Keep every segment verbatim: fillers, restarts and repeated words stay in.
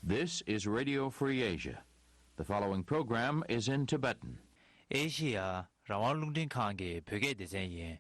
This is Radio Free Asia. The following program is in Tibetan. ཨེ་ཤི་ཡ་རང་དབང་རླུང་འཕྲིན་ཁང་གི་བོད་སྐད་སྡེ་ཚན་ཡིན།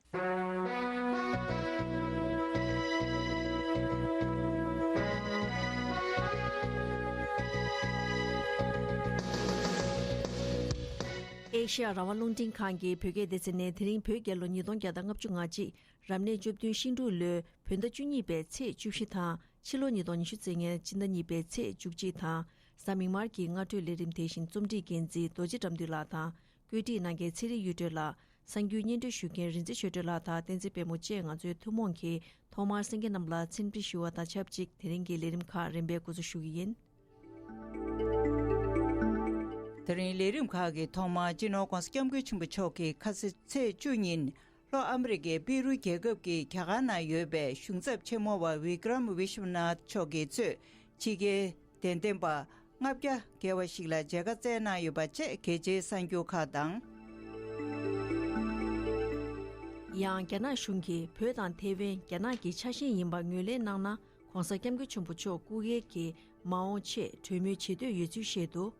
ཨེ་ཤི་ཡ་རང་དབང་རླུང་འཕྲིན་ཁང་གི་བོད་སྐད་སྡེ་ཚན་ནས་དེ་རིང་བོད་རྒྱལ་ལོ་ཉིས་སྟོང་བརྒྱ་དང་ལྔ་བཅུ་ང་གཅིག་རབ་གནས་བཅུ་བདུན་ཤིང་འབྲུག་ལོའི་བོད་ཟླ་བཅུ་གཉིས་པའི་ཚེས་བཅུ་བཞི་དང་ཕྱི་ལོ་ཉིས་སྟོང་ཉི་ཤུ་རྩ་ལྔའི་སྤྱི་ཟླ་གཉིས་པའི་ཚེས་བཅུ་གཅིག་དང་། གཟའ་མིག་དམར་གྱི་སྔ་དྲོའི་ལས་རིམ་དེ་བཞིན་རྩོམ་སྒྲིག་འགན་འཛིན་རྡོ་རྗེ་དགྲ་འདུལ་ལགས་དང་། བཀོད་སྒྲིག་གནང་མཁན་ཚེ་རིང་གཡུ་སྒྲོན་ལགས། གསར་འགྱུར་སྙན་སྒྲོན་ཞུ་མཁན་རིག་འཛིན་ཆོས་སྒྲོན་ལགས་དང་བསྟན་འཛིན་དཔལ་མོ་བཅས་ང་ཚོའི་ཐུན་མོང་གིས་ཐོག་མར་གསན་མཁན་རྣམས་ལ་འཚམས་འདྲི་ཞུ་བ་དང་ཆབས་ཅིག་དེ་རིང་གི་ལས་རིམ་ཁག་རིམ་པས་འགོ་འཛུགས་ཞུ་གི་ཡིན། དེ་རིང་ལས་རིམ་ཁག་གི་ཐོག་མར་སྤྱི་ནོར་༸གོང་ས་༸སྐྱབས་མགོན་ཆེན་པོ་མཆོག་གིས་ཁ་སང་ཚེས་བཅུ་ཉིན་ལྷོ་ཨ་མི་རི་ཀའི་པི་རུ་རྒྱལ་ཁབ་ཀྱི་རྒྱ་གར་ནང་ཡོད་པའི་གཞུང་ཚབ་ཆེན་མོ་བ་བི་ཀྲམ་བི་ཤུ་ནཱཐ་མཆོག་གིས་གཙོས་ཕྱི་རྒྱལ་དད་ལྡན་པ་ལྔ་བརྒྱ་བརྒལ་བ་ཞིག་ལ་མཇལ་ཁ་བསྩལ་གནང་ཡོད་པ་བཅས་གལ་ཆེའི་གསར་འགྱུར་ཁག་དང་། ཡང་རྒྱ་ནག་གཞུང་གིས་བོད་དང་ཐེ་ཝན་རྒྱ་ནག་གི་ཆ་ཤས་ཡིན་པ་ངོས་ལེན་གནང་ན། ༸གོང་ས་༸སྐྱབས་མགོན་ཆེན་པོ་མཆོག་སྐུ་སྒེར་གྱི་མ་འོངས་ཆེད་གྲོས་མོལ་བྱེད་འདོད་ཡོད་ཚུལ་བཤད་འདུག།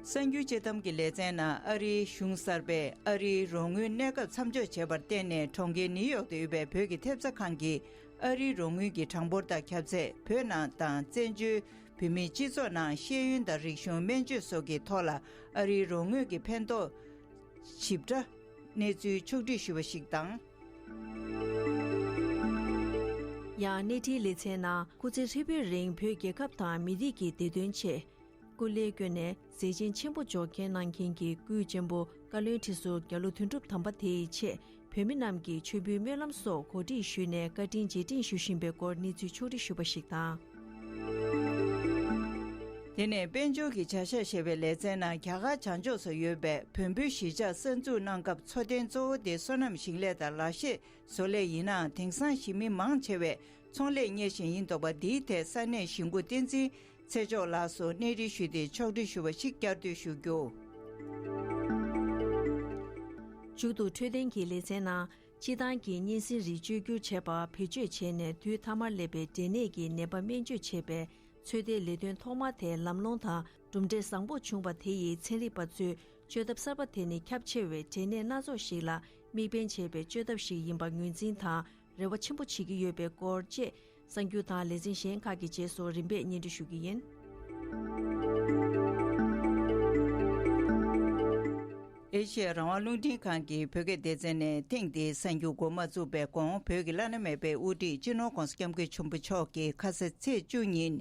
གསར་འགྱུར་དཔྱད་གཏམ་གྱི་ལེ་ཚན་ནང་ཨ་རིའི་གཞུང་གསར་པས་ཨ་རིའི་རོགས་དངུལ་གནས་སྐབས་མཚམས་འཇོག་བྱས་པར་བརྟེན་ནས་གྲོང་ཁྱེར་ནིའུ་ཡོག་ཏུ་ཡོད་པའི་བོད་ཀྱི་ཐེབས་རྩ་ཁང་གིས་ཨ་རིའི་རོགས་དངུལ་གྱི་གྲངས་འབོར་དང་ཁྱབ་ཚད། བོད་ནང་དང་བཙན་བྱོལ་བོད་མིའི་སྤྱི་ཚོགས་ནང་ཤེས་ཡོན་དང་རིག་གཞུང་སྨན་བཅོས་སོགས་ཀྱི་ཐོག་ལ་ཨ་རིའི་རོགས་དངུལ་གྱི་ཕན་ཐོགས་ཞིབ་ཕྲ་གནས་ཚུལ་ཕྱོགས་བསྒྲིགས་ཞུས་པ་ཞིག་དང་། ཡང་གནས་འཕྲིན་ལེ་ཚན་ནང་སྐུ་ཚེ་ཧྲིལ་པོའི་རིང་བོད་རྒྱལ་ཁབ་དང་མི་རིགས་ཀྱི་བདེ་དོན་ཆེད་སྐུ་ལས་བསྐྱོན་ནས་མཛད་ཆེན་ཆེན་པོ་འཇོག་མཁན་གནང་མཁན་གྱི་སྐུའི་གཅེན་པོ་བཀའ་བློན་ཁྲི་ཟུར་རྒྱ་ལོ་དོན་གྲུབ་དམ་པ་དེའི་ཆེད་བོད་མི་རྣམས་ཀྱིས་མཆོད་འབུལ་སྨོན་ལམ་སོགས་གོ་སྒྲིག་ཞུས་ནས་བཀའ་དྲིན་རྗེས་དྲན་ཞུ་བཞིན་པའི་སྐོར་གནས་ཚུལ་ཕྱོགས་བསྒྲིགས་ཞུས་པ་ཞིག་དང་། དེ་ནས་དཔལ་འབྱོར་གྱི་བྱ་གཞག་ཞེས་པའི་ལེ་ཚན་ནང་རྒྱ་གར་བྱང་ཕྱོགས་སུ་ཡོད་པའི་བོན་པོའི་གཞིས་ཆགས་གསར་འཛུགས་གནང་སྐབས་འཚོ་རྟེན་གཙོ་བོ་དེ་སོ་ནམ་ཞིང་ལས་དང་ལག་ཤེས་བཟོ་ལས་ཡིན་ནའང་དེང་སང་གཞིས་མི་མང་ཆེ་བས་ཚོང་ལས་གཉེར་བཞིན་ཡིན་འདུག་པ། འདིའི་ཐད་ས་གནས་གཞིས་འགོ་བསྟན་འཛིན་ཚེ་མཆོག་ལགས་སུ་གནས་འདྲི་ཞུས་ཏེ་ཕྱོགས་སྒྲིག་ཞུ་བ་ཞིག་བསྐྱར་ཟློས་ཞུ་རྒྱུ། མཇུག་ཏུ་འཕྲོད་བསྟེན་གྱི་ལེ་ཚན་ནང་། སྤྱི་བཏང་གི་གཉན་སྲིན་རིགས་བཅོས་བསྒྱུར་བྱས་པ་བེད་སྤྱོད་བྱས་ནས་དུས་ཐ་མར་སླེབས་པའི་འབྲས་ནད་ཀྱི་ནད་པ་སྨན་བཅོས་བྱས་པའི་ཚོད་ལྟའི་ལས་དོན་ཐོག་མ་དེ་ལམ་ལྷོང་དང་གྲུབ་འབྲས་བཟང་པོ་བྱུང་བ་དེ་ཡིས་ཚན་རིག་པ་ཚོས་བཅོས་ཐབས་གསར་པ་དེ་ནི་ཁྱབ་ཆེ་བའི་འབྲས་ནད་སྣ་ཚོགས་ཤིག་ལ་དམིགས་འབེན་བྱས་པའི་བཅོས་ཐབས་ཤིག་ཡིན་པ་ངོས་འཛིན་དང་རེ་བ་ཆེན་པོ་བྱེད་ཀྱི་ཡོད་པའི་སྐོར་བཅས། གསར་འགྱུར་དང་ལེ་ཚན་གཞན་ཁག་གི་རྗེས་སུ་རིམ་པས་སྙན་སྒྲོན་ཞུ་གི་ཡིན། ཨེ་ཤེ་ཡ་རང་དབང་རླུང་འཕྲིན་ཁང་གི་བོད་སྐད་སྡེ་ཚན་ནས་ཐེངས་འདིའི་གསར་འགྱུར་འགོ་མ་བཙུགས་པའི་གོང་བོད་ཀྱི་བླ་ན་མེད་པའི་དབུ་ཁྲིད་སྤྱི་ནོར་༸གོང་ས་༸སྐྱབས་མགོན་ཆེན་པོ་མཆོག་གིས་ཁ་ས་ཚེས་བཅུ་ཉིན།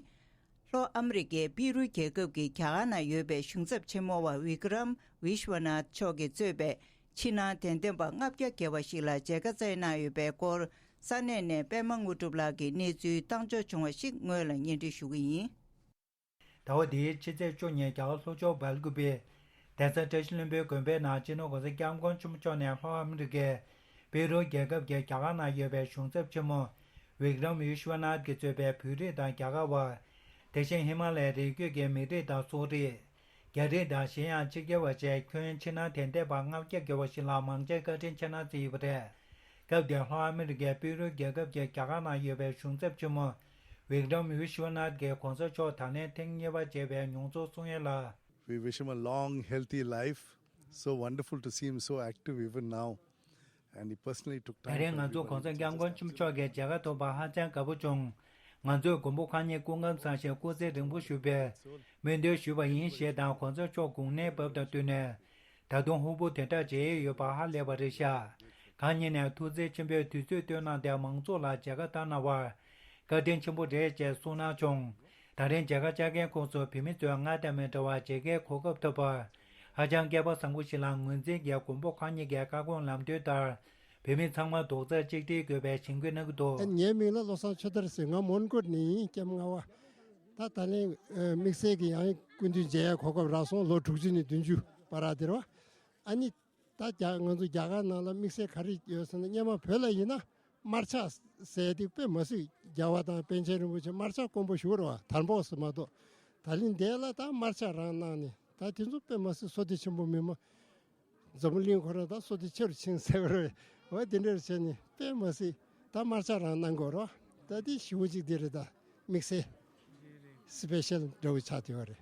ལྷོ་ཨ་མི་རི་ཀའི་པི་རུ་རྒྱལ་ཁབ་ཀྱི་རྒྱ་གར་ནང་ཡོད་པའི་གཞུང་ཚབ་ཆེན་མོ་བ་བི་ཀ་རམ་བི་ཤ་ཝ་ནཱཐ་མཆོག་གིས་གཙོས་པའི་ཕྱི་ནང་དད་ལྡན་པ་ལྔ་བརྒྱ་བརྒལ་བ་ཞིག་ལ་མཇལ་ཁ་བསྩལ་གནང་ཡོད་པའི་སྐོར། ས་གནས་ནས་པད་མ་དངོས་གྲུབ་ལགས་ཀྱིས་གནས་ཚུལ་བཏང་འབྱོར་བྱུང་བ་ཞིག་སྔོན་ལ་སྙན་སྒྲོན་ཞུ་གི་ཡིན། ཟླ་བ་འདིའི་ཕྱི་ཚེས་བཅུ་ཉིན་རྒྱ་གར་ལྷོ་ཕྱོགས་སྦེལ་ཀུ་པེ་གདན་ས་བཀྲ་ཤིས་ལྷུན་པོའི་དགོན་པའི་ནང་སྤྱི་ནོར་༸གོང་ས་༸སྐྱབས་མགོན་ཆེན་པོ་མཆོག་ནས་ལྷོ་ཨ་མི་རི་ཀའི་པེ་རུ་རྒྱལ་ཁབ་ཀྱི་རྒྱ་གར་ནང་ཡོད་པའི་གཞུང་ཚབ་ཆེན་མོ་བི་ཀ་རམ་བི་ཤ་ཝ་ནཱཐ་གིས་གཙོས་པའི་བོད་རིགས་དང་རྒྱ་གར་བ། དེ་བཞིན་ཧི་མ་ལ་ཡའི་རི་རྒྱུད་ཀྱི་མི་རིགས་དང་སོག་རིགས། རྒྱ་རིགས་དང་གཞན་ཡང་ཕྱི་རྒྱལ་བ་བཅས་ཁྱོན་ཕྱི་ནང་དད་ལྡན་པ་ལྔ་བརྒྱ་བརྒལ་བ་ཞིག་ལ་མང་ཆེ་བཀའ་དྲིན་ཆེ་གནང་བསྩལ་ཡོད་པ་རེད། སྐབས་དེར་ལྷོ་ཨ་མི་རི་ཀའི་པི་རུ་རྒྱལ་ཁབ་ཀྱི་རྒྱ་གར་ནང་ཡོད་པའི་གཞུང་ཚབ་ཆེན་མོ་བིག་རམ་ཝི་ཤུ་ཝ་ནཱཐ་ཀྱིས་གོང་ས་མཆོག་ད་ལན་ཐེངས་གཉིས་པ་མཇལ་བའི་མྱོང་ཚོར་གསུང་ཡས་ལ། We wish him a long, healthy life. So wonderful to see him so active even now. And he personally took time ད་རེས་ང་ཚོ་གོང་ས་སྐྱབས་མགོན་ཆེན་པོ་མཆོག་གི་མཇལ་ཁ་ཐོབ་པར་ཧ་ཅང་དགའ་པོ་བྱུང་། ང་ཚོས་མགོན་པོ་གང་ཉིད་སྐུ་ཁམས་བཟང་ཞིང་སྐུ་ཚེ་རིང་པོ་བཞུགས་པའི་སྨོན་འདུན་ཞུས་པ་ཡིན་ཞེས་དང་གོང་ས་མཆོག་དགུང་ནད་བབས་དང་བསྟུན་ནས། ད་དུང་ཧུར་པོ་དེ་འདྲ་བྱེད་ཡས་ཡོད་པ་ཧ་ལས་པ་རེད་ཤག་གང་ཉིད་ནས་ཐུགས་བརྩེ་ཆེན་པོས་དུས་ཚོད་བཏོན་གནང་སྟེ་མང་ཚོགས་ལ་མཇལ་ཁ་བཏང་གནང་བར་བཀའ་དྲིན་ཆེན་པོ་རེད་ཅེས་གསུངས་གནང་བྱུང་། ད་རིང་མཇལ་ཁ་བཅར་མཁན་ཁོངས་སུ་བོད་མི་ཚོས་སྔར་དང་མི་འདྲ་བར་མཇལ་ཁའི་གོ་སྐབས་ཐོབ་པར་ཧ་ཅང་སྐལ་པ་བཟང་པོ་ཞིག་ལ་ངོས་འཛིན་གྱིས་མགོན་པོ་གང་ཉིད་ཀྱི་བཀའ་དགོངས་ལམ་སྟོན་ལྟར་བོད་མི་ཚང་མ་རྡོག་རྩ་གཅིག་སྒྲིལ་དགོས་པའི་གཞེན་སྐུལ་གནང་གི་འདུག་ངའི་མིང་ལ་བློ་བཟང་ཆོས་དར་ཟེར། ང་མོན་གྷོ་ནས་ཡིན། ལྕམ་རྔ་བ། ད་ད་ལན་དམིགས་བསལ་གྱི་ཡང་སྐུ་མདུན་མཇལ་ཡ་གོ་སྐབས་རག་སོང་། ལོ་དྲུག་ཅུ་ནས་བདུན་ཅུ་བར་ར་དེ་རེད་བ། ཨ་ནི། ད་རྒྱ་ང་ཚོ་རྒྱ་གར་ནང་ལ་དམིགས་བསལ་ག་རེ་ཡོད་ཟེར་ན། སྔོན་མ་བོད་ལ་ཡིན་ན་དམར་ཆག་ཟེར་དེ་དཔེ་མ་སྲིད། རྒྱལ་བ་དང་པཎ་ཆེན་རིན་པོ་ཆེ་དམར་ཆག་དཀོན་པོ་ཞུ་བ་རེད་བ། དར་འབོག་ཟེར་མ་གཏོགས། ད་ལན་འདས་ལ་ད་དམར་ཆག་རང་གནང་ནས། ད་དེ་ཚོ་དཔེ་མ་སྲིད་བསོད་བདེ་ཆེན་པོ་མི་མ། འཛམ་བུ་གླིང་ཁོ་རང་ད་བསོད་བདེ་ཆེ་རུ་ཕྱིན་ཟེར་བ་རེད་བ། དེ་འདྲ་བྱས་ནས་དཔེ་མ་སྲིད་ད་དམར་ཆག་རང་གནང་དགོས་རེད་བ། ད་དེ་ཞེ་པོ་ཅིག་དེ་རེད། ད་དམིགས་བསལ་སི་པེ་ཤལ་འདྲ་བོ་ཆགས་བསྡད་པ་རེད།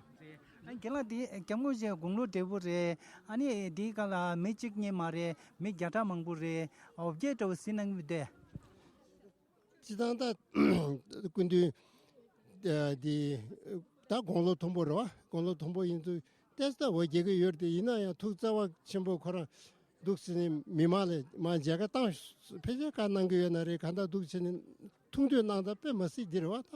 ཨ་རྒན་ལགས། དེ་སྐྱབས་མགོན་ཆེན་དགུང་ལོ་བགྲེས་པོ་རེད། ཨ་ནི་དེའི་སྒང་ལ་མི་གཅིག་གཉིས་མ་རེད། མི་བརྒྱ་ཕྲག་མང་པོ་རེད། འོ་བརྒྱད་འདྲ་བོ་གཟིགས་གནང་གི་འདུག་སྟེ། སྤྱིར་བཏང་ད་སྐུ་མདུན་ད་དེ་ད་དགུང་ལོ་མཐོན་པོ་རེད་བ། དགུང་ལོ་མཐོན་པོ་ཡིན་དུས་ཏོག་ཙམ་འོ་བརྒྱལ་གྱི་ཡོད་རེད་དེ། ཡིན་ན་ཡང་ཐུགས་བརྩེ་བ་ཆེན་པོས་ཁོ་རང་འདུག་ཟེར་ནས་མི་མང་ལ་མར་མཇལ་ཁ་བཏང་། ཕལ་ཆེར་བཀའ་གནང་གི་ཡོད་ན་རེད། གང་ལྟར་འདུག་བྱས་ནས་ཐུགས་འདོད་གནང་སྟངས་དཔེ་མི་སྲིད་འདི་རེད་བ། ད་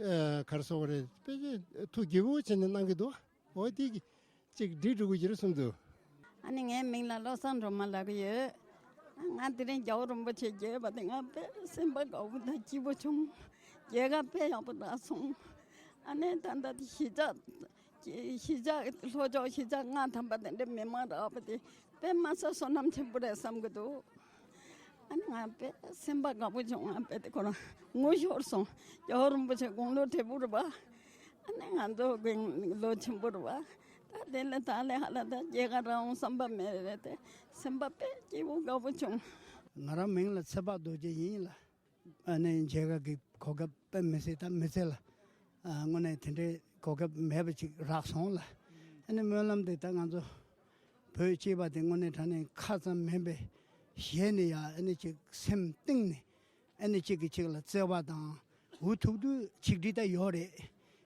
ཨ་ག་རེ་ཟེར་དགོས་རེད། ཕལ་ཆེར་ཐུགས་དགྱེས་པོ་བྱས་ནས་གནང་གི་འདུག་འོ་དེ་གཅིག་འགྲིག་འགྲོ་གི་ཡོད་རེད་གསུངས་འདུག་ཨ་ནི་ངའི་མིང་ལ་བློ་བཟང་སྒྲོལ་མ་ལབ་ཀྱི་ཡོད། ང་དེ་རིང་རྒྱལ་བ་རིན་པོ་ཆེ་མཇལ་བ་དེ་ང་དཔེ་སེམས་པ་དགའ་པོ་དང་སྐྱིད་པོ་བྱུང་། མཇལ་ཁ་དཔེ་ཡག་པོ་རག་སོང་། ཨ་ནི་ད་ལྟ་དེ་གཞིས་ཆགས་གཞིས་ཆགས་ལྷོ་ཕྱོགས་གཞིས་ཆགས་ལྔ་ཐམ་པ་དེ་འདྲའི་མི་མང་རག་པ་དེ་དཔེ་མ་སྲིད་བསོད་ནམས་ཆེན་པོ་རེད་བསམ་གྱི་འདུག་ཨ་ནི་ང་དཔེ་སེམས་པ་དགའ་པོ་བྱུང་། ང་དཔེ་དེ་ཁོ་རང་ངུ་ཤོར་སོང་། རྒྱལ་བ་རིན་པོ་ཆེ་དགུང་ལོ་བགྲེས་པོ་རེད་པ། ཨ་ནི་ང་ཚོ་དགུང་ལོ་ཆེན་པོ་རེད་པ། ད་དེ་ལས་ད་ལས་ཧ་ལ་ད་མཇལ་ཁ་རག་འོང་བསམ་པ་མེད་རེད་དེ། སེམས་པ་དཔེ་སྐྱིད་པོ་དགའ་པོ་བྱུང་། ང་རང་མིང་ལ་ཚེ་དཔག་རྡོ་རྗེ་ཡིན་ལ། ཨ་ནི་མཇལ་ཁ་གི་གོ་སྐབས་དཔེ་མི་སྲིད་ད་མི་ཚེ་ལ་ཨ་དངོས་གནས་དེ་འདྲའི་གོ་སྐབས་མེད་པ་ཅིག་རག་སོང་ལ། ཨ་ནི་སྨོན་ལམ་དེ་ད་ང་ཚོ་བོད་སྐྱེས་པ་དེ་དངོས་གནས་དྲང་གནས་ཁ་ཙམ་མིན་པའི་ཞལ་ནས་ཡང་ཨ་ནི་ཅིག་སེམས་གཏིང་ནས་ཨ་ནི་གཅིག་གིས་གཅིག་ལ་བརྩེ་བ་དང་འུ་ཐུག་དུས་ཆིག་སྒྲིལ་ད་ཡོད་རེད།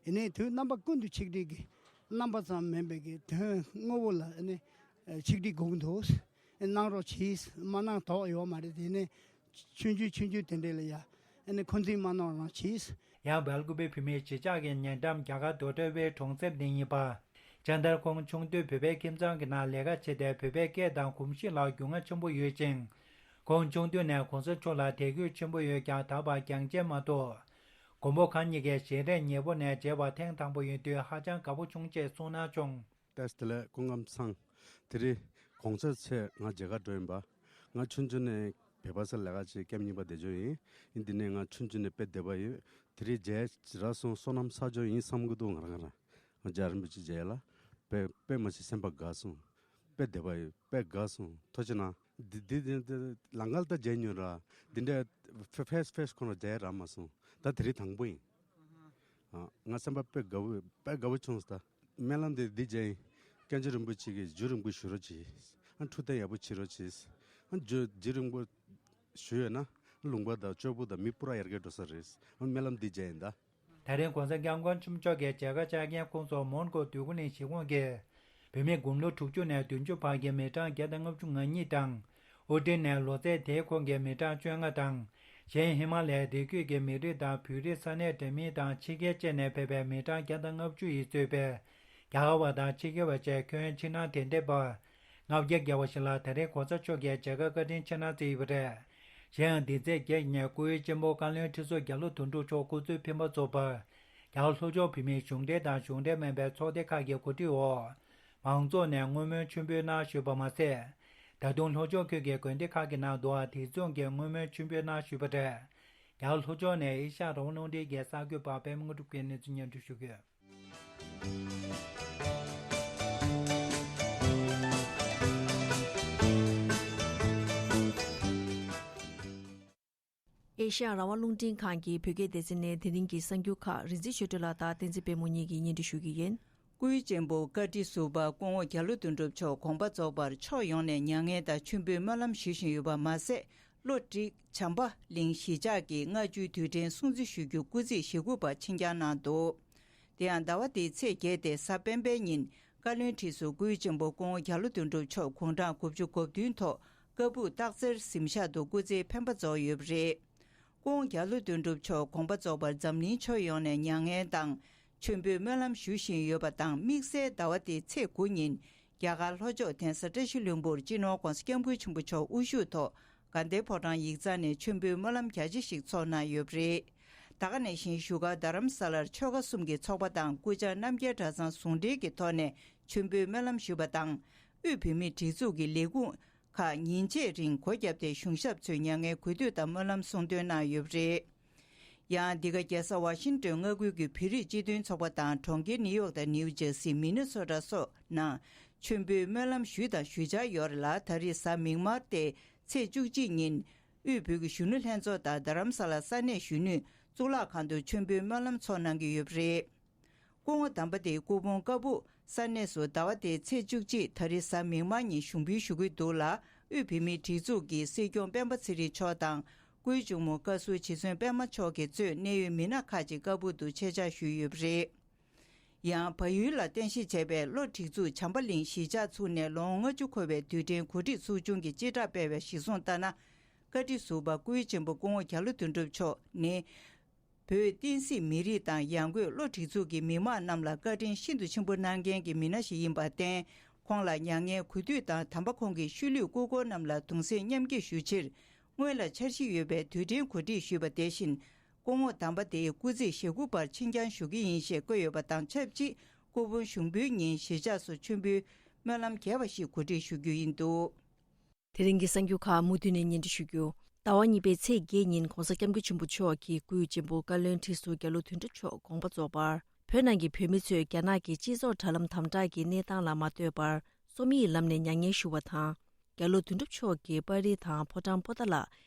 ཡིན་ནའི་དུས་རྣམ་པ་ཀུན་ཏུ་ཆིག་སྒྲིལ་གྱི་རྣམ་པ་ཙམ་མིན་པའི་གི་དོན་དངོས་པོ་ལ་ཨ་ནི་ཆིག་སྒྲིལ་དགོས་ཀྱི་འདུག་གནང་རོགས་གྱིས། མ་གནང་དོགས་ཡོད་མ་རེད། དེ་ནས་ཆུང་ཆུང་ཆུང་ཆུང་དེ་འདྲས་ལ་ཡ་ཨ་ནི་འཁོན་འཛིན་མ་གནང་རོགས་གྱིས། ཡང་སྦེལ་ཀོབ་བོད་མིའི་གཞིས་ཆགས་ཀྱི་ཉེ་འགྲམ་རྒྱ་གར་རྡོ་གྲྭ་བའི་གྲོང་གསེབ་ནས་ཡིན་པ། སྤྱན་དར་ཁོང་ཆུང་དུས་བོད་པའི་ཁྱིམ་ཚང་གི་ནང་ལས་ཀ་བྱས་ཏེ་བོད་པའི་སྐད་དང་གོམས་གཤིས་ལ་རྒྱུས་མངའ་ཆེན་པོ་ཡོད་ཅིང་། ཁོང་ཆུང་དུས་ནས་གོང་ས་མཆོག་ལ་དད་གུས་ཆེན་པོ་ཡོད་ཀྱང་ད་བར་རྒྱང་ཆེན་མ་གཏོགས། མགོན་པོ་གང་ཉིད་ཀྱི་ཞལ་རས་ཉེ་པོ་ནས་མཇལ་བ་ཐེངས་དང་པོ་ཡིན་དུས་ཧ་ཅང་དགའ་པོ་བྱུང་ཅེས་གསུངས་གནང་བྱུང་། བཀྲ་ཤིས་བདེ་ལེགས། སྐུ་ཁམས་བཟང་། དེ་རིང་གོང་ས་མཆོག་ང་མཇལ་ཁ་འགྲོ་ཡིན་པ། ང་ཆུང་ཆུང་ནས་བོད་པ་སར་ལས་ཀ་བྱེད་སྐབས་གཉིས་པ་བསྡད་ཆོག་ཡིན། ཡིན་དེ་ནས་ང་ཆུང་ཆུང་ནས་དཔེ་དད་པ་ཡོད། དེ་རིང་མཇལ་རག་སོང་། བསོད་ནམས་བསགས་ཆོག་ཡིན་བསམ་གི་འདུག་ང་རང་ང་རང་ང་རྒྱལ་རིན་པོ་ཆེ་མཇལ་ལ། དཔེ་དཔེ་མ་ཤེས་སེམས་པ་དགའ་སོང་། དཔེ་དད་པ་ཡོད། དཔེ་དགའ་སོང་། ཐུགས་རྗེ་གནང་། འདི་འདི་འདི་འདི་ལམ་ཁ་ལ་ད་མཇལ་མྱོང་ར། འདི་འདྲ་ཕེ་ཕེ་སི་ཕེ་སི་ཁོ་ན་མཇལ་རག་མ་སོང་། ད་དེ་རིང་དང་པོ་ཡིན། ཨ་ང་སེམས་པ་དཔེ་དགའ་བོ་དཔེ་དགའ་བོ་བྱུང་སོང་ད། སྨོན་ལམ་འདི་འདི་མཇལ་ཡིན། སྐྱབས་རྗེ་རིན་པོ་ཆེ་གིས་རྒྱུན་རིང་པོ་བཞུགས་རོགས་གྱིས། ཨ་འཁྲུལ་གཏམ་ཡག་པོ་བྱེད་རོགས་གྱིས། ཨ་རྒྱུན་རྒྱུན་རིང་པོ་བཞུགས་ཡོད་ན་ལུང་པ་དང་ལྕོག་པོ་དང་མི་སྤུ་ར་ཡར་རྒྱས་འགྲོ་ས་རེད། ཨ་སྨོན་ལམ་འདི་མཇལ་ཡིན་ད། ད་རེས་༸གོང་ས་༸སྐྱབས་མགོན་ཆེན་པོ་མཆོག་གི་མཇལ་ཁ་བཅར་མཁན་ཁོང་ཚོ་མོན་གྷོ་འདོད་རྒུ་གླིང་གཞིས་ཁོངས་ཀྱི་བོད་མི་དགུང་ལོ་དྲུག་ཅུ་ནས་བདུན་ཅུ་བར་གྱི་མི་གྲངས་བརྒྱ་དང་ལྔ་བཅུ་ང་གཉིས་དང་། ཨོ་ཏི་ནས་ལོ་ཚད་དེའི་ཁོངས་ཀྱི་མི་གྲངས་བཅོ་ལྔ་དང་། གཞན་ཧི་མ་ལ་ཡའི་རི་རྒྱུད་ཀྱི་མི་རིགས་དང་བོད་རིགས་ས་གནས་འདྲ་མིན་དང་ཕྱི་རྒྱལ་བཅས་ནས་ཕེབས་པའི་མི་གྲངས་བརྒྱ་དང་ལྔ་བཅུ་ཡིས་གཙོས་པའི་རྒྱ་གར་བ་དང་ཕྱི་རྒྱལ་བ་བཅས་ཁྱོན་ཕྱི་ནང་དད་ལྡན་པ་ལྔ་བརྒྱ་བརྒལ་བ་ཞིག་ལ་ད་རེས་གོང་ས་མཆོག་གིས་མཇལ་ཁ་བཀའ་དྲིན་ཆེ་གནང་བསྩལ་ཡོད་པ་རེད། གཞན་ཡང་འདི་ཚེས་བརྒྱད་ཉིན་སྐུའི་གཅེན་པོ་བཀའ་བློན་ཁྲི་ཟུར་རྒྱ་ལོ་དོན་གྲུབ་མཆོག་སྐུ་ཚེ་ཕེབས་མ་རྫོགས་བར་རྒྱ་གར་ལྷོ་ཕྱོགས་བོད་མིའི་གཞུང་འབྲེལ་དང་གཞུང་འབྲེལ་མིན་པའི་ཚོགས་སྡེ་ཁག་གི་གོ་སྒྲིག་འོག་མང་ཚོགས་ནས་བསྔོ་སྨོན་མཆོད་འབུལ་གནང་ཞུས་པ་མ་ཟད། ད་དུང་ལྷོ་ཕྱོགས་ཁུལ་གྱི་དགོན་སྡེ་ཁག་གི་ནང་དུའང་དེ་མཚུངས་ཀྱི་བསྔོ་སྨོན་མཆོད་འབུལ་གནང་ཞུས་པ་རེད། རྒྱ་གར་ལྷོ་ཕྱོགས་ནས་ཨེ་ཤ་ཡ་རང་དབང་རླུང་འཕྲིན་གྱི་གསར་འགོད་པ་པད་མ་དངོས་གྲུབ་ཀྱིས་གནས་ཚུལ་སྙན་སྒྲོན་ཞུ་གི་ཡོད། ཨེ་ཤ་ཡ་རང་དབང་རླུང་འཕྲིན་ཁང་གི་བོད་སྐད་སྡེ་ཚན་ནས་དེ་རིང་གི་གསར་འགྱུར་ཁག་རིག་འཛིན་ཆོས་སྒྲོན་ལགས་དང་བསྟན་འཛིན་པད་མོ་གཉིས་ཀྱིས་སྙན་སྒྲོན་ཞུ་གི་ཡིན། སྐུའི་གཅེན་པོ་བཀའ་ཁྲི་ཟུར་པ་སྐུ་ངོ་རྒྱ་ལོ་དོན་གྲུབ་མཆོག་དགོངས་པ་རྫོགས་པར་ཕྱོགས་ཡོངས་ནས་མྱ་ངན་དང་མཆོད་འབུལ་སྨོན་ལམ་ཞུ་བཞིན་ཡོད་པ་མ་ཟད། བློ་བཀྲིས་བྱམས་པ་གླིང་གཞིས་ཆགས་ཀྱི་སྔ་འགྱུར་དུས་དྲན་སྲུང་བརྩི་ཞུ་རྒྱུ་སྐུ་ཚེས་ཞེ་དགུ་པ་ཕྱིན་འགྱངས་གནང་འདུག་དེ་ཡང་ཟླ་བ་འདིའི་ཚེས་བརྒྱད་སྟེ་གཟའ་སྤེན་པའི་ཉིན་བཀའ་བློན་ཁྲི་ཟུར་སྐུའི་གཅེན་པོ་སྐུ་ངོ་རྒྱ་ལོ་དོན་གྲུབ་མཆོག་དགུང་གྲངས་དགུ་བཅུ་གོ་བདུན་ཐོག་ཀ་སྦུག་སྟག་འཚེར་གཟིམ་ཤག་ཏུ་སྐུ་ཚེའི་འཕེན་པ་རྫོགས་ཡོད་པ་རེད། སྐུ་ངོ་རྒྱ་ལོ་དོན་གྲུབ་མཆོག་དགོངས་པ་རྫོགས་པར་འཛམ་གླིང་ཕྱོགས་ཡོངས་ནས་མྱ་ངན་དང་མཆོད་འབུལ་སྨོན་ལམ་ཞུ་བཞིན་ཡོད་པ་དང་། དམིགས་བསལ་ཟླ་བ་འདིའི་ཚེས་དགུ་ཉིན་རྒྱ་གར་ལྷོ་ཕྱོགས་གདན་ས་བཀྲ་ཤིས་ལྷུན་པོར་སྤྱི་ནོར་༸གོང་ས་༸སྐྱབས་མགོན་ཆེན་པོ་མཆོག་དབུ་བཞུགས་ཐོག་དགའ་ལྡན་ཕོ་བྲང་ཡིག་ཚང་ནས་མཆོད་འབུལ་སྨོན་ལམ་རྒྱ་ཆེ་ཞིག་ཚོགས་གནང་ཡོད་པ་རེད། ད་ག་ནང་བཞིན་བཞུགས་སྒར་རྡ་རམ་ས་ལར་ཆོལ་ཁ་གསུམ་གྱི་ཚོགས་པ་དང་སྐུ་བཅར་རྣམ་རྒྱལ་གྲྭ་ཚང་ཟུང་འབྲེལ་གྱི་ཐོག་ནས་མཆོད་འབུལ་སྨོན་ལམ་ཞུས་པ་དང་། དབུས་བོད་མིའི་སྒྲིག་འཛུགས་ཀྱི་ལས་ཁུངས་ཁག་ཉིན་ཕྱེད་རིང་སྒོ་བརྒྱབ་སྟེ་གཞུང་ཞབས་ཚོའི་མྱ་ངན་གུས་འདུད་དང་སྨོན་ལམ་གསུང་འདོན་གནང་ཡོད་པ་རེད། ཡང་འདི་ག་རྒྱལ་ས་ཝ་ཤིང་ཏོན་མངའ་ཁུལ་གྱི་བོད་རིགས་སྤྱི་མཐུན་ཚོགས་པ་དང་གྲོང་ཁྱེར་ནིའུ་ཡོག་དང་ནིའུ་ཇར་སི། མི་ནི་སོ་ཊ་སོགས་ནང་མཆོད་འབུལ་སྨོན་ལམ་ཞུས་དང་ཞུ་འཆར་ཡོད་རེད་ལ། ད་རེས་གཟའ་མིག་དམར་ཏེ་ཚེས་བཅུ་གཅིག་ཉིན་ དབུས་བོད་ཀྱི་གཞོན་ནུ་ལྷན་ཚོགས་དང་རྡ་རམ་ས་ལ་ས་གནས་གཞོན་ནུས་གཙུག་ལག་ཁང་དུ་མཆོད་འབུལ་སྨོན་ལམ་ཚོགས་གནང་གི་ཡོད་པ་རེད། སྐུ་ངོ་དམ་པ་དེའི་སྐུ་ཕུང་ཀ་སྦུག་ས་གནས་སུ་ཟླ་བ་འདིའི་ཚེས་བཅུ་གཅིག་ད་རེས་གཟའ་མིག་དམར་ཉིན་ཞུགས་འབུལ་ཞུ་གི་འདུག་ལ། དབུས་བོད་མིའི་སྒྲིག་འཛུགས་ཀྱི་སྲིད་སྐྱོང་སྤེན་པ་ཚེ་རིང་མཆོག་དང་། སྐུའི་གཅུང་མོ་བཀའ་ཟུར་རྗེ་བཙུན་པད་མ་མཆོག་གིས་གཙོས་གནད་ཡོད་མི་སྣ་ཁག་ཅིག་ཀ་སྦུག་ཏུ་ཆེད་བཅར་ཞུས་ཡོད་པ་རེད། ཡང་བལ་ཡུལ་ལ་རྟེན་གཞི་བྱས་པའི་གློ་སྒྲིག་འཛུགས་བྱམས་པ་གླིང་གཞིས་ཆགས་ཚུགས་ནས་ལོ་ངོ་ལྔ་བཅུ་འཁོར་བའི་དུས་དྲན་གོ་སྒྲིག་ཚོགས་ཆུང་གི་སྤྱི་བསྒྲགས་སྤེལ་བའི་གཞིར་བཟུང་ལྟར་ན། བཀའ་ཁྲི་ཟུར་པ་སྐུའི་གཅེན་པོ་སྐུ་ངོ་རྒྱ་ལོ་དོན་གྲུབ་མཆོག་ནི། བོད་བསྟན་སྲིད་མི་རིགས་དང་ཡང་སྒོས་གློ་སྒྲིག་འཛུགས་ཀྱི་མི་མང་རྣམས་ལ་བཀའ་དྲིན་ཤིན་ཏུ་ཆེན་པོ་གནང་མཁན་གྱི་མི་སྣ་ཞིག་ཡིན་པར་བརྟེན། ཁོང་ལ་མྱ་ངན་གུས་འདུད་དང་། དམ་པ་ཁོང་གི་ཤུལ་ལུས་སྐུ་འཁོར་རྣམས་ལ་གདུང་སེམས་མཉམ་སྐྱེད་ཞུ་ཕྱིར། སྔོན་ལ་འཆར་གཞི་ཡོད་པའི་དུས་དྲན་གོ་སྒྲིག་ཞུས་པ་དེ་བཞིན། སྐུ་ངོ་དམ་པ་དེའི་སྐུ་ཚེ་ཞེ་དགུ་བར་ཕྱིར་འགྱངས་ཞུ་གི་ཡིན་ཞེས་བཀོད་ཡོད་པ་དང་ཆབས་ཅིག་སྐུ་ཕུང་ཞུགས་འབུལ་ཉིན་གཞིས་ཆགས་སུ་མཆོད་འབུལ་སྨོན་ལམ་རྒྱས་པ་ཞིག་གོ་སྒྲིག་ཞུ་རྒྱུ་ཡིན་འདུག། དེ་རིང་གི་གསར་འགྱུར་ཁག་མུ་མཐུད་ནས་སྙན་སྒྲོན་ཞུ་རྒྱུ། ཟླ་བ་གཉིས་པའི་ཚེས་བརྒྱད་ཉིན་༸གོང་ས་༸སྐྱབས་མགོན་ཆེན་པོ་མཆོག་གིས་སྐུའི་གཅེན་པོ་བཀའ་བློན་ཁྲི་ཟུར་རྒྱ་ལོ་དོན་གྲུབ་མཆོག་དགོངས་པ་རྫོགས་པར། བོད་ནང་གི་བོད་མི་ཚོས་རྒྱ་ནག་གི་སྤྱི་ཚོགས་དྲ་ལམ་དམ་དྲག་གི་གནས་སྟངས་ལ་མ་ལྟོས་པར། རྩོམ་ཡིག་ལམ་ནས་མྱ་ངན་ཞུ་བ་དང་། རྒྱ་ལོ་དོན་གྲུབ་མཆོག་གིས་པར་རིས་དང་ཕོ་བྲང་པོ་ཏཱ་ལ།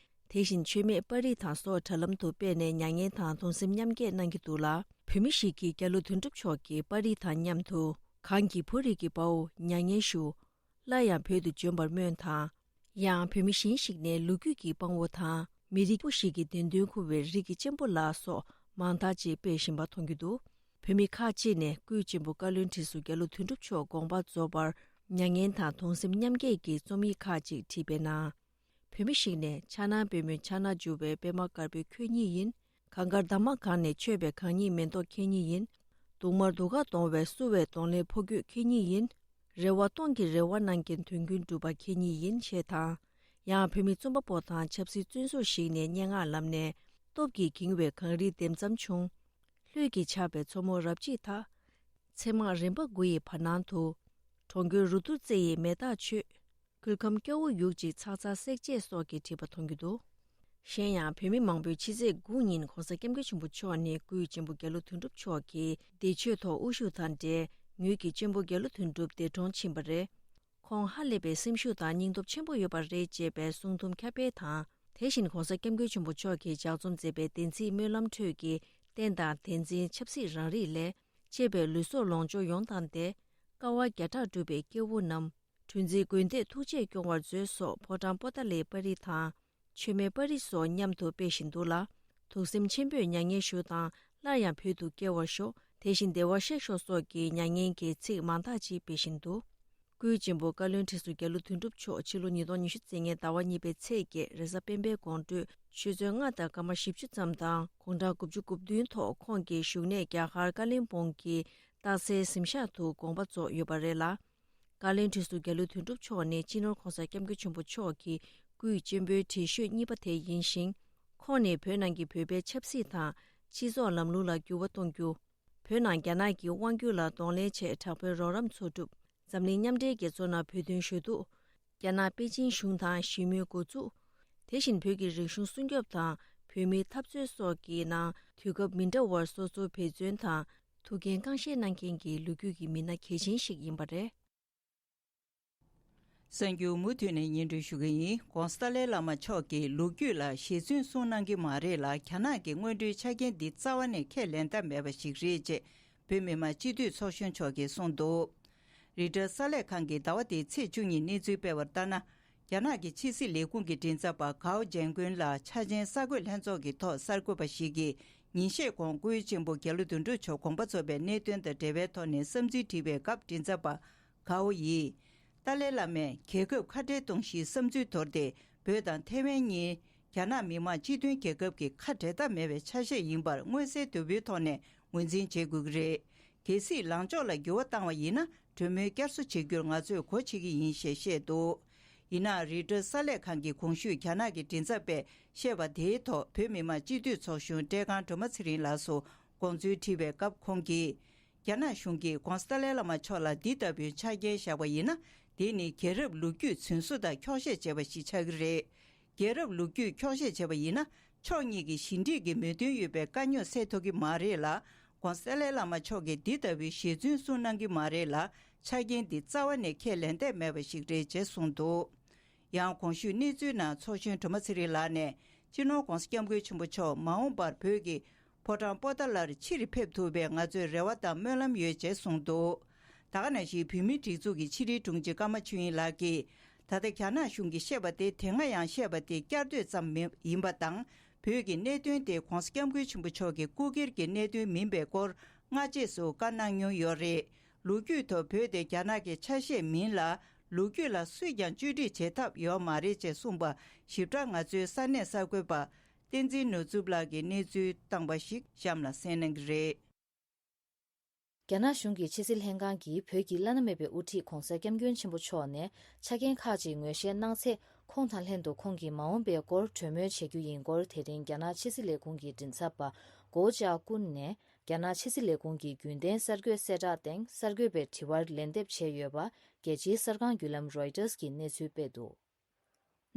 དེ་བཞིན་མཆོད་མེ་པར་རིས་དང་སོགས་དྲ་ལམ་དུ་སྤེལ་ནས་མྱ་ངན་དང་གདུང་སེམས་མཉམ་སྐྱེད་གནང་གི་འདུག་ལ། བོད་མི་ཞིག་གིས་རྒྱ་ལོ་དོན་གྲུབ་མཆོག་གི་པར་རིས་དང་མཉམ་དུ། གངས་ཀྱི་བུ་རིགས་ཀྱི་དཔའ་བོ། མྱ་ངན་ཞུ། སླར་ཡང་བོད་དུ་འབྱོན་པར་སྨོན་དང་། ཡང་བོད་མི་གཞན་ཞིག་ནས་ལོ་རྒྱུས་ཀྱི་དཔང་པོ་དང་། མི་རིགས་པོ་ཞིག་གི་བདེན་དོན་འཁུར་བའི་རིགས་ཀྱི་གཅེན་པོ་ལགས་སོགས་མང་དག་ཅིག་སྤེལ་བཞིན་པ་མཐོང་རྒྱུ་འདུག། བོད་མི་ཁག་ཅིག་ནས་སྐུའི་གཅེན་པོ་བཀའ་བློན་ཁྲི་ཟུར་རྒྱ་ལོ་དོན་གྲུབ་མཆོག་དགོངས་པ་རྫོགས་པར་མྱ་ངན་དང་གདུང་སེམས་མཉམ་སྐྱེད་ཀྱི་རྩོམ་ཡིག་ཁག་ཅིག་བྲིས་པའི་ནང་། བོད་མི་ཞིག་ནས་ཕྱག་ན་པུས་མོའི་ཕྱག་ན་བསྒྱུར་བའི་པད་མ་དཀར་པོའི་ཁྱོད་ཉིད་ཡིན། གངས་དཀར་འདབ་མ་གང་ནས་ཆོད་པའི་གང་ཉིད་མེ་ཏོག་ཁྱེད་ཉིད་ཡིན། གདུང་དམར་གདུགས་དཀར་གདོང་བས་བསུ་བའི་གདོང་ལེན་ཕོ་རྒྱུད་ཁྱེད་ཉིད་ཡིན། རེ་བ་སྟོང་གི་རེ་བ་གནང་མཁན་དོན་ཀུན་འགྲུབ་པ་ཁྱེད་ཉིད་ཡིན་ཞེས་དང་། ཡང་བོད་མི་རྩོམ་པ་པོ་དང་ཆབ་སྲིད་བཙོན་ཟུར་ཞིག་ནས་སྙན་ངག་ལམ་ནས། སྟོབས་ཀྱིས་འགྱིང་བའི་གངས་རི་ལྡེམ་ཙམ་བྱུང་། ལྷོད་ཀྱིས་ཆགས་པའི་མཚོ་མོ་རབ་འཇིགས་མཐའ། ཚེར་མང་རིམ་པ་དགུ་ཡི་བར་སྣང་དུ། གྲོང་ཁྱེར་རུ་ཐུར་རྩེ་ཡི་མེ་སྟག་ཆོད། སྐུ་ཁམས་སྐྱོ་བོ་ཡུག་ཅིག་ཚག་ཚག་བསྲེག་བཅད་སོགས་ཀྱིས་བྲིས་པ་མཐོང་རྒྱུ་འདུག། གཞན་ཡང་བོད་མི་མང་པོས་ཕྱི་ཚེས་དགུ་ཉིན་༸གོང་ས་༸སྐྱབས་མགོན་ཆེན་པོ་མཆོག་ནས་སྐུའི་གཅེན་པོ་རྒྱ་ལོ་དོན་གྲུབ་མཆོག་གིས་འདས་མཆོད་ཐོག་དབུ་བཞུགས་དང་འབྲེལ་ངོས་ཀྱིས་གཅེན་པོ་རྒྱ་ལོ་དོན་གྲུབ་འདས་གྲོངས་ཕྱིན་པ་རེད། ཁོང་ཧ་ལས་པའི་སེམས་ཤུགས་དང་སྙིང་སྟོབས་ཆེན་པོ་ཡོད་པ་རེད་ཅེས་པའི་གསུང་དུམ་ཁྱབ་སྤེལ་དང་། དེ་བཞིན་༸གོང་ས་༸སྐྱབས་མགོན་ཆེན་པོ་མཆོག་གིས་ལྗགས་རྩོམ་མཛད་པའི་བདེན་ཚིག་སྨོན་ལམ་ཁྲོད་ཀྱི་རྟེན་དང་བདེན་འཛིན་ཆབ་སྲིད་རང་རིགས་ལས། གཅེས་པའི་ལུས་སྲོག་ལོངས་སྤྱོད་ཡོངས་བཏང་སྟེ། དཀའ་བ་བརྒྱ་ཕྲག་བསྒྲུབས་པའི་སྐྱེ་བོ་རྣམས། གྲུ་འཛིན་དགོན་སྡེས་ཐུགས་རྗེས་སྐྱོང་བར་མཛོད་སོགས་ཕོ་བྲང་པོ་ཏཱ་ལའི་པར་རིས་དང་། མཆོད་མེ་པར་རིས་སོགས་མཉམ་དུ་སྤེལ་བཞིན་འདུག་ལ། ཐུགས་སེམས་ཆེན་པོས་མྱ་ངན་ཞུ་དང་སླར་ཡང་བོད་དུ་སྐྱེ་བར་ཤོག། དེ་བཞིན་བདེ་བར་གཤེགས་ཤོག་སོགས་ཀྱི་མྱ་ངན་གྱི་ཚིག་མང་དག་ཅིག་སྤེལ་བཞིན་འདུག། སྐུའི་གཅེན་པོ་བཀའ་བློན་ཁྲི་ཟུར་རྒྱ་ལོ་དོན་གྲུབ་མཆོག་ཕྱི་ལོ་ཉིས་སྟོང་ཉི་ཤུ་རྩ་ལྔའི་ཟླ་བ་གཉིས་པའི་ཚེས་བརྒྱད་རེས་གཟའ་སྤེན་པའི་དགོང་དྲོ་ཆུ་ཚོད་ལྔ་དང་སྐར་མ་བཞི་བཅུ་ཙམ་དང་དགུང་གྲངས་དགུ་བཅུ་གོ་བདུན་ཐོག་ཁོང་གི་བཞུགས་གནས་རྒྱ་གར་ཀ་ལིམ་པོང་གི་སྟག་འཚེར་གཟིམ་ཤག་ཏུ་དགོངས་པ་རྫོགས་ཡོད་པ་རེད་ལ། བཀའ་བློན་ཁྲི་ཟུར་རྒྱ་ལོ་དོན་གྲུབ་མཆོག་ནི་སྤྱི་ནོར་༸གོང་ས་༸སྐྱབས་མགོན་ཆེན་པོ་མཆོག་གི་སྐུའི་གཅེན་པོའི་དྲི་ཤོད་གཉིས་པ་དེ་ཡིན་ཞིང་། ཁོང་ནི་བོད་ནང་གི་བོད་པའི་ཆབ་སྲིད་དང་སྤྱི་ཚོགས་ལམ་ལུགས་ལ་འགྱུར་བ་གཏོང་རྒྱུ། བོད་ནང་རྒྱ་ནག་གི་དབང་སྒྱུར་ལ་གདོང་ལེན་ཆེད་དྲག་པོའི་རོགས་རམ་འཚོལ་སྒྲུབ། འཛམ་གླིང་མཉམ་འབྲེལ་རྒྱལ་ཚོགས་ནང་བོད་དོན་ཞུ་གཏུག། རྒྱ་ནག་པེ་ཅིན་གཞུང་དང་ཞི་མོལ་འགོ་འཛུགས། དེ་བཞིན་བོད་ཀྱི་རིག་གཞུང་སྲུང་སྐྱོབ་དང་བོད་མིའི་འཐབ་རྩོད་སོགས་ཀྱི་ནང་དུས་སྐབས་མི་འདྲ་བར་སོ་སོ་འབད་བརྩོན་དང་ཐུགས་འགན་རྐང་བཞེས་གནང་མཁན་གྱི་ལོ་རྒྱུས་ཀྱི་མི་སྣ་གལ་ཆེན་ཞིག་ཡིན་པ་རེད། གསར་འགྱུར་མུ་མཐུད་ནས་སྙན་སྒྲོན་ཞུ་གི་ཡིན། ྋགོང་ས་ཏཱ་ལའི་བླ་མ་མཆོག་གིས་ལོ་རྒྱུས་ལ་ཞེ་བཙུན་གསུང་གནང་གི་མ་རེད་ལ། རྒྱ་ནག་གི་སྔོན་འགྲོའི་ཆ་རྐྱེན་འདི་རྩ་བ་ནས་ཁས་ལེན་ཐབས་མེད་པ་ཞིག་རེད་ཅེས་བོད་མི་མང་སྤྱི་འཐུས་ཚོགས་གཞོན་མཆོག་གིས་གསུངས་འདུག། རོའི་ཊར་གསར་ལས་ཁང་གིས་ཟླ་བ་འདིའི་ཚེས་བཅུ་གཉིས་གནས་ཚུལ་སྤེལ་བར་ལྟར་ན། རྒྱ་ནག་གི་ཕྱི་སྲིད་ལས་ཁུངས་ཀྱི་མགྲིན་ཚབ་པ་གའོ་ཇན་ཀུན་ལ་འཆར་ཅན་གསར་འགོད་ལྷན་ཚོགས་ཀྱི་ཐོག་གསར་འགོད་པ་ཞིག་གིས་ཉིན་ཤས་གོང་སྐུའི་གཅེན་པོ་རྒྱ་ལོ་དོན་གྲུབ་མཆོག་དགོངས་པ་རྫོགས་པའི་གནད་དོན་དང་འབྲེལ་བའི་ཐོག་ནས་བསམ་ཚུལ་དྲིས་པའི་སྐབས། མགྲིན་ཚབ་པ་གའོ་ཡིས། ཏཱ་ལའི་བླ་མས་རྒྱལ་ཁབ་ཁ་བྲལ་གཏོང་གཞིའི་བསམ་ཚུལ་དོར་ཏེ། བོད་དང་ཐེ་ཝན་གཉིས་རྒྱ་ནག་མི་དམངས་སྤྱི་མཐུན་རྒྱལ་ཁབ་ཀྱི་ཁ་འབྲལ་ཐབས་མེད་པའི་ཆ་ཤས་ཡིན་པར་མངོན་གསལ་དོད་པོའི་ཐོག་ནས་ངོས་འཛིན་བྱེད་དགོས་ཀྱི་རེད། གལ་སྲིད་ལངས་ཕྱོགས་ལ་འགྱུར་བ་བཏང་བ་ཡིན་ན། གྲོས་མོལ་བསྐྱར་གསོ་བྱེད་རྒྱུར་ང་ཚོས་གོ་ཆོད་ཀྱི་ཡིན་ཞེས་བཤད་འདུག། ཡིན་ནའང་། རོའི་ཊར་གསར་ལས་ཁང་གིས་གོང་ཞུས་རྒྱ་ནག་གི་མགྲིན་ཚབ་པས་བཤད་པ་དེའི་ཐོག་བོད་མི་མང་སྤྱི་འཐུས་ཚོགས་གཞོན་བཀྲས་ཁང་སྒྲོལ་མ་ཚེ་རིང་ལགས་སུ་དགོངས་ཚུལ་དྲིས་པའི་སྐབས། ཁོང་གིས། རྒྱ་ནག་གཞུང་གིས་ྋགོང་ས་ཏཱ་ལའི་བླ་མ་མཆོག་ལ་འདི་ལྟ་བུའི་ཆ་རྐྱེན་བཞག་པ་ཡིན་ན། དེ་ནི་རྒྱལ་རབས་ལོ་རྒྱུས་རྫུན་བཟོ་དང་འཁྱོག་བཤད་བྱས་པ་ཞིག་ཆགས་ཀྱི་རེད། རྒྱལ་རབས་ལོ་རྒྱུས་འཁྱོག་བཤད་བྱས་པ་ཡིན་ན། ཕྱོགས་གཉིས་ཀྱི་ཞི་འགྲིག་གི་མོས་མཐུན་ཡོད་པའི་དཀའ་རྙོག་སེལ་ཐུབ་ཀྱི་མ་རེད་ལ། ྋགོང་ས་ཏཱ་ལའི་བླ་མ་མཆོག་གིས་འདི་ལྟ་བུའི་ཞེ་བཙུན་གསུང་གནང་གི་མ་རེད་ལ། ཆ་རྐྱེན་འདི་རྩ་བ་ནས་ཁས་ལེན་ཐབས་མེད་པ་ཞིག་རེད་ཅེས་གསུངས་འདུག། ཡང་གོང་ཞུས་གནས་ཚུལ་ནང་ཚོགས་གཞོན་སྒྲོལ་མ་ཚེ་རིང་ལགས་ནས། སྤྱི་ནོར་༧གོང་ས་༧སྐྱབས་མགོན་ཆེན་པོ་མཆོག་མ་འོངས་པར་བོད་ཀྱི་ཕོ་བྲང་པོ་ཏཱ་ལར་ཕྱིར་ཕེབས་ཐུབ་པའི་ང་ཚོའི་རེ་བ་དང་སྨོན་ལམ་ཡོད་ཅེས་གསུངས་འདུག། ད་ག་ནང་བཞིན་བོད་མིའི་སྒྲིག་འཛུགས་ཀྱི་ཕྱི་དྲིལ་དྲུང་ཆེ་ཀརྨ་ཆོས་དབྱིངས་ལགས་ཀྱིས། ད་ལྟ་རྒྱ་ནག་གཞུང་གིས་བཤད་པ་དེ་དེ་སྔ་ཡང་བཤད་པ་དེ་བསྐྱར་ཟློས་ཙམ་མིན་ཡིན་པ་དང་། བོད་ཀྱི་གནད་དོན་དེ་༧གོང་ས་༧སྐྱབས་མགོན་ཆེན་པོ་མཆོག་གི་སྐུ་སྒེར་གྱི་གནད་དོན་མིན་པའི་སྐོར་སྔ་རྗེས་སུ་བཀའ་གནང་མྱོང་ཡོད་རེད། ལོ་རྒྱུས་ཐོག་བོད་དེ་རྒྱ་ནག་གི་ཆ་ཤས་མིན་ལ། ལོ་རྒྱུས་ལ་སུས་ཀྱང་བཅོས་སྒྲིག་བྱེད་ཐབས་ཡོད་མ་རེད་ཅེས་གསུངས་པ་ཞིབ་ཕྲ་ང་ཚོའི་ས་གནས་གསར་འགོད་པ་བསྟན་འཛིན་ནོར་འཛུམ་ལགས་ཀྱིས་གནས་ཚུལ་བཏང་པ་ཞིག་གཤམ་ལ་གསན་གནང་གི་རེད། རྒྱ་ནག་གཞུང་གི་ཕྱི་སྲིད་ལྷན་ཁང་གིས་བོད་ཀྱི་བླ་ན་མེད་པའི་དབུ་ཁྲིད་༧གོང་ས་༧སྐྱབས་མགོན་ཆེན་པོ་མཆོག་ནས་ཆ་རྐྱེན་ཁག་ཅིག་ངོས་བཞེས་གནང་ཚེ། ཁོང་དང་ལྷན་དུ་ཁོང་གི་མ་འོངས་པའི་སྐོར་གྲོས་མོལ་བྱ་རྒྱུ་ཡིན་སྐོར། དེ་རིང་རྒྱ་ནག་ཕྱི་སྲིད་ལས་ཁུངས་ཀྱི་མགྲིན་ཚབ་པ་གོ་ཅཱ་ཀུན་ནས། རྒྱ་ནག་ཕྱི་སྲིད་ལས་ཁུངས་ཀྱི་རྒྱུན་ལྡན་གསར་འགོད་གསལ་བསྒྲགས་སྟེང་གསར་འགོད་པའི་དྲི་བར་ལན་འདེབས་བྱས་ཡོད་པ། རྒྱལ་སྤྱིའི་གསར་ཁང་བརྒྱུད་ལམ་Reuters་གྱིས་གནས་ཚུལ་སྤེལ་འདུག།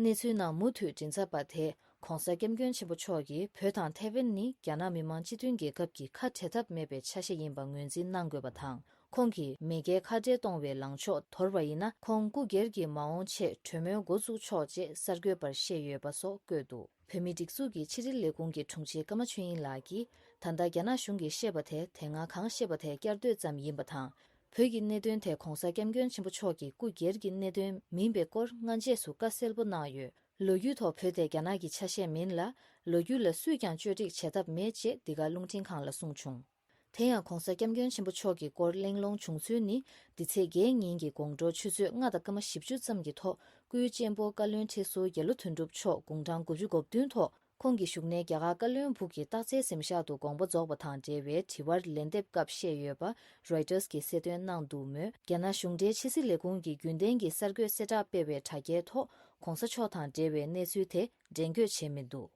གནས་ཚུལ་ནང་མུ་མཐུད་མགྲིན་ཚབ་པ་དེས་༧གོང་ས་༧སྐྱབས་མགོན་ཆེན་པོ་མཆོག་གིས་བོད་དང་ཐའེ་ཝན་ནི་རྒྱ་ནག་མི་དམངས་སྤྱི་མཐུན་རྒྱལ་ཁབ་ཀྱི་ཁ་བྲལ་ཐབས་མེད་པའི་ཆ་ཤས་ཡིན་པ་ངོས་འཛིན་གནང་དགོས་པ་དང་། ཁོང་གིས་མེས་རྒྱལ་ཁ་བྲལ་གཏོང་བའི་ལངས་ཕྱོགས་དོར་བ་ཡིན་ན། ཁོང་སྐུ་སྒེར་གྱི་མ་འོངས་ཆེད་གྲོས་མོལ་འགོ་བཙུགས་ཆོག་ཅེས་གསར་འགོད་པར་བཤད་ཡོད་པ་སོགས་བཀོད་འདུག། བོད་མིའི་སྒྲིག་འཛུགས་ཀྱི་ཕྱི་དྲིལ་ལས་ཁུངས་ཀྱི་དྲུང་ཆེ་ཀརྨ་ཆོས་དབྱིངས་ལགས་ཀྱིས། ད་ལྟ་རྒྱ་ནག་གཞུང་གིས་བཤད་པ་དེ་དེ་སྔ་གང་བཤད་པ་དེ་བསྐྱར་ཟློས་ཙམ་ཡིན་པ་དང་། བོད་ཀྱི་གནད་དོན་དེ་༧གོང་ས་༧སྐྱབས་མགོན་ཆེན་པོ་མཆོག་གི་སྐུ་སྒེར་གྱི་གནད་དོན་མིན་པའི་སྐོར་སྔ་རྗེས་སུ་བཀའ་གསལ་པོ་གནང་ཡོད། ལོ་རྒྱུས་ཐོག་བོད་དེ་རྒྱ་ནག་གི་ཆ་ཤས་མིན་ལ། ལོ་རྒྱུས་ལ་སུས་ཀྱང་བཅོས་སྒྲིག་བྱེད་ཐབས་མེད་ཅེས་འདི་ག་རླུང་འཕྲིན་ཁང་ལ་གསུངས་བྱུང་། དེ་ཡང་༧གོང་ས་༧སྐྱབས་མགོན་ཆེན་པོ་མཆོག་གི་སྐོར་གླེང་སློང་བྱུང་ཚུལ་ནི། འདི་ཚེས་བརྒྱད་ཉིན་གྱི་དགོང་དྲོ་ཆུ་ཚོད་ལྔ་དང་སྐར་མ་བཞི་བཅུ་ཙམ་གྱི་ཐོག་སྐུའི་གཅེན་པོ་བཀའ་བློན་ཁྲི་ཟུར་རྒྱ་ལོ་དོན་གྲུབ་མཆོག་དགུང་གྲངས་དགུ་བཅུ་གོ་བདུན་ཐོག་ཁོང་གི་བཞུགས་གནས་རྒྱ་གར་བཀའ་བློན་སྦུག་གི་སྟག་རྩེའི་གཟིམ་ཤག་ཏུ་དགོངས་པ་རྫོགས་པ་དང་འབྲེལ་བའི་དྲི་བར་ལན་འདེབས་སྐབས་བཤད་ཡོད་པ་Reuters་གིས་གསལ་སྟོན་གནང་འདུག་མོད། རྒྱ་ནག་གཞུང་འབྲེལ་ཕྱི་སྲིད་ལས་ཁུངས་ཀྱི་རྒྱུན་ལྡན་གྱི་གསར་འགོད་གསལ་བསྒྲགས་སྤེལ་བའི་དྲ་རྒྱའི་ཐོག་གོང་ས་མཆོག་དང་འབྲེལ་བའི་གནས་ཚུལ་དེ་འགྲེམས་འཁོད་བྱས་མི་འདུག།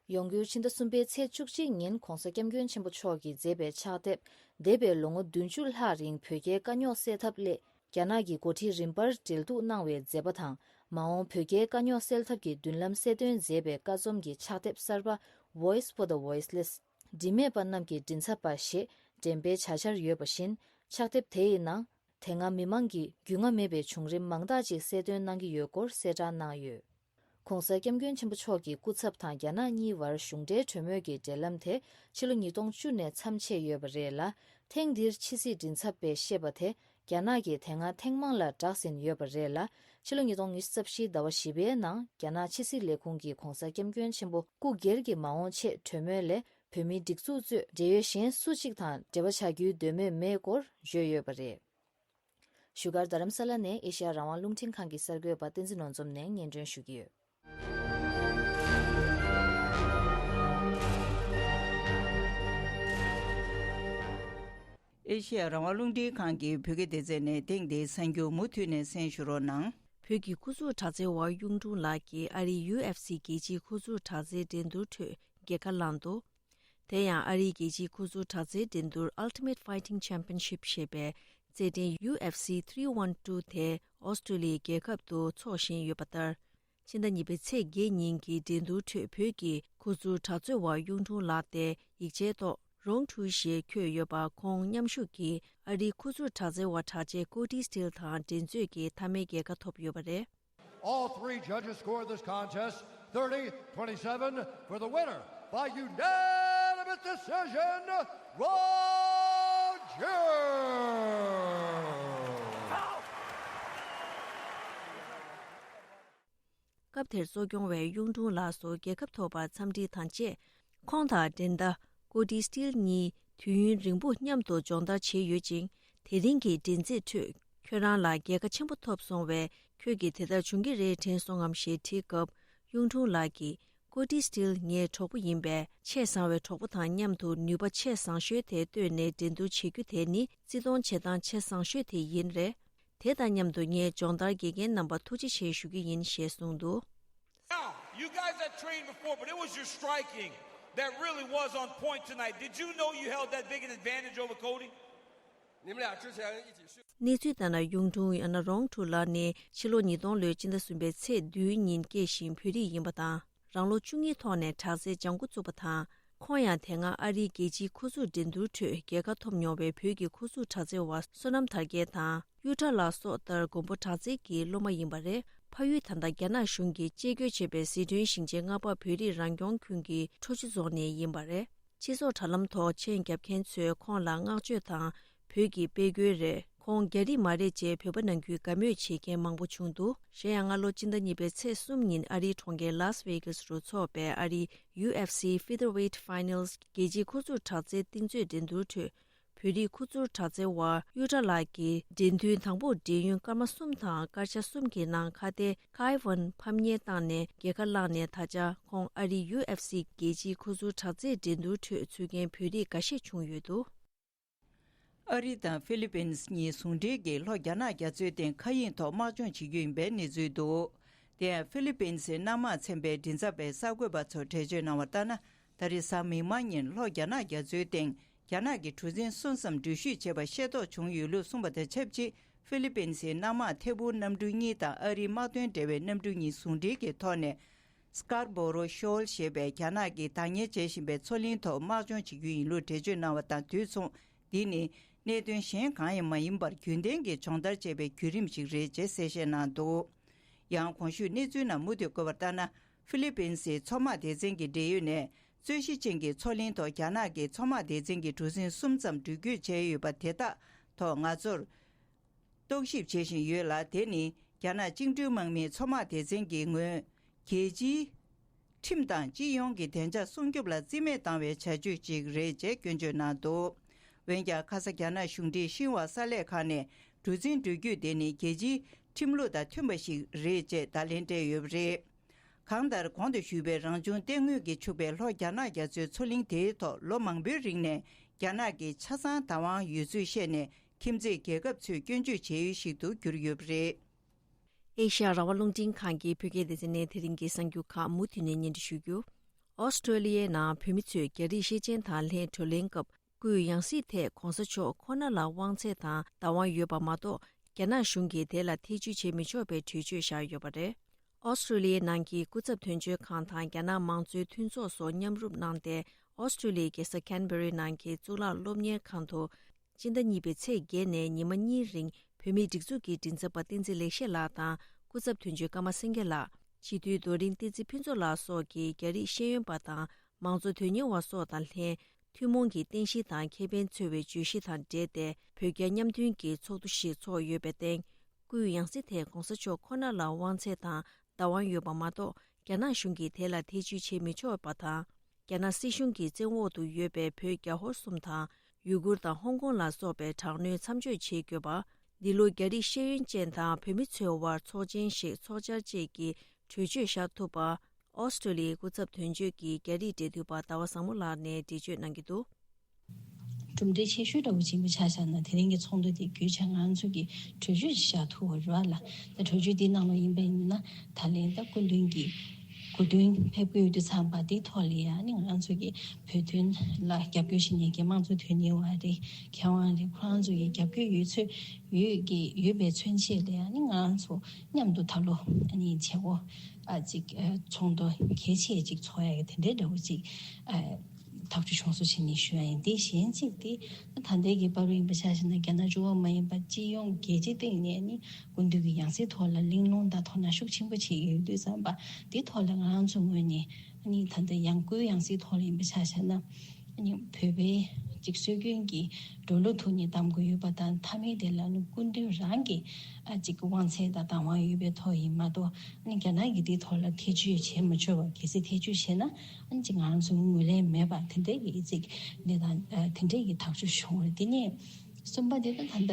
ཡོང་འགུལ་ཕྱི་ཟླ་གསུམ་པའི་ཚེས་བཅུ་གཅིག་ཉིན་གོང་ས་སྐྱབས་མགོན་ཆེན་པོ་མཆོག་གིས་མཛད་པའི་ཕྱག་དེབ། འདས་པའི་ལོ་ངོ་བདུན་ཅུ་ལྷག་རིང་བོད་རྒྱའི་དཀའ་རྙོག་སེལ་ཐབས་སླད། རྒྱ་ནག་གི་འགོ་ཁྲིད་རིམ་པར་འབྲེལ་གཏུག་གནང་བའི་མཛད་པ་དང་། མ་འོངས་བོད་རྒྱའི་དཀའ་རྙོག་སེལ་ཐབས་ཀྱི་མདུན་ལམ་གསལ་སྟོན་མཛད་པའི་བཀའ་རྩོམ་གྱི་ཕྱག་དེབ་གསར་པ་Voice for the Voiceless། འབྲེལ་མེད་པ་རྣམས་ཀྱི་མགྲིན་ཚབ་པ་ཞེས་འགྲེམས་སྤེལ་བྱ་འཆར་ཡོད་པ་བཞིན། ཕྱག་དེབ་དེ་ཡི་ནང་། དེ་སྔ་མི་མང་གིས་རྒྱུས་མངའ་མེད་པའི་བྱུང་རིམ་མང་དག་ཅིག་གསལ་སྟོན་གནང་གི་ཡོད་སྐོར་གསལ་བསྒྲགས་གནང་ཡོད། གོང་ས་སྐྱབས་མགོན་ཆེན་པོ་མཆོག་གི་སྐུ་ཚབ་དང་རྒྱ་ནག་གཉིས་བར་གཞུང་འབྲེལ་གྲོས་མོལ་གྱི་འབྲེལ་ལམ་དེ་ཕྱི་ལོ་ཉིས་སྟོང་བཅུ་ནས་མཚམས་ཆད་ཡོད་པ་རེད་ལ། ཐེངས་འདིར་ཕྱི་སྲིད་མགྲིན་ཚབ་པས་བཤད་པ་དེ་རྒྱ་ནག་གིས་དེ་སྔ་ཐེངས་མང་ལ་བསྒྲགས་ཟིན་ཡོད་པ་རེད་ལ། ཕྱི་ལོ་ཉིས་སྟོང་ཉི་ཤུ་རྩ་བཞིའི་ཟླ་བ་བཞི་པའི་ནང་རྒྱ་ནག་ཕྱི་སྲིད་ལས་ཁུངས་ཀྱིས་གོང་ས་སྐྱབས་མགོན་ཆེན་པོ་སྐུ་སྒེར་གྱི་མ་འོངས་ཆེད་གྲོས་མོལ་ལས་བོད་མིའི་སྒྲིག་འཛུགས་གཙོས་འབྲེལ་ཡོད་གཞན་སུ་གཅིག་དང་འབྲེལ་བ་བྱ་རྒྱུའི་འདོད་མོས་མེད་སྐོར་བརྗོད་ཡོད་པ་རེད། བཞུགས་སྒར་རྡ་རམ་ས་ལ་ནས་ཨེ་ཤེ་ཡ་རང་དབང་རླུང་འཕྲིན་ཁང་གི་གསར་འགོད་པ་བསྟན་འཛིན་ནོར་འཛོམས་ནས་སྙན་སྒྲོན་ཞུ་གི་ཡོད། ཨེ་ཤེ་ཡ་རང་དབང་རླུང་འཕྲིན་ཁང་གི་བོད་སྐད་སྡེ་ཚན་ནས་ཐེངས་འདིའི་གསར་འགྱུར་མུ་མཐུད་ནས་གསན་ཞུ་རོགས་གནང་། བོད་ཀྱི་ཁུ་ཚུར་དྲག་རྩལ་བ་གཡུང་དྲུང་ལགས་ཀྱིས་ཨ་རིའི་ཡུ་ཨེཕ་སི་རྒྱལ་སྤྱིའི་ཁུ་ཚུར་དྲག་རྩལ་འགྲན་བསྡུར་ཁྲོད་རྒྱལ་ཁ་བླངས་འདུག། དེ་ཡང་ཨ་རིའི་རྒྱལ་སྤྱིའི་ཁུ་ཚུར་དྲག་རྩལ་འགྲན་བསྡུར་Ultimate Fighting Championship ཞེས་པའི་རྩེད་འགྲན་ཡུ་ཨེཕ་སི་three one two དེ་ཨོ་སི་ཀྲོ་ལི་ཡའི་རྒྱལ་ཁབ་ཏུ་འཚོགས་བཞིན་ཡོད་པ་ལྟར། ཕྱི་ཟླ་གཉིས་པའི་ཚེས་བརྒྱད་ཉིན་གྱི་འགྲན་བསྡུར་ཁྲོད་བོད་ཀྱི་ཁུ་ཚུར་དྲག་རྩལ་བ་གཡུང་དྲུང་ལགས་ཏེ་ཡིག་ཆའི་ཐོག་Round two ཞེས་འཁོད་ཡོད་པ། ཁོང་མཉམ་ཞུགས་ཀྱིས་ཨ་རིའི་ཁུ་ཚུར་དྲག་རྩལ་བ་གྲགས་ཅན་Cody Steele དང་འགྲན་རྩོད་ཀྱིས་མཐའ་མའི་རྒྱལ་ཁ་ཐོབ་ཡོད་པ་རེད། All three judges scored this contest thirty twenty-seven for the winner by unanimous decision, Roger! སྐབས་དེར་གཙོ་སྐྱོང་བས་གཡུང་དྲུང་ལགས་སུ་རྒྱལ་ཁ་ཐོབ་པར་འཚམས་འདྲི་དང་བཅས། ཁོང་དང་འགྲན་ཟླ་Cody Steele གཉིས་དུས་ཡུན་རིང་པོ་མཉམ་དུ་སྦྱོང་བརྡར་བྱས་ཡོད་ཅིང་། དེ་རིང་གི་འགྲན་རྩོད་ཁྲོད་ཁྱོད་རང་ལ་རྒྱལ་ཁ་ཆེན་པོ་ཐོབ་སོང་བས། ཁྱོད་ཀྱིས་དེ་ལྟར་བྱུང་གི་རེད་དྲན་སོང་ངམ་ཞེས་དྲིས་སྐབས། གཡུང་དྲུང་ལགས་ཀྱིས། Cody Steele ངའི་གྲོགས་པོ་ཡིན་པས། ཆེས་བཟང་བའི་གྲོགས་པོ་དང་མཉམ་དུ་ནུས་པ་ཆེས་བཟང་ཤོས་དེ་བཏོན་ནས་འགྲན་བསྡུར་བྱེད་རྒྱུ་དེ་ནི་བརྩི་མཐོང་བྱེད་སྟངས་ཆེས་བཟང་ཤོས་དེ་ཡིན་རེད། དེ་དང་མཉམ་དུ་ངས་སྦྱོང་བརྡར་དགེ་རྒན་རྣམ་པར་ཐུགས་རྗེ་ཆེ་ཞུ་རྒྱུ་ཡིན་ཞེས་གསུངས་འདུག། Now, you guys have trained before, but it was your striking that really was on point tonight. Did you know you held that big an advantage over Cody? 你们俩之前一起训 གནས་ཚུལ་ལྟར་ན། གཡུང་དྲུང་ཡང་ན་Round two ལགས་ནི་ཕྱི་ལོ་ཉིས་སྟོང་ལོའི་སྤྱི་ཟླ་གསུམ་པའི་ཚེས་བདུན་ཉིན་སྐྱེས་ཤིང་བོད་རིགས་ཡིན་པ་དང་། རང་ལོ་བཅུ་གཉིས་ཐོག་ནས་དྲག་རྩལ་སྦྱང་འགོ་བཙུགས་པ་དང་། ཁོང་ཡང་དེ་སྔ་ཨ་རིའི་རྒྱལ་སྤྱིའི་ཁུ་ཚུར་འགྲན་བསྡུར་ཁྲོད་རྒྱལ་ཁ་ཐོབ་མྱོང་བའི་བོད་ཀྱི་ཁུ་ཚུར་དྲག་རྩལ་བ་བསོད་ནམས་དར་རྒྱས་དང་གཡུ་ཁྲ་ལགས་སོགས་ལྟར་མགོན་པོ་དྲག་རྩལ་གྱི་སློབ་མ་ཡིན་པ་རེད། ཕ་ཡུལ་ད་ལྟ་རྒྱ་ནག་གཞུང་གིས་བཅད་བགོས་བྱས་པའི་ཟི་ཁྲོན་ཞིང་ཆེན་ལྔ་པ་བོད་རིགས་རང་སྐྱོང་ཁུལ་གྱི་ཁྲོ་ཆུ་རྫོང་ནས་ཡིན་པ་རེད། སྤྱི་ཚོགས་དྲ་ལམ་ཐོག་མཆན་རྒྱབ་མཁན་ཚོས་ཁོང་ལ་བསྔགས་བརྗོད་དང་བོད་ཀྱི་དཔལ་མགོན་རེད། ཁོང་རྒྱ་རིགས་མ་རེད་ཅེས་བོད་པ་ནང་ཁུལ་དགའ་མོས་བྱེད་མཁན་མང་པོ་བྱུང་འདུག་གཞན་ཡང་སྔ་ལོ་སྤྱི་ཟླ་གཉིས་པའི་ཚེས་གསུམ་ཉིན་ཨ་རིའི་གྲོང་ཁྱེར་ལཱས་ཝེ་གྷ་སི་རུ་འཚོགས་པའི་ཨ་རིའི་ཡུ་ཨེཕ་སི་Featherweight Finals རྒྱལ་སྤྱིའི་ཁུ་ཚུར་དྲག་རྩལ་གཏིང་མཛོད་འགྲན་བསྡུར་ཁྲོད། བོད་རིགས་ཁུ་ཚུར་དྲག་རྩལ་བ་གཡུ་སྒྲ་ལགས་ཀྱིས་འགྲན་བསྡུར་དང་པོར་འབྲེལ་ཡོད་སྐར་མ་གསུམ་དང་སྐར་ཆ་གསུམ་གྱི་ནང་ཁ་ཏའི་ཁའེ་ཝན་ཕམ་ཉེས་བཏང་ནས་རྒྱལ་ཁ་བླངས་ནས། ད་ཆ་ཁོང་ཨ་རིའི་ཡུ་ཨེཕ་སི་རྒྱལ་སྤྱིའི་ཁུ་ཚུར་དྲག་རྩལ་འགྲན་བསྡུར་ཁྲོད་ཚུད་མཁན་བོད་རིགས་འགའ་ཤས་བྱུང་ཡོད་འདུག་ཨ་རི་དང་ཧྥི་ལི་པིན་གཉིས་ཟུང་འབྲེལ་གྱིས་ལྷོ་རྒྱ་ནག་རྒྱ་མཚོའི་སྟེང་མཁའ་དབྱིངས་ཐོག་དམག་སྦྱོང་བྱེད་རྒྱུ་ཡིན་པའི་གནས་ཚུལ་འདུག་དེ་ཡང་ཧྥི་ལི་པིན་གྱི་གནམ་དམག་ཚན་པའི་མགྲིན་ཚབ་པས་གསར་འགོད་པ་ཚོར་འགྲེལ་བརྗོད་གནང་བ་ལྟར་ན། ད་རེས་གཟའ་མིག་དམར་ཉིན་ལྷོ་རྒྱ་ནག་རྒྱ་མཚོའི་སྟེང་རྒྱ་ནག་གི་གྲུ་གཟིངས་གསུམ་ཙམ་འགྲུལ་བཞུད་བྱས་པ་ཤེས་རྟོགས་བྱུང་ཡོད་ལུགས་གསུངས་པ་དང་ཆབས་ཅིག་ཧྥི་ལི་པིན་གྱི་གནམ་དམག་ཐད་འཕུར་གནམ་གྲུ་གཉིས་དང་ཨ་རིའི་དམག་དོན་འབྲེལ་བའི་གནམ་གྲུ་གཉིས་ཟུང་འབྲེལ་གྱི་ཐོག་ནས། Scarborough Shoal ཞེས་པའི་རྒྱ་ནག་གིས་བདག་གཉེར་བྱེད་བཞིན་པའི་མཚོ་གླིང་ཐོག་དམག་སྦྱོང་བྱེད་རྒྱུ་ཡིན་ལུགས་འགྲེལ་བརྗོད་གནང་བ་དང་དུས་མཚུངས། འདི་ནི་གནད་དོན་གཞན་གང་ཡང་མ་ཡིན་པར་རྒྱུན་ལྡན་གྱི་སྦྱོང་བརྡར་བྱེད་པའི་བརྒྱུད་རིམ་ཞིག་རེད་ཅེས་གསལ་བཤད་གནང་འདུག་ཡང་གོང་ཞུས་གནས་ཚུལ་ནང་མུ་མཐུད་བཀོད་པ་ལྟར་ན། ཧྥི་ལི་པིན་སི་མཚོ་དམག་སྡེ་ཚན་གྱི་འབྲེལ་ཡོད་ནས་རྩོད་གཞི་ཅན་གྱི་མཚོ་གླིང་ཐོག་རྒྱ་ནག་གི་མཚོ་དམག་སྡེ་ཚན་གྱི་གྲུ་གཟིངས་གསུམ་ཙམ་འགྲུལ་སྐྱོད་བྱས་ཡོད་པ་དེ་དག་ཐོག་ང་ཚོར་རྟོག་ཞིབ་བྱེད་བཞིན་ཡོད་ལ། དེ་ནི་རྒྱ་ནག་བཅིངས་འགྲོལ་དམག་མིའི་མཚོ་དམག་སྡེ་ཚན་གྱི་ངོས་རྒྱལ་སྤྱིའི་ཁྲིམས་དང་སྤྱི་ཡོངས་ཀྱི་བདེ་འཇགས་སྲུང་སྐྱོབ་ལ་རྩིས་མེད་བཏང་བའི་བྱ་སྤྱོད་ཅིག་རེད་ཅེས་སྐྱོན་བརྗོད་གནང་འདུག་འོན་ཀྱང་ཁ་ས་རྒྱ་ནག་གཞུང་འབྲེལ་ཤིན་ཧྭ་གསར་ལས་ཁང་ནས་གྲུ་གཟིངས་འགྲུལ་སྐྱོད་དེ་ནི་རྒྱལ་སྤྱིའི་ཁྲིམས་ལུགས་དང་མཐུན་པ་ཞིག་རེད་ཅེས་བརྡ་ལན་སྤྲད་ཡོད་པ་རེད། གང་ལྟར་གོང་དུ་ཞུས་པའི་རང་བྱུང་གཏེར་དངོས་ཀྱིས་ཕྱུག་པའི་ལྷོ་རྒྱ་ནག་རྒྱ་མཚོའི་མཚོ་གླིང་དེའི་ཐོག་ལོ་མང་པོའི་རིང་ནས་རྒྱ་ནག་གིས་ཆ་ཚང་བདག་དབང་ཡོད་ཚུལ་བཤད་ནས། ཁྱིམ་མཚེས་རྒྱལ་ཁབ་ཚོས་སྐྱོན་བརྗོད་བྱེད་ཡུལ་ཞིག་ཏུ་གྱུར་ཡོད་པ་རེད། ཨེ་ཤ་ཡ་རང་དབང་རླུང་འཕྲིན་ཁང་གི་བོད་སྐད་སྡེ་ཚན་ནས་དེ་རིང་གི་གསར་འགྱུར་ཁག་མུ་མཐུད་ནས་སྙན་སྒྲོན་ཞུ་རྒྱུ། ཨོ་སི་ཀྲོ་ལི་ཡའི་ནང་བོད་མི་ཚོས་རྒྱ་རིགས་ཤེས་ཅན་དང་ལྷན་གྲོས་གླེང་སྐབས། སྐུའི་ཡང་སྲིད་ཐད་གོང་ས་མཆོག་ཁོ་ན་ལ་དབང་ཚད་དང་བདག་དབང་ཡོད་པ་མ་གཏོགས། རྒྱ་ནག་གཞུང་གིས་དེ་ལ་ཐེ་བྱུས་བྱེད་མི་ཆོག་པའི་གྲོས་ཆོད་བཞག་ཡོད་པ་རེད། ཨོ་སི་ཀྲོ་ལི་ཡའི་ནང་གི་སྐུ་ཚབ་དོན་གཅོད་ཁང་དང་རྒྱ་ནག་མང་གཙོའི་མཐུན་ཚོགས་སོགས་མཉམ་རུབ་གནང་སྟེ། ཨོ་སི་ཀྲོ་ལི་ཡའི་རྒྱལ་ས་ཁན་བེ་རའི་ནང་གི་གཙུག་ལག་སློབ་གཉེར་ཁང་དུ། སྤྱི་ཟླ་གཉིས་པའི་ཚེས་བརྒྱད་ནས་ཉི་མ་གཉིས་རིང་བོད་མིའི་སྒྲིག་འཛུགས་ཀྱི་མགྲིན་ཚབ་པ་བསྟན་འཛིན་ལེགས་བཤད་ལགས་དང་སྐུ་ཚབ་དོན་གཅོད་ཀརྨ་སེང་གེ་ལགས། སྤྱི་འཐུས་རྡོ་རིང་བསྟན་འཛིན་ཕུན་ཚོགས་ལགས་སོགས་ཀྱིས་རྒྱ་རིགས་ཤེས་ཡོན་པ་དང་མང་གཙོ་དོན་གཉེར་བ་སོགས་དང་ལྷན། ཐུན་མོང་གི་རྟེན་གཞི་དང་ཁེ་ཕན་འཚོལ་བའི་བརྗོད་གཞི་དང་འབྲེལ་ཏེ་བོད་རྒྱ་མཉམ་མཐུན་གྱི་ཚོགས་འདུ་ཞིག་ཚོགས་ཡོད་པའི་སྟེང་། སྐུའི་ཡང་སྲིད་ཐད་གོང་ས་མཆོག་ཁོ་ན་ལ་དབང་ཚད་དང་བདག་དབང་ཡོད་པ་མ་གཏོགས། རྒྱ་ནག་གཞུང་གིས་དེ་ལ་ཐེ་བྱུས་བྱེད་མི་ཆོག་པ་དང་། རྒྱ་ནག་སྲིད་གཞུང་གི་བཙན་འོག་ཏུ་ཡོད་པའི་བོད་རྒྱ་ཧོར་གསུམ་དང་། ཡུ་གུར་དང་ཧོང་ཀོང་ལ་སོགས་པའི་དྲག་གནོན་མཚམས་འཇོག་བྱེད་དགོས་པ། འདི་ལོ་རྒྱ་རིགས་ཤེས་ཡོན་ཅན་དང་བོད་མི་ཚོའི་དབར་ཚོགས་ཆེན་ཞིག་ཚོགས་འཆར་བཅས་ཀྱི་གྲོས་ཆོད་བཞག་ཐུབ་པ། ཨོ་སི་ཀྲོ་ལི་ཡའི་སྐུ་ཚབ་དོན་གཅོད་ཀྱིས་རྒྱ་རིགས་འབྲེལ་མཐུད་པ་ཟླ་བ་བཟང་མོ་ལགས་ནས་འགྲེལ་བརྗོད་གནང་གི་འདུག་གྲུབ་འབྲས་ཆེ་ཤོས་འདྲ་བོ་ཅིག་ཡིན་པ་ཆ་བཞག་ན། དེ་རིང་གི་ཚོགས་འདུ་དེ་བརྒྱུད་བྱས་ང་ཚོ་གིས་གྲོས་ཆོད་ཅིག་བཞག་ཐུབ་པ་རེད་བ་ལ། ད་གྲོས་ཆོད་འདི་ནང་ལ་ཡིན་པ་ཡིན་ན། ད་ལན་ད་སྐུ་མདུན་གྱི་སྐུ་མདུན་ཕེབས་ཀྱི་ཡོད་དུས་ཙམ་པ་འདི་ཐོག་ལ་ཡང་ནི་ང་ཚོ་གི་བོད་དོན་ལ་རྒྱབ་སྐྱོར་བྱེད་མཁན་གྱི་དམངས་གཙོ་དོན་གཉེར་བ་རེད། མཁས་དབང་རེད། ཁོ་རང་ཚོ་གི་རྒྱབ་སྐྱོར་ཡོད་ཚོད་ཡོད་ཀྱི་ཡོད་པའི་མཚོན་བྱེད་ལ་ཡང་ནི་ང་རང་ཚོ་མཉམ་དུ་ད་ལོ་ཨ་ནི་བྱེད་སྒོ་ཨ་ཅིག་ཨ་ཚོགས་འདུ་གལ་ཆེ་ཅིག་ཚོགས་ཡ་གི་དེ་འདྲའི་འདྲ་བོ་ཅིག་ཨ་ཐག་གཅོད་བྱུང་སོང་ཞེས་ནས་ཞུ་ཡ་ཡིན། དེ་གཞན་གཅིག་དེ་ད་ལྟའི་གི་བར་དུ་ཡིན་པ་ཆ་བཞག་ན། རྒྱ་ནག་གཅིག་པོ་མ་ཡིན་པ་སྤྱི་ཡོངས་རྒྱལ་སྤྱིའི་སྟེང་ནས་ནི་སྐུ་མདུན་གྱི་ཡང་སྲིད་ཐོག་ལ་གླེང་སློང་དང་དོ་སྣང་ཤུགས་ཆེན་པོ་བྱེད་ཀྱི་ཡོད་དུས་ཙམ་པ། དེ་ཐོག་ལ་ང་རང་ཚོ་ངོས་ནས་ནི་ད་ལྟ་ཡང་སྐུའི་ཡང་སྲིད་ཐོག་ལ་ཡིན་པ་ཆ་བཞག་ན། ནི་བོད་པའི་ཅིག་སྲོལ་རྒྱུན་གྱི་འགྲོ་ལུགས་ཐོག་ནས་གདམ་དགོས་ཡོད་པ་དང་། མཐའ་མའི་དེ་ལ་ནི་སྐུ་མདུན་རང་གི་ཨ་ཅིག་དབང་ཚད་དང་བདག་དབང་ཡོད་པའི་ཐོག་ཡིན་མ་གཏོགས། ཨ་ནི་རྒྱ་ནག་གིས་དེའི་ཐོག་ལ་ཐེ་བྱུས་བྱེད་མ་ཆོག་པ། གལ་སྲིད་ཐེ་བྱུས་བྱས་ན་ཨ་ནི་ཅིག་ང་རང་ཚོ་ངོས་ལེན་མེད་པ་དེ་འདྲའི་གི་ཨི་ཚིག་ལས་དང་ཨ་དེ་འདྲའི་གི་ཐག་གཅོད་བྱུང་བ་རེད། དེ་ནས་གསུམ་པ་དེ་ད་ད་ལྟ་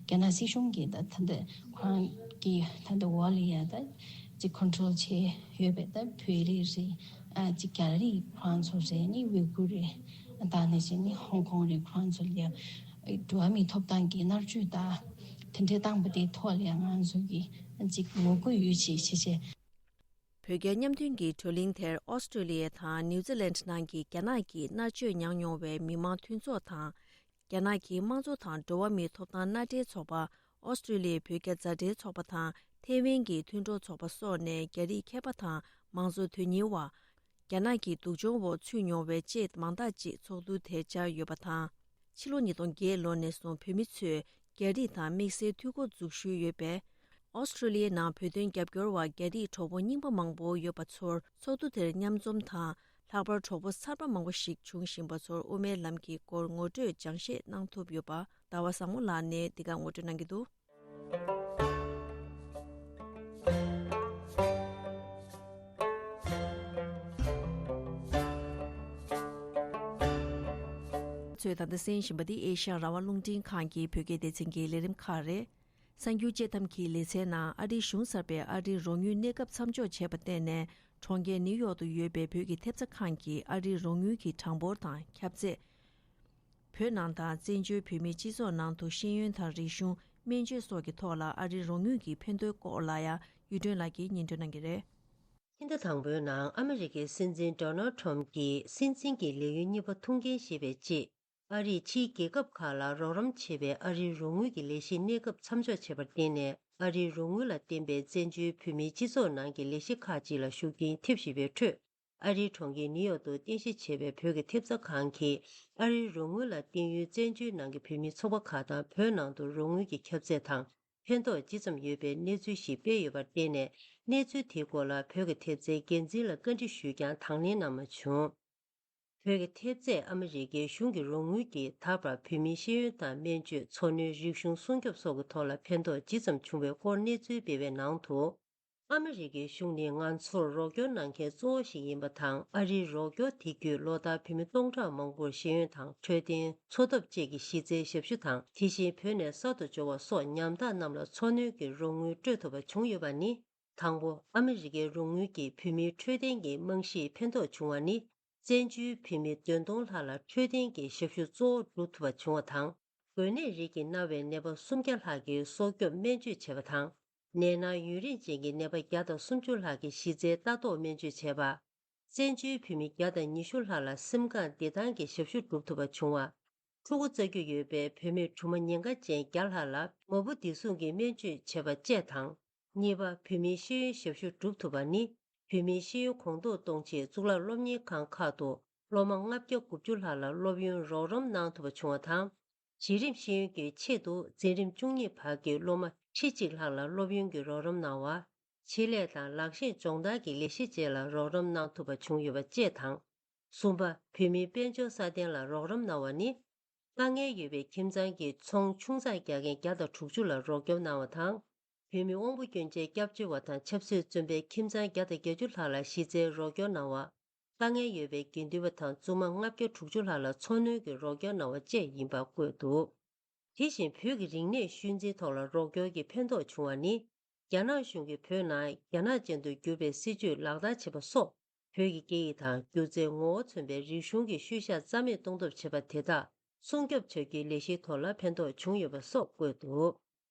རྒྱ་ནག་སྲིད་གཞུང་གིས་ད་ད་ལྟ་ཁོ་རང་གི་ད་ལྟ་འོག་ལ་ཡ་ད་ཅིག་ཁོན་ཊོལ་བྱས་ཡོད་པའི་ད་བོད་རིགས་རེད། ཨ་ཅིག་རྒྱ་རིགས་ཁོ་རང་ཚོ་རེད། ནི་ཝི་གུར་རེད། ད་ནས་བྱས་ནི་ཧོང་ཀོང་རེད། ཁོ་རང་ཚོ་ལ་ཡ་འགྲོ་བ་མིའི་ཐོབ་ཐང་གི་མནར་གཅོད་དང་དེ་འདྲའི་བཏང་པ་དེའི་ཐོག་ལ་ཡང་ང་ཚོ་གིས་ཅིག་ངོ་རྒོལ་ཡོད་ཅེས་བྱས་བྱས། བོད་རྒྱ་མཉམ་མཐུན་གྱི་གྲོས་གླེང་དེར་ཨོ་སི་ཀྲོ་ལི་ཡ་དང་ནིའུ་ཛི་ལན་ནང་གི་རྒྱ་ནག་གིས་མནར་གཅོད་མྱངས་མྱོང་བའི་མི་མང་མཐུན་ཚོགས་དང་། རྒྱ་ནག་གི་དམངས་གཙོ་དང་འགྲོ་བ་མིའི་ཐོབ་ཐང་མནའ་འབྲེལ་ཚོགས་པ། ཨོ་སི་ཀྲོ་ལི་ཡའི་བོད་རྒྱ་མཛའ་འབྲེལ་ཚོགས་པ་དང་ཐེ་ཝན་གྱི་མཐུན་གྲོགས་ཚོགས་པ་སོགས་ནས་རྒྱ་རིགས་མཁས་པ་དང་མང་གཙོ་དོན་གཉེར་བ། རྒྱ་ནག་གི་སྡུག་སྦྱོང་འོག་ཚུད་མྱོང་བའི་ཅེས་མང་དག་ཅིག་ཚོགས་འདུ་དེར་བཅར་ཡོད་པ་དང་། ཕྱི་ལོ་ཉིས་སྟོང་བརྒྱད་ལོ་ནས་བཟུང་བོད་མི་ཚོས་རྒྱ་རིགས་དང་དམིགས་བསལ་འཐུས་སྒོ་འཛུགས་ཞུས་ཡོད་པས། ཨོ་སི་ཀྲོ་ལི་ཡའི་ནང་བོད་དོན་རྒྱབ་སྐྱོར་བ་རྒྱ་རིགས་གྲོགས་པོ་རྙིང་པ་མང་པོ་ཡོད་པ་ཚོར་ཚོགས་འདུ་དེར་མཉམ་འཛོམས་དང་། ལྷག་པར་གྲོགས་པོ་གསར་པ་མང་པོ་ཞིག་བྱུང་བཞིན་པ་ཚོར་དབུ་མའི་ལམ་གྱི་སྐོར་ངོ་སྤྲོད་སྦྱང་བཤད་གནང་ཐུབ་ཡོད་པ་ཟླ་བ་བཟང་མོ་ལགས་ནས་འདི་ག་ངོ་སྤྲོད་གནང་གི་འདུག། ཚོས་ད་ལྟ་གསན་བཞིན་པ་འདི་ཨེ་ཤ་ཡ་རང་དབང་རླུང་འཕྲིན་ཁང་གི་བོད་སྐད་སྡེ་ཚན་གྱི་ལས་རིམ་ཁག་རེད། གསར་འགྱུར་དཔྱད་གཏམ་གྱི་ལེ་ཚན་ནང་ཨ་རིའི་གཞུང་གསར་པས་ཨ་རིའི་རོགས་དངུལ་གནས་སྐབས་མཚམས་འཇོག་བྱས་པར་བརྟེན་ནས་གྲོང་ཁྱེར་ནིའུ་ཡོག་ཏུ་ཡོད་པའི་བོད་ཀྱི་ཐེབས་རྩ་ཁང་གིས་ཨ་རིའི་རོགས་དངུལ་གྱི་གྲངས་འབོར་དང་ཁྱབ་ཚད། བོད་ནང་དང་བཙན་བྱོལ་བོད་མིའི་སྤྱི་ཚོགས་ནང་དུ་ཤེས་ཡོན་དང་རིག་གཞུང་། སྨན་བཅོས་སོགས་ཀྱི་ཐོག་ལ་ཨ་རིའི་རོགས་དངུལ་གྱི་ཕན་ཐོགས་སྐོར་ལ་ཡང་གཡུ་སྒྲོན་ལགས་ཀྱིས་སྙན་སྒྲོན་གནང་གི་རེད། ཕྱི་ཟླ་དང་པོའི་ནང་ཨ་མི་རི་ཀའི་སྲིད་འཛིན་ཌོ་ནལ་ཊམ་གྱིས་སྲིད་འཛིན་གྱི་ལས་ཡུན་གཉིས་པ་ཐུང་མཁན་ཞེས་པའི་རྗེས། ཨ་རིས་ཕྱིའི་རྒྱལ་ཁབ་ཁག་ལ་རོགས་རམ་བྱེད་པའི་ཨ་རིའི་རོགས་དངུལ་གྱི་ལས་གཞི་གནས་སྐབས་མཚམས་འཇོག་བྱས་པར་བརྟེན་ནས། ཨ་རིའི་རོགས་དངུལ་ལ་བརྟེན་པའི་བཙན་བྱོལ་བོད་མིའི་སྤྱི་ཚོགས་ནང་གི་ལས་གཞི་ཁག་ཅིག་ལ་ཤུགས་རྐྱེན་ཐེབས་བཞིན་པའི་ཁྲོད། ཨ་རིའི་གྲོང་ཁྱེར་ནིའུ་ཡོག་ཏུ་རྟེན་གཞི་བྱས་པའི་བོད་ཀྱི་ཐེབས་རྩ་ཁང་གིས་ཨ་རིའི་རོགས་དངུལ་ལ་བརྟེན་ཡུལ་བཙན་བྱོལ་ནང་གི་བོད་མིའི་ཚོགས་པ་ཁག་དང་བོད་ནང་དུ་རོགས་དངུལ་གྱི་ཁྱབ་ཚད་དང་ཕན་ཐོགས་ཇི་ཙམ་ཡོད་པའི་གནས་ཚུལ་ཞིག་སྤེལ་ཡོད་པར་བརྟེན་ནས། གནས་ཚུལ་དེའི་སྐོར་ལ་བོད་ཀྱི་ཐེབས་རྩའི་འགན་འཛིན་ལ་བཀའ་འདྲི་ཞུས་ཀྱང་དང་ལེན་གནང་མ་བྱུང་། བོད་ཀྱི་ཐེབས་རྩས་ཨ་མི་རི་ཀའི་གཞུང་གི་རོགས་དངུལ་གྱིས་ད་བར་བོད་མིའི་ཤེས་ཡོན་དང་སྨན་བཅོས། འཚོ་སྣོན། རིག་གཞུང་སྲུང་སྐྱོབ་སོགས་ཀྱི་ཐོག་ལ་ཕན་ཐོགས་ཇི་ཙམ་བྱུང་བའི་སྐོར་གནས་ཚུལ་སྤེལ་བའི་ནང་དུ། ཨ་མི་རི་ཀའི་གཞུང་ནི་ང་ཚོར་རོགས་སྐྱོར་གནང་མཁན་གཙོ་བོ་ཞིག་ཡིན་པ་དང་། ཨ་རིའི་རོགས་སྐྱོར་དེ་བརྒྱུད་ལོ་ལྟར་བོད་མི་སྟོང་ཕྲག་མང་པོར་ཤེས་ཡོན་དང་འཕྲོད་བསྟེན། འཚོ་ཐབས་བཅས་ཀྱི་གཞི་རྩའི་ཞབས་ཞུ་དང་། དེ་བཞིན་བོད་ནས་གསར་དུ་འབྱོར་བ་སོགས་ཉམ་ཐག་རྣམས་ལ་འཚོ་སྣོན་གྱི་རོགས་དངུལ་སྤྲོད་ཐུབ་པ་བྱུང་ཡོད་པ་ནི། དང་པོ། ཨ་མི་རི་ཀའི་རོགས་དངུལ་གྱིས་བོད་མིའི་འཕྲོད་བསྟེན་གྱི་རྨང་གཞིས་ཕན་ཐོགས་བྱུང་བ་ནི། བཙན་བྱོལ་བོད་མི་བདུན་སྟོང་ལྷག་ལ་འཕྲོད་བསྟེན་གྱི་ཞབས་ཞུ་གཙོ་བོ་སྒྲུབ་ཐུབ་པ་བྱུང་བ་དང་། འགོས་ནད་རིགས་ཀྱིས་མནར་བའི་ནད་པ་སུམ་བརྒྱ་ལྷག་གི་སྲོག་སྐྱོབ་སྨན་བཅོས་བྱས་པ་དང་། ནད་མནར་ཡུན་རིང་ཅན་གྱི་ནད་པ་བརྒྱ་དང་སུམ་ཅུ་ལྷག་གི་གཞི་རྩའི་ལྟ་རྟོག་སྨན་བཅོས་བྱས་པ། བཙན་བྱོལ་བོད་མི་བརྒྱ་དང་ཉི་ཤུ་ལྷག་ལ་སེམས་ཁམས་བདེ་ཐང་གི་ཞབས་ཞུ་སྒྲུབ་ཐུབ་པ་བྱུང་བ། ཕྲུ་གུ་བཙའ་རྒྱུ་ཡོད་པའི་བོད་མི་སྦྲུམ་མ་ཉེན་ཁ་ཅན་བརྒྱ་ལྷག་ལ་མ་བུ་བདེ་སྲུང་གི་སྨན་བཅོས་བྱས་པ་བཅས་དང་། གཉིས་པ། བོད་མིའི་ཤེས་ཡོན་ཞབས་ཞུ་སྒྲུབ་ཐུབ་པ་ནི། བོད་མིའི་ཤེས་ཡོན་གོང་མཐོར་གཏོང་ཆེད་གཙུག་ལག་སློབ་གཉེར་ཁང་ཁག་ཏུ་སློབ་མ་ལྔ་བརྒྱ་དགུ་བཅུ་ལྷག་ལ་སློབ་ཡོན་རོགས་རམ་གནང་ཐུབ་པ་བྱུང་བ་དང་། གཞི་རིམ་ཤེས་ཡོན་གྱི་ཆེད་དུ་འཛིན་རིམ་བཅུ་གཉིས་བར་གྱི་སློབ་མ་ཁྲི་གཅིག་ལྷག་ལ་སློབ་ཡོན་གྱི་རོགས་རམ་གནང་བ། ཆེད་ལས་དང་ལག་ཤེས་སྦྱོང་བརྡར་གྱི་ལས་གཞི་བཅས་ལ་རོགས་རམ་གནང་ཐུབ་པ་བྱུང་ཡོད་པ་བཅས་དང་། གསུམ་པ། བོད་མིའི་དཔལ་འབྱོར་སྲ་བརྟན་ལ་རོགས་རམ་གནང་བ་ནི། དཀའ་ངལ་ཡོད་པའི་ཁྱིམ་ཚང་གི་ཚོང་ཆུང་ཙག་རྒྱག་མཁན་བརྒྱ་དང་དྲུག་ཅུ་ལ་རོགས་སྐྱོར་གནང་བ་དང་། བོད་མི་དབང་པོ་སྐྱོན་ཅན་སྐྱབས་བཅོལ་བ་དང་ཆབ་སྲིད་བཙོན་པའི་ཁྱིམ་ཚང་བརྒྱ་དང་བརྒྱད་ཅུ་ལྷག་ལ་གཞི་རྩའི་རོགས་སྐྱོར་གནང་བ། དཀའ་ངལ་ཡོད་པའི་དགེ་འདུན་པ་དང་བཙུན་མ་ལྔ་བརྒྱ་དྲུག་ཅུ་ལྷག་ལ་འཚོ་སྣོན་གྱི་རོགས་སྐྱོར་གནང་བ་བཅས་ཡིན་པ་བཀོད་འདུག། དེ་བཞིན་བོད་ཀྱི་རིག་གནས་ཤུལ་འཛིན་ཐོག་ལ་རོགས་སྐྱོར་གྱི་ཕན་ཐོགས་བྱུང་བ་ནི། རྒྱ་ནག་གཞུང་གིས་བོད་ནང་རྒྱ་ནག་ཅན་དུ་བསྒྱུར་བའི་སྲིད་བྱུས་ལག་བསྟར་བྱེད་པ་སོགས། བོད་ཀྱི་སྐད་ཡིག་དང་སྒྱུ་རྩལ་ངོ་བོ་མཚོན་པའི་རིག་གཞུང་གི་ཤུལ་བཞག་རྩ་མེད་གཏོང་ཐབས་བྱེད་པ་དེ་དག་སྲུང་སྐྱོབ་བྱ་རྒྱུའི་ལས་གཞིའི་ཐོག་ལ་ཕན་ཐོགས་བྱུང་ཡོད་པ་སོགས་བཀོད་འདུག།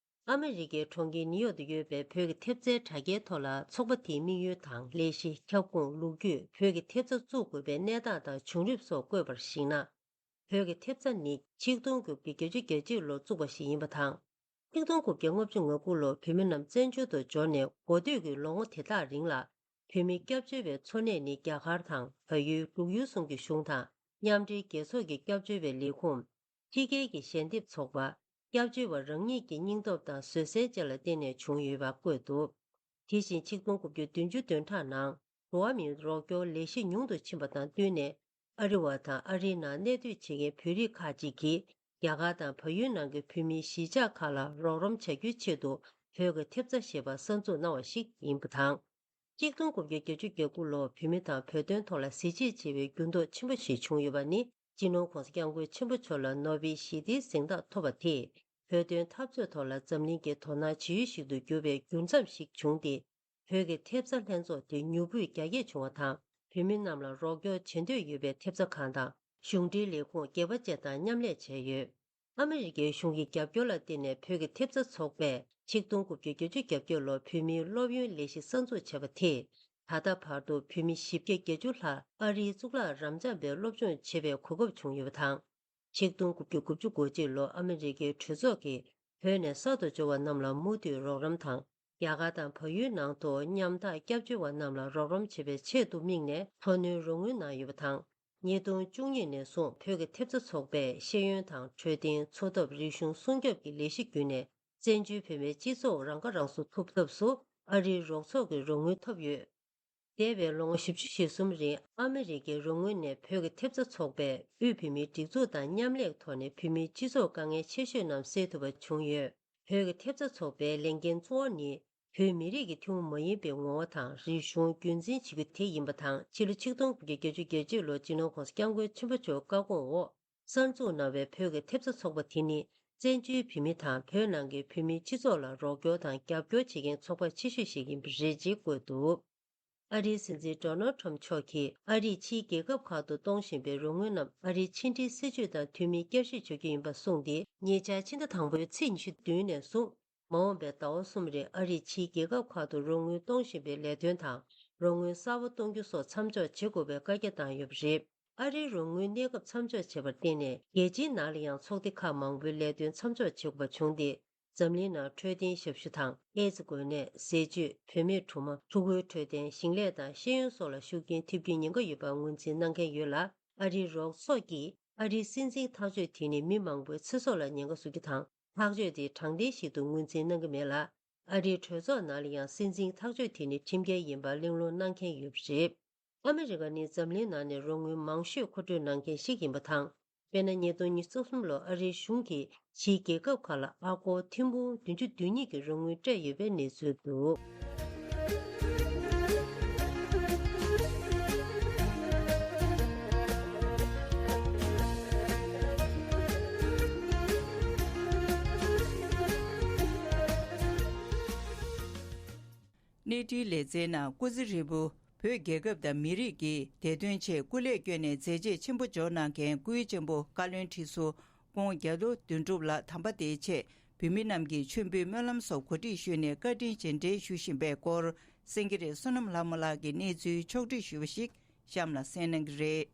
ཨ་མི་རི་ཀའི་གྲོང་ཁྱེར་ནིའུ་ཡོག་ཏུ་ཡོད་པའི་བོད་ཀྱི་ཐེབས་རྩའི་དྲ་རྒྱའི་ཐོག་ལ་ཚོགས་པ་དེའི་དམིགས་ཡུལ་དང་ལས་གཞི། ཁྱབ་ཁོངས། ལོ་རྒྱུས། བོད་ཀྱི་ཐེབས་རྩ་བཙུགས་དགོས་པའི་གནས་སྟངས་དང་བྱུང་རིམ་སོགས་བཀོད་པར་གཞིགས་ན། བོད་ཀྱི་ཐེབས་རྩ་ནི་ཆིག་སྟོང་དགུ་བརྒྱ་བརྒྱད་ཅུ་གྱ་གཅིག་ལོར་བཙུགས་པ་ཞིག་ཡིན་པ་དང་། ཆིག་སྟོང་དགུ་བརྒྱ་ལྔ་བཅུ་ང་དགུ་ལོར་བོད་མི་རྣམས་བཙན་བྱོལ་དུ་འབྱོར་ནས་འགོ་སྟོད་ཀྱི་ལོ་ངོ་དེ་དག་རིང་ལ། བོད་མི་སྐྱབས་བཅོལ་བའི་འཚོ་གནས་ནི་རྒྱ་གར་དང་བལ་ཡུལ། འབྲུག་ཡུལ་གསུམ་གྱི་གཞུང་དང་མཉམ་འབྲེལ་རྒྱལ་ཚོགས་ཀྱི་སྐྱབས་བཅོལ་བའི་ལས་ཁུངས། ཕྱི་རྒྱལ་གྱི་ཞལ་འདེབས་ཚོགས་པ། སྐྱབས་བཅོལ་བ་རང་ཉིད་ཀྱི་སྙིང་སྟོབས་དང་བཟོད་བསྲན་བཅས་ལ་བརྟེན་ནས་བྱུང་ཡོད་པ་བཀོད་འདུག། དེ་བཞིན་ཆིག་སྟོང་དགུ་བརྒྱ་བདུན་ཅུ་དོན་ཕྲག་ནང་འགྲོ་བ་མིའི་རོགས་སྐྱོར་ལས་གཞི་ཉུང་དུ་ཕྱིན་པ་དང་བསྟུན་ནས། ཨ་རི་བ་དང་ཨ་རིའི་ནང་གནས་སྡོད་བྱེད་མཁན་བོད་རིགས་ཁག་ཅིག་གིས་རྒྱ་གར་དང་བལ་ཡུལ་ནང་གི་བོད་མིའི་གཞིས་ཆགས་ཁག་ལ་རོགས་རམ་བྱ་རྒྱུའི་ཆེད་དུ་བོད་ཀྱི་ཐེབས་རྩ་ཞེས་པ་གསར་འཛུགས་གནང་བ་ཞིག་ཡིན་པ་དང་། ཆིག་སྟོང་དགུ་བརྒྱ་བརྒྱད་ཅུ་གྱ་དགུ་ལོར་བོད་མི་དང་བོད་དོན་ཐོག་ལ་གཟི་བརྗིད་ཆེ་བའི་འགྱུར་ལྡོག་ཆེན་པོ་ཞིག་བྱུང་ཡོད་པ་ནི། སྤྱི་ནོར་༧གོང་ས་༧སྐྱབས་མགོན་ཆེན་པོ་མཆོག་ལ་ནོ་བེལ་ཞི་བདེའི་གཟེངས་རྟགས་ཐོབ་པ་དེས། བོད་དོན་འཐབ་རྩོད་ཐོག་ལ་འཛམ་གླིང་གི་དོ་སྣང་བྱེད་ཡུལ་ཞིག་ཏུ་གྱུར་པའི་འགྱུར་མཚམས་ཤིག་བྱུང་སྟེ། བོད་ཀྱི་ཐེབས་རྩ་ལྷན་ཚོགས་དེ་མྱུར་པོས་རྒྱ་སྐྱེད་བྱུང་བ་དང་། བོད་མི་རྣམས་ལ་རོགས་སྐྱོར་བྱེད་འདོད་ཡོད་པའི་ཐེབས་རྩ་ཁང་དང་གཞུང་འབྲེལ་ལས་ཁུངས་སྒེར་པ་བཅས་དང་མཉམ་ལས་བྱས་ཡོད། ཨ་མི་རི་ཀའི་གཞུང་གི་རྒྱབ་སྐྱོར་ལ་བརྟེན་ནས་བོད་ཀྱི་ཐེབས་རྩ་ཚོགས་པས་ཆིག་སྟོང་དགུ་བརྒྱ་བརྒྱད་ཅུ་གྱ་བརྒྱད་ལོར་བོད་མིའི་སློབ་ཡོན་ལས་གཞི་གསར་འཛུགས་བྱས་པ་དེས། ད་ལྟ་བར་དུ་བོད་མི་བཞི་བརྒྱ་བརྒྱད་ཅུ་ལྷག་ཨ་རིའི་གཙུག་ལག་རབ་འབྱམས་པའི་སློབ་སྦྱོང་བྱེད་པའི་གོ་སྐབས་བྱུང་ཡོད་པ་དང་། ཆིག་སྟོང་དགུ་བརྒྱ་དགུ་བཅུ་གོ་གཅིག་ལོར་ཨ་མི་རི་ཀའི་གྲོས་ཚོགས་ཀྱིས་བོད་ནས་གསར་དུ་འབྱོར་བ་རྣམས་ལ་མུ་མཐུད་རོགས་རམ་དང་། རྒྱ་གར་དང་བལ་ཡུལ་ནང་དུ་ཉམ་ཐག་སྐྱབས་བཅོལ་བ་རྣམས་ལ་རོགས་རམ་བྱེད་པའི་ཆེད་དུ་དམིགས་ནས་འཚོ་སྣོན་རོགས་དངུལ་གནང་ཡོད་པ་དང་། ཉིས་སྟོང་བཅུ་གཉིས་ནས་བཟུང་བོད་ཀྱི་ཐེབས་རྩ་ཚོགས་པས་ཤེས་ཡོན་དང་འཕྲོད་བསྟེན། འཚོ་ཐབས། རིག་གཞུང་སྲུང་སྐྱོབ་ཀྱི་ལས་གཞི་བརྒྱུད་ནས་ བཙན་བྱོལ་བོད་མིའི་སྤྱི་ཚོགས་རང་ཁ་རང་གསོ་ཐུབ་ཐབས་སུ་ཨ་རིའི་རོགས་ཚོགས་ཀྱི་རོགས་དངུལ་ཐོབ་ཡོད། འདས་པའི་ལོ་ངོ་བཞི་བཅུ་ཞེ་གསུམ་རིང་ཨ་མི་རི་ཀའི་རོགས་དངུལ་ནས་བོད་ཀྱི་ཐེབས་རྩ་ཚོགས་པས་དབུས་བོད་མིའི་སྒྲིག་འཛུགས་དང་མཉམ་ལས་ཐོག་ནས་བོད་མིའི་སྤྱི་ཚོགས་དཀའ་ངལ་ཆེ་ཤོས་རྣམས་སེལ་ཐུབ་པ་བྱུང་ཡོད། བོད་ཀྱི་ཐེབས་རྩ་ཚོགས་པའི་ལས་འགན་གཙོ་བོ་ནི། བོད་མི་རིགས་ཀྱི་ཐུན་མོང་མ་ཡིན་པའི་ངོ་བོ་དང་། རིག་གཞུང་རྒྱུན་འཛིན་བྱེད་རྒྱུ་དེ་ཡིན་པ་དང་། ཕྱི་ལོ་ཆིག་སྟོང་དགུ་བརྒྱ་བརྒྱད་ཅུ་གྱ་གཅིག་ལོར་སྤྱི་ནོར་༸གོང་ས་༸སྐྱབས་མགོན་ཆེན་པོ་མཆོག་བཀའ་དགོངས་འོག་གསར་འཛུགས་གནང་བའི་བོད་ཀྱི་ཐེབས་རྩ་ཚོགས་པ་དེ་ནི། བཙན་བྱོལ་བོད་མི་དང་བོད་ནང་གི་བོད་མིའི་སྤྱི་ཚོགས་ལ་རོགས་སྐྱོར་དང་རྒྱབ་སྐྱོར་བྱེད་མཁན་ཚོགས་པ་ཆེ་ཤོས་ཤིག་ཡིན་པ་རེད་ཅེས་བཀོད་འདུག། ཨ་རིའི་སྲིད་འཛིན་ཌོ་ནལ་ཊམ་མཆོག་གིས་ཨ་རིས་ཕྱིའི་རྒྱལ་ཁབ་ཁག་ཏུ་གཏོང་བཞིན་པའི་རོགས་དངུལ་རྣམས་ཨ་རིའི་ཕྱི་འབྲེལ་སྲིད་ཇུས་དང་མཐུན་མིན་བསྐྱར་ཞིབ་བྱ་རྒྱུ་ཡིན་པ་གསུངས་ཏེ། ཉེ་ཆར་ཕྱི་ཟླ་དང་པོའི་ཚེས་ཉི་ཤུ་བདུན་ནས་བཟུང་། མ་འོངས་པའི་ཟླ་བ་གསུམ་རིང་ཨ་རིས་ཕྱིའི་རྒྱལ་ཁབ་ཁག་ཏུ་རོགས་དངུལ་གཏོང་བཞིན་པའི་ལས་དོན་དང་། རོགས་དངུལ་གསར་པ་གཏོང་རྒྱུ་སོགས་མཚམས་འཇོག་བྱེད་དགོས་པའི་བཀའ་རྒྱ་བཏང་ཡོད་པ་རེད། ཨ་རིའི་རོགས་དངུལ་གནས་སྐབས་མཚམས་འཇོག་བྱས་པར་བརྟེན་ནས། རྒྱལ་སྤྱིའི་ནང་ལ་ཡང་ཚོགས་སྡེ་ཁག་མང་པོའི་ལས་དོན་མཚམས་འཇོག་བྱེད་དགོས་པ་བྱུང་སྟེ། འཛམ་གླིང་ནང་འཕྲོད་བསྟེན་ཞབས་ཞུ་དང་། ཨེ་ཙི་འགོས་ནད། ཟས་བཅུད། བུད་མེད་སྦྲུམ་མ། ཕྲུ་གུའི་འཕྲོད་བསྟེན། ཞིང་ལས་དང་ཤེས་ཡོན་སོགས་ལ་ཤུགས་རྐྱེན་ཐེབས་རྒྱུའི་ཉེན་ཁ་ཡོད་པར་ངོས་འཛིན་གནང་མཁན་ཡོད་ལ། ཨ་རིའི་རོགས་ཚོགས་ཀྱིས་ཨ་རིའི་སྲིད་འཛིན་ཐག་གཅོད་དེ་ནི་མི་མང་པོའི་ཚེ་སྲོག་ལ་ཉེན་ཁ་བཟོ་རྒྱུ་དང་། ཐག་གཅོད་དེ་དྲང་བདེན་ཞིག་ཏུ་ངོས་འཛིན་གནང་གི་མེད་ལ། ཨ་རིའི་གྲོས་ཚོགས་ནང་ལ་ཡང་སྲིད་འཛིན་ཐག་གཅོད་དེ་ནི་ཁྲིམས་འགལ་ཡིན་པར་གླེང་སློང་གནང་མཁན་ཡོད་པ་རེད། ཨ་མི་རི་ཀ་ནི་འཛམ་གླིང་ནང་ནས་རོགས་དངུལ་མང་ཤོས་མཁོ་སྤྲོད་གནང་མཁན་ཞིག་ཡིན་པ་དང་། དཔེར་ན། ཉིས་སྟོང་ཉི་ཤུ་རྩ་གསུམ་ལོར་ཨ་རིའི་གཞུང་གིས་ཕྱིའི་རྒྱལ་ཁབ་ཁག་ལ་ཨ་སྒོར་ཐེར་འབུམ་བདུན་ཅུ་དོན་གཉིས་ཀྱི་རོགས་དངུལ་སྤྲད་ཡོད་པའི་གནས་ཚུལ་འདུག། གནས་འཕྲིན་ལེ་ཚན་ནང་སྐུ་ཚེ་ཧྲིལ་པོ། བོད་རྒྱལ་ཁབ་དང་མི་རིགས་ཀྱི་བདེ་དོན་ཆེད་སྐུ་ལས་བསྐྱོན་ནས་མཛད་རྗེས་ཆེན་པོ་འཇོག་གནང་མཁན་སྐུའི་གཅེན་པོ་བཀའ་བློན་ཁྲི་ཟུར་སྐུ་ངོ་རྒྱ་ལོ་དོན་གྲུབ་ལགས་དམ་པ་དེའི་ཆེད་བོད་མི་རྣམས་ཀྱིས་མཆོད་འབུལ་སྨོན་ལམ་སོགས་གོ་སྒྲིག་ཞུས་ནས་བཀའ་དྲིན་རྗེས་དྲན་ཞུ་བཞིན་པའི་སྐོར། སེང་གེ་རི་བསོད་ནམས་ལྷ་མོ་ལགས་ཀྱིས་གནས་ཚུལ་ཕྱོགས་སྒྲིག་ཞུས་པ་ཞིག་གཤམ་ལ་གསན་གནང་གི་རེད།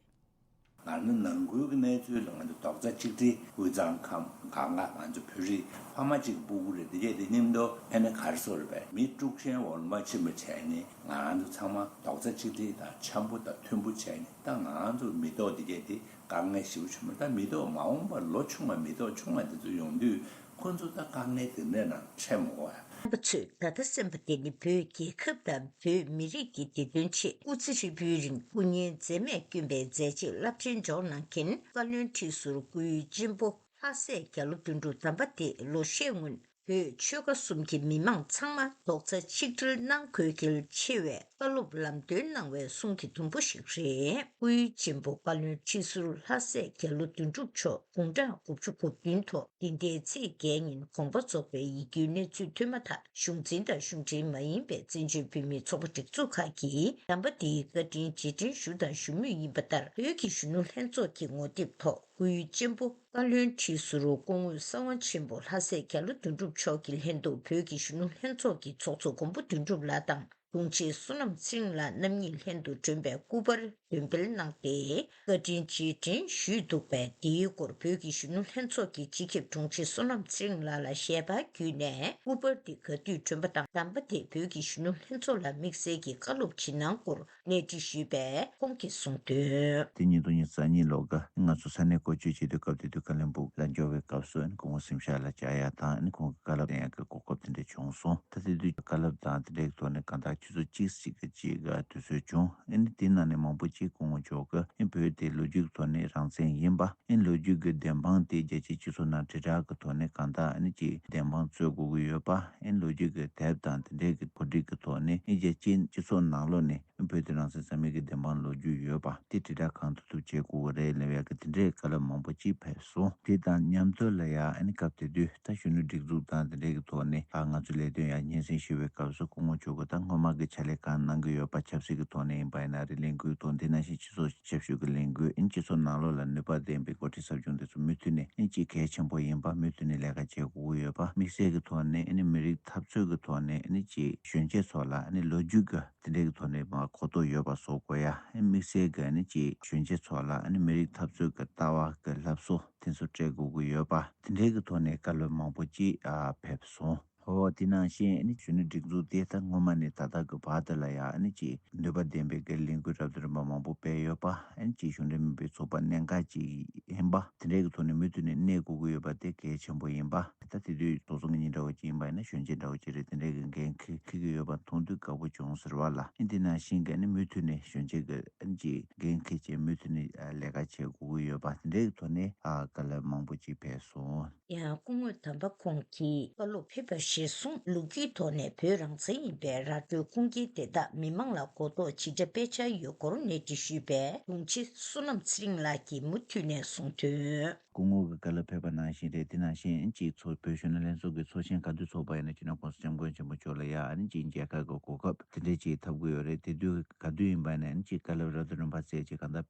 ང་ནི་ནང་ཁུལ་གྱི་གནས་ཚུལ་ལ་ང་ཚོ་རྡོག་རྩ་གཅིག་སྒྲིལ། དབུས་གཙང་ཁམས་གང་ག་ང་ཚོ་བོད་རིགས་ཕ་མ་གཅིག་གི་སྤུ་གུ་རེད། འདི་གས་དེ་མཉམ་དུ་ཕན་ན་ག་རེ་བཟོ་རེད་པས། མི་དཀྲུག་ཤན་འོག་ལ་མ་ཕྱིན་པ་བྱས་ནས་ང་ཚོ་ཚང་མ་རྡོག་རྩ་གཅིག་སྒྲིལ་དང་འཆམ་པོ་དང་མཐུན་པོ་བྱས་ནས། ད་ང་ཚོ་མི་ཐོག་འདི་གས་དེ་དཀའ་ངལ་ཞེ་པོ་བྱུང་མ། ད་མི་ཐོག་མ་འོངས་པར་ལོ་ཆུང་བ་མི་ཐོག་ཆུང་བ་འདི་ཚོ་ཡོང་དུས། ཁོ་ཚོ་ད་དཀའ་ངལ་དེ་འདྲ་ནང་འཕྲད་མ་དགོས་ཡ། རྣམ་པ་ཚོས་ད་ལྟ་གསན་པ་དེ་ནི་བོད་རྒྱལ་ཁབ་དང་བོད་མི་རིགས་ཀྱི་བདེ་དོན་ཆེད་སྐུ་ཚེ་ཧྲིལ་པོའི་རིང་སྐུ་ངལ་འཛེམས་མེད་བསྐྱོན་པའི་མཛད་རྗེས་རླབས་ཆེན་འཇོག་གནང་མཁན་བཀའ་བློན་ཁྲི་ཟུར་སྐུའི་གཅེན་པོ་ལྷ་སྲས་རྒྱ་ལོ་དོན་གྲུབ་དམ་པ་དེས་ལོ་ཤས་སྔོན་བོད་ཆོལ་ཁ་གསུམ་གྱི་མི་མང་ཚང་མ་རྡོག་རྩ་ཆིག་སྒྲིལ་གནང་དགོས་གལ་ཆེ་བའི་བཀའ་སློབ་ལམ་སྟོན་གནང་བའི་གསུང་གི་དུམ་བུ་ཞིག་རེད། སྐུའི་གཅེན་པོ་བཀའ་བློན་ཁྲི་ཟུར་ལྷ་སྲས་རྒྱ་ལོ་དོན་གྲུབ་མཆོག་དགུང་གྲངས་དགུ་བཅུ་གོ་བདུན་ཐོག་འདི་ཟླའི་ཚེས་བརྒྱད་ཉིན་དགོངས་པ་རྫོགས་པའི་ཡིད་སྐྱོའི་གནས་ཚུལ་ཐོན་མ་ཐག་གཞུང་འཛིན་དང་གཞུང་འབྲེལ་མ་ཡིན་པའི་བཙན་བྱོལ་བོད་མིའི་ཚོགས་པ་སྒྲིག་འཛུགས་ཁག་གིས་དམ་པ་འདིའི་བཀའ་དྲིན་རྗེས་དྲན་ཞུ་དང་ཞུ་མུས་ཡིན་པ་ལྟར། བོད་ཀྱི་གཞོན་ནུ་ལྷན་ཚོགས་ཀྱི་ངོ་དེབ་ཐོག་སྐུའི་གཅེན་པོ་བཀའ་བློན་ཁྲི་ཟུར་སྐུ་ངོ་གསང་བ་ཆེན་པོ་ལྷ་སྲས་རྒྱ་ལོ་དོན་གྲུབ་མཆོག་གི་ལྷན་དུ་བོད་ཀྱི་གཞོན་ནུ་ལྷན་ཚོགས་ཀྱི་ཚོགས་གཙོ་མགོན་པོ་དོན་གྲུབ་ལགས་དང་། དྲུང་ཆེ་བསོད་ནམས་ཚེ་རིང་ལགས་རྣམ་གཉིས་ལྷན་དུ་བསྒྲོན་པའི་སྐུ་པར་འདོན་སྤེལ་གནང་སྟེ། བཀའ་དྲིན་རྗེས་དྲན་ཞུས་འདུག་པས། འདིའི་སྐོར་བོད་ཀྱི་གཞོན་ནུ་ལྷན་ཚོགས་ཀྱི་སྤྱི་ཁྱབ་དྲུང་ཆེ་བསོད་ནམས་ཚེ་རིང་ལགས་ལ་ཞལ་པར་བརྒྱུད་ནས། སྐུ་པར་འདི་ག་དུས་བསྒྲོན་པ་དང་། དམ་པ་དེས་བོད་ཀྱི་གཞོན་ནུ་ལྷན་ཚོགས་ལ་དམིགས་བསལ་གྱི་བཀའ་སློབ་ཇི་གནང་སྐོར་གནས་འདྲི་ཞུས་པས། ཁོང་གིས་གསུངས་དོན། དེ་ཉིས་སྟོང་ཉི་ཤུ་རྩ་གཉིས་ལོ་ག་ང་ཚོ་ས་གནས་བསྐོ་བཅོས་བྱེད་དུས་སྐབས་དེ་དུས་ཀ་ལོན་སྦུག་ལ་འབྱོར་བའི་སྐབས་སུ། ཨ་ནི་སྐུ་ངོ་གཟིམ་ཤག་ལ་བཅར་ཡ་དང་། ཨ་ནི་ཁོང་གི་བཀའ་སློབ་གནང་ཡ་གི་གོ་སྐབས་དེ་འདྲ་བྱུང་སོང་། ད་དེ་དུས་བཀའ་སློབ་དང་དེ་འདྲའི་ཐོག་ནས་གང་ལྟར་ཆུ་ཚོད་གཅིག་ཙམ་གྱི་རྗེས་ཀ་དུས་ཚོད་བྱུང་། ཨ་ནི་དེ་ནང་ནས་མང་པོ་ཅིག་སྐུ་ངོ་མཆོག་གིས་ཨ་ནི་བོད་དེ་ལོ་རྒྱུས་ཀྱི་ཐོག་ནས་རང་བཙན་ཡིན་པ། ཨ་ནི་ལོ་རྒྱུས་ཀྱི་བདེན་དཔང་དེ་རྒྱལ་སྤྱིའི་སྤྱི་ཚོགས་ནང་དྲིལ་བསྒྲགས་ཀྱི་ཐོག་ནས་གང་ལྟར་ཨ་ནི་ཅིག་བདེན་དཔང་རྩོད་དགོས་ཀྱི་ཡོད་པ། ཨ་ནི་ལོ་རྒྱུས་ཀྱི་དེབ་དང་དེ་འདྲའི་གི་གོ་སྒྲིག་གི་ཐོག་ནས། ཨ་ནི་རྒྱལ་སྤྱིའི་སྤྱི་ཚོགས་ནང་ལོགས་ནས་བོད་དེ་རང་བཙན་རྩ་མེད་ཀྱི་བདེན་དཔང་ལོ་རྒྱུས་ཡོད་པ་དེ་དྲིལ་བསྒྲགས་གང་ཐུབ་ཐུབ་བྱེད་དགོས་ཀྱི་རེད་ལབ་ཡ་གི་དེ་འདྲའི་བཀའ་སློབ་མང་པོ་ཅིག་ཕེབས་སོང་། དེ་དང་མཉམ་དུ་ལ་ཡ་ཨ་ནི་སྐབས་དེ་དུས་ད་གཞོན་ནུ་སྒྲིག་འཛུགས་དང་དེ་འདྲའི་གི་ཐོག་ནས་ཨ་ང་ཚོ་ལས་དོན་ཡ་སྙན་སེང་ཞུ་བའི་སྐབས་སུ་སྐུ་ངོ་མཆོག་གིས་ད་སྔོན་མ་གི་ཕྱག་ལས་གང་གནང་གི་ཡོད་པ། ཆབ་སྲིད་ཀྱི་ཐོག་ནས་ཡིན་པ་ཡིན་ན་རེད། ལས་འགུལ་ཐོག་འདི་ནང་བཞིན་སྤྱི་ཚོགས་ཞབས་ཞུ་གི་ལས་འགུལ། ཨ་ནི་སྤྱི་ཚོགས་ནང་ལོགས་ལ་ནུས་པ་ལྡན་པའི་འགོ་ཁྲིད་ཟབ་སྦྱོང་དེ་ཚོ་མུ་མཐུད་ནས་ཨ་ནི་ཅིག་གལ་ཆེན་པོ་ཡིན་པ། མུ་མཐུད་ནས་ལས་ཀ་བྱེད་དགོས་ཀྱི་ཡོད་པ། དམིགས་བསལ་གྱི་ཐོག་ནས་ཨ་ནི་མི་རིགས་འཐབ་རྩོད་ཀྱི་ཐོག་ནས་ཨ་ནི་ཅིག་གཞོན་སྐྱེས་ཚོ་ལ་ཨ་ནི་ལོ་རྒྱུས་ཀྱི་དེ་འདྲའི་གི་ཐོག་ནས་མ་གོ་རྟོགས་ཡོད་པ་བཟོ་དགོས་ཡ། ཨ་ནི་དམིགས་བསལ་གྱི་ཨ་ནི་ཅིག་གཞོན་སྐྱེས་ཚོ་ལ་ཨ་ནི་མི་རིགས་འཐབ་རྩོད་ཀྱི་ལྟ་བ་གི་སློབ་གསོ་དེ་ཚོ་སྤྲད་དགོས་ཀྱི་ཡོད་པ། དེ་འདྲའི་གི་ཐོག་ནས་བཀའ་སློབ་མང་པོ་ཅིག་ཨ་ཕེབས་སོང་། འོ་དེ་ནང་བཞིན་ཨ་ནི་གཞོན་ནུ་སྒྲིག་འཛུགས་དེ་ད་སྔོན་མ་ནས་ད་ལྟ་གི་བར་དུ་ལ་ཡང་ཨ་ནི་ཅིག་ནུས་པ་ལྡན་པའི་གི་ལས་འགུལ་རབ་དང་རིམ་པ་མང་པོ་སྤེལ་ཡོད་པ། ཨ་ནི་ཅིག་གཞུང་འབྲེལ་མིན་པའི་ཚོགས་པ་གནད་འགག་ཅིག་ཡིན་པ། དེ་འདྲའི་གི་ཐོག་ནས་མུ་མཐུད་ནས་གནས་དགོས་ཀྱི་ཡོད་པ་དེ་གལ་ཆེན་པོ་ཡིན་པ། ད་དེ་དུས་ཚོགས་གཙོ་ངེད་གཉིས་འདྲ་བོ་ཅིག་ཡིན་པ་ཡིན་ན་གཞོན་སྐྱེས་འདྲ་བོ་ཅིག་རེད། དེ་འདྲའི་གི་འགན་འཁྱེར་འཁྱེར་གྱི་ཡོད་པ་མཐོང་དུས་དགའ་པོ་བྱུང་ཟེར་བ་ལ། ཨ་ནི་དེ་ནང་བཞིན་གི་ཨ་ནི་མུ་མཐུད་ནས་གཞོན་སྐྱེས་གི་ཨ་ནི་ཅིག་འགན་འཁྱེར་བྱས་མུ་མཐུད་ནས་ལས་ཀ་བྱེད་དགོས་ཀྱི་ཡོད་པ། དེ་འདྲའི་གི་ཐོག་ནས་ཨ་བཀའ་སློབ་མང་པོ་ཅིག་ཕེབས་སོང་། ཡང་སྐུ་ངོ་དམ་པ་ཁོང་གིས་བཀའ་སློབ་ཕེབས་པ་གཞིར་བཟུང་ལོ་རྒྱུས་ཐོག་ནས་བོད་རང་བཙན་ཡིན་པའི་ར་སྤྲོད་ཁུངས་སྐྱེལ་དེ་དག་མི་མང་ལ་གོ་རྟོགས་ཇི་འདྲ་སྤེལ་འཆར་ཡོད་སྐོར་གནས་འདྲི་ཞུས་པས། དྲུང་ཆེ་བསོད་ནམས་ཚེ་རིང་ལགས་ཀྱིས་མུ་མཐུད་ནས་གསུངས་དོན། སྐུ་ངོ་གི་བཀའ་སློབ་ཕེབས་པ་ནང་བཞིན་རེད། དེ་ནང་བཞིན་ཅིག་ཚོགས་བོད་གཞོན་ནུ་ལྷན་ཚོགས་ཀྱི་ཚོགས་ཆེན་ག་དུས་ཚོགས་པ་ཡིན་ན་སྤྱི་ནོར་༸གོང་ས་༸སྐྱབས་མགོན་ཆེན་པོ་མཆོག་ལ་ཡ་ཨ་ནི་ཅིག་མཇལ་ཁ་གི་གོ་སྐབས་དེ་འདྲས་ཅིག་ཐོབ་ཀྱི་ཡོད་རེད། དེ་དུས་ག་དུས་ཡིན་པ་ཡིན་ན་ཨ་ནི་ཅིག་བཀའ་སློབ་རབ་དང་རིམ་པ་བསྩལ་ཅིག་གང་ལྟར་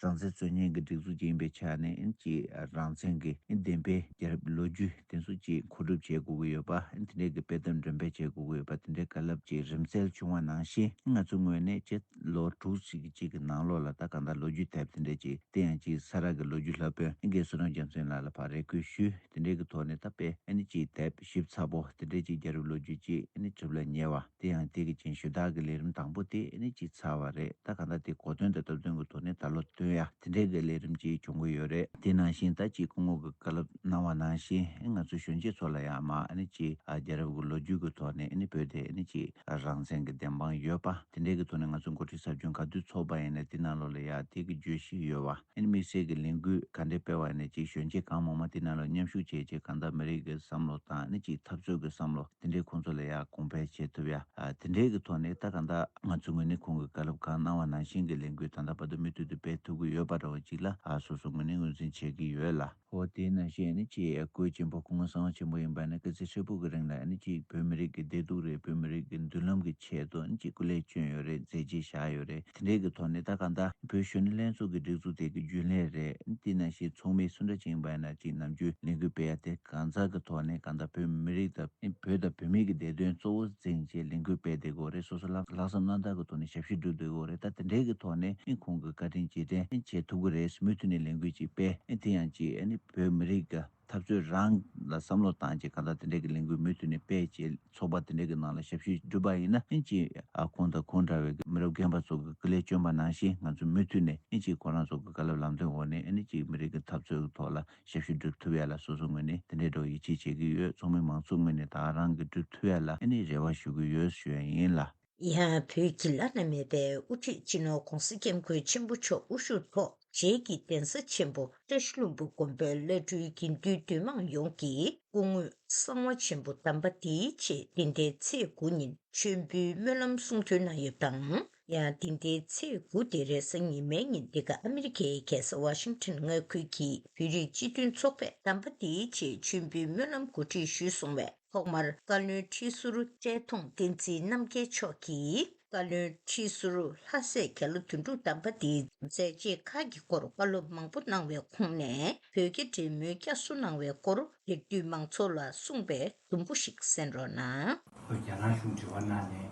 རང་བཙན་རྩོད་མཁན་གྱི་སྒྲིག་འཛུགས་ཅིག་ཡིན་པའི་ཆ་ནས་ཨ་ནི་ཅིག་རང་བཙན་གྱི་ཨ་ནི་བདེན་པའི་རྒྱལ་རབས་ལོ་རྒྱུས་དེ་ཚོ་ཅིག་མཁོ་སྒྲུབ་བྱེད་དགོས་ཀྱི་ཡོད་པ། ཨ་ནི་དེ་འདྲས་ཀྱི་དཔེ་དེབ་འགྲེམས་སྤེལ་བྱེད་དགོས་ཀྱི་ཡོད་པ། དེ་འདྲའི་བཀའ་སློབ་ཅིག་རིམ་བསྩལ་བྱུང་བ་ནང་བཞིན་ང་ཚོ་ངོས་ནས་ཅིག་ལོ་དྲུག་ཅིག་གི་ཅིག་གི་ནང་ལོགས་ལ་ད་གང་ལྟར་ལོ་རྒྱུས་དེབ་དེ་འདྲ་ཅིག་དེ་ཡང་ཅིག་ས་རཱ་གི་ལོ་རྒྱུས་སློབ་དཔོན་དགེ་བསོད་ནམས་རྒྱལ་མཚན་ལགས་ལ་ཕར་རེ་སྐུལ་ཞུས། དེ་འདྲའི་གི་ཐོག་ནས་ད་དཔེ་ཨ་ནི་ཅིག་དེབ་ཞིབ་ཚགས་པོ་དེ་འདྲའི་ཅིག་རྒྱལ་རབས་ལོ་རྒྱུས་ཅིག་ཨ་ནི་གྲུབ་ལ་ཉེ་བ་དེ་ཡང་དེ་གི་རྗེས་ཞུ་དག་གི་ལས་རིམ་དང་པོ་དེ་ཨ་ནི་ཅིག་ཚར་བ་རེད། ད་གང་ལྟར་དེ་གོ་དོན་དང་སྟབས་བསྟུན་གི་ཐོག་ནས་ད་ལོ་སྟོན་ཡ་དེ་འདྲའི་གི་ལས་རིམ་ཅིག་བྱུང་གི་ཡོད་རེད། དེ་ནང་བཞིན་ད་ཅིག་སྐུ་ངོ་གི་བཀའ་སློབ་གནང་བ་ནང་བཞིན་ང་ཚོ་གཞོན་སྐྱེས་ཚོ་ལ་ཡང་མ་ཨ་ནི་ཅིག་ཨ་རྒྱལ་རབས་ཀྱི་ལོ་རྒྱུས་ཀྱི་ཐོག་ནས་ཨ་ནི་བོད་དེ་ཨ་ནི་ཅིག་རང་བཙན་གྱི་བདེན་དཔང་ཡོད་པ། དེ་འདྲའི་གི་ཐོག་ནས་ང་ཚོ་འགོ་ཁྲིད་ཟབ་སྦྱོང་ག་དུས་ཚོགས་པ་ཡིན་ན་དེ་ནང་ལོགས་ལ་ཡ་དེ་གི་བརྗོད་གཞི་ཡོད་པ། ཨ་ནི་དམིགས་བསལ་གྱི་ལས་འགུལ་ག་འདྲའི་སྤེལ་བ་ཡིན་ན་ཅིག་གཞོན་སྐྱེས་གང་མང་མང་དེ་ནང་ལ་མཉམ་ཞུགས་བྱས་ཅིག་གང་ལྟར་མི་རིགས་ཀྱི་བསམ་བློ་དང་ཨ་ནི་ཅིག་འཐབ་རྩོད་ཀྱི་བསམ་བློ་དེ་འདྲའི་ཁོང་ཚོ་ལ་ཡ་གོང་འཕེལ་བྱེད་ཐུབ་ཡ། ཨ་དེ་འདྲའི་གི་ཐོག་ནས་ད་གང་ལྟར་ང་ཚོ་ངོས་ནས་ཁོང་གི་བཀའ་སློབ་གང་གནང་བ་ནང་བཞིན་གྱི་ལས་འགུལ་ད་ལྟ་བར་དུ་མུ་མཐུད་དུ་སྤེལ་ཐུབ་ཀྱི་ཡོད་པ་འདྲ་བོ་ཅིག་ལ་ཨ་སོ་སོ་ངོས་ནས་ངོས་འཛིན་བྱེད་ཀྱི་ཡོད་ལ། འོ་དེ་ནང་བཞིན་ནི་ཅིག་སྐུའི་གཅེན་པོ་སྐུ་ངོ་གསང་བ་ཆེན་པོ་ཡིན་པ་ནི་སྐུ་ཚེ་ཧྲིལ་པོ་གི་རིང་ལ་ནི་ཅིག་བོད་མི་རིགས་ཀྱི་བདེ་སྡུག་རེད། བོད་མི་རིགས་ཀྱི་མདུན་ལམ་གྱི་ཆེད་དུ་ནི་ཅིག་སྐུ་ལས་བསྐྱོན་ཡོད་རེད། མཛད་རྗེས་བཞག་ཡོད་རེད། དེ་འདྲའི་གི་ཐོག་ནས་ད་གང་ལྟར་བོད་གཞོན་ནུ་ལྷན་ཚོགས་ཀྱི་སྒྲིག་འཛུགས་དེ་གི་རྒྱུན་ལས་རེད། དེ་ནང་བཞིན་ཚོགས་མི་སུ་འདྲ་ཅིག་ཡིན་པ་ཡིན་ན་ཅིག་ནམ་རྒྱུན་ལས་འགུལ་སྤེལ་ཡ་དེ་གང་ཟག་གི་ཐོག་ནས་གང་ལྟར་བོད་མི་རིགས་དང་བོད་དང་བོད་མི་གི་བདེ་དོན་གཙོ་བོ་འཛིན་བྱས་ལས་འགུལ་སྤེལ་བསྡད་དགོས་རེད། སོ་སོ་ལྷག་ལྷག་བསམ་རྣམ་དག་གི་ཐོག་ནས་ཞབས་ཞུ་སྒྲུབ་བསྡད་དགོས་རེད། ད་དེ་འདྲའི་གི་ཐོག་ནས་ཨེ་ཁོང་གི་བཀའ་དྲིན་རྗེས་དྲན་ཨེ་བྱེད་ཐུབ་ཀྱི་རེད། མུ་མཐུད་ནས་ལས་འགུལ་ཅིག་སྤེལ་ཨེ་དེ་ཡང་ཅིག་ཨ་ནི་བོད་མི་རིགས་ཀྱི་འཐབ་རྩོད་རང་ལ་བསམ་བློ་བཏང་ཅིག་གང་ལྟར་དེ་འདྲའི་གི་ལས་འགུལ་མུ་མཐུད་ནས་སྤེལ་ཅིག་ཚོགས་པ་དེ་འདྲའི་གི་ནང་ལ་ཞབས་ཞུ་སྒྲུབ་པ་ཡིན་ན་ཨེ་ཅིག་ཨ་ཁོང་དང་ཁོང་འདྲ་བའི་གི་མི་རབས་རྒན་པ་ཚོ་གི་སྐུ་ལས་བསྐྱོན་པ་ནང་བཞིན་ང་ཚོ་མུ་མཐུད་ནས་ཨེ་ཅིག་ཁོ་རང་ཚོ་གི་བཀའ་སློབ་ལམ་སྟོན་འོག་ནས་ཨེ་ནི་ཅིག་མི་རིགས་ཀྱི་འཐབ་རྩོད་ཀྱི་ཐོག་ལ་ཞབས་ཞུ་སྒྲུབ་ཐུབ་ཡ་ལ་སོ་སོ་ངོས་ནས་དེ་འདྲའི་འགྲོ་ཡིད་ཆེས་བྱེད་ཀྱི་ཡོད། ཚོགས་མི་མང་ཚོགས་ངོས་ནས་ད་རང་གི་སྒྲུབ་ཐུབ་ཡ་ལ་ཨ་ནི་རེ་བ་ཞུ་གི་ཡོད་ཞུ་ཡ་ཡིན་ལ། ཡང་བོད་ཀྱི་བླ་ན་མེད་པའི་དབུ་ཁྲིད་སྤྱི་ནོར་༸གོང་ས་༸སྐྱབས་མགོན་ཆེན་པོ་མཆོག་དབུ་བཞུགས་ཐོག་བྱེས་ཀྱི་གདན་ས་ཆེན་པོ་བཀྲ་ཤིས་ལྷུན་པོ་དགོན་པའི་བླ་སྤྲུལ་དགེ་འདུན་འདུས་མང་ཡོངས་ཀྱིས་སྐུ་ངོ་གསང་བ་ཆེན་པོ་དམ་པ་དེའི་ཆེད་འདི་ཟླའི་ཚེས་དགུ་ཉིན་མཆོད་འབུལ་སྨོན་ལམ་གསུང་འདོན་གནང་ཡོད་པ་དང་། ཡང་འདི་ཟླའི་ཚེས་དགུ་སྟེ་རེས་གཟའ་ཉི་མའི་ཉིན་འདི་ག་ཨ་མི་རི་ཀའི་རྒྱལ་ས་ཝ་ཤིང་ཊོན་མངའ་ཁུལ་གྱི་བོད་རིགས་སྤྱི་མཐུན་ཚོགས་པས་དམ་པ་འདིའི་ཆེད་མཆོད་འབུལ་སྨོན་ལམ་གོ་སྒྲིག་ཞུས་སོང་བས། ཐོག་མར་བཀའ་བློན་ཁྲི་ཟུར་བཀྲས་མཐོང་བསྟན་འཛིན་རྣམ་རྒྱལ་མཆོག་གིས་བཀའ་བློན་ཁྲི་ཟུར་ལྷ་སྲས་རྒྱ་ལོ་དོན་གྲུབ་དམ་པ་འདིའི་མཛད་རྗེས་ཁག་གི་སྐོར་བཀའ་སློབ་མང་པོ་གནང་བའི་ཁོངས་ནས་བོད་རྒྱ་འབྲེལ་མོལ་བསྐྱར་གསོ་གནང་བའི་སྐོར་དེར་འདུས་མང་ཚོགས་ལ་གསུངས་པའི་དུམ་བུ་ཞིག་གསན་རོགས་གནང་། ཁོས་རྒྱ་ནག་གཞུང་དྲི་བ་གནང་ནས་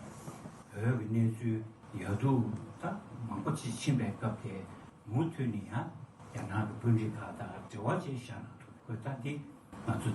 བོད་ཀྱི་གནས་ཚུལ་ཡག་སྡུག་ད་མང་པོ་ཅིག་ཕྱིན་པའི་སྐབས་དེ་མུ་མཐུད་ནས་ཡང་རྒྱ་ནག་གི་དཔོན་རིགས་ཁག་དང་འབྲེལ་བ་བྱས་བཞག་ན་ཐུབ། ཁོས་ད་འདི་ང་ཚོ་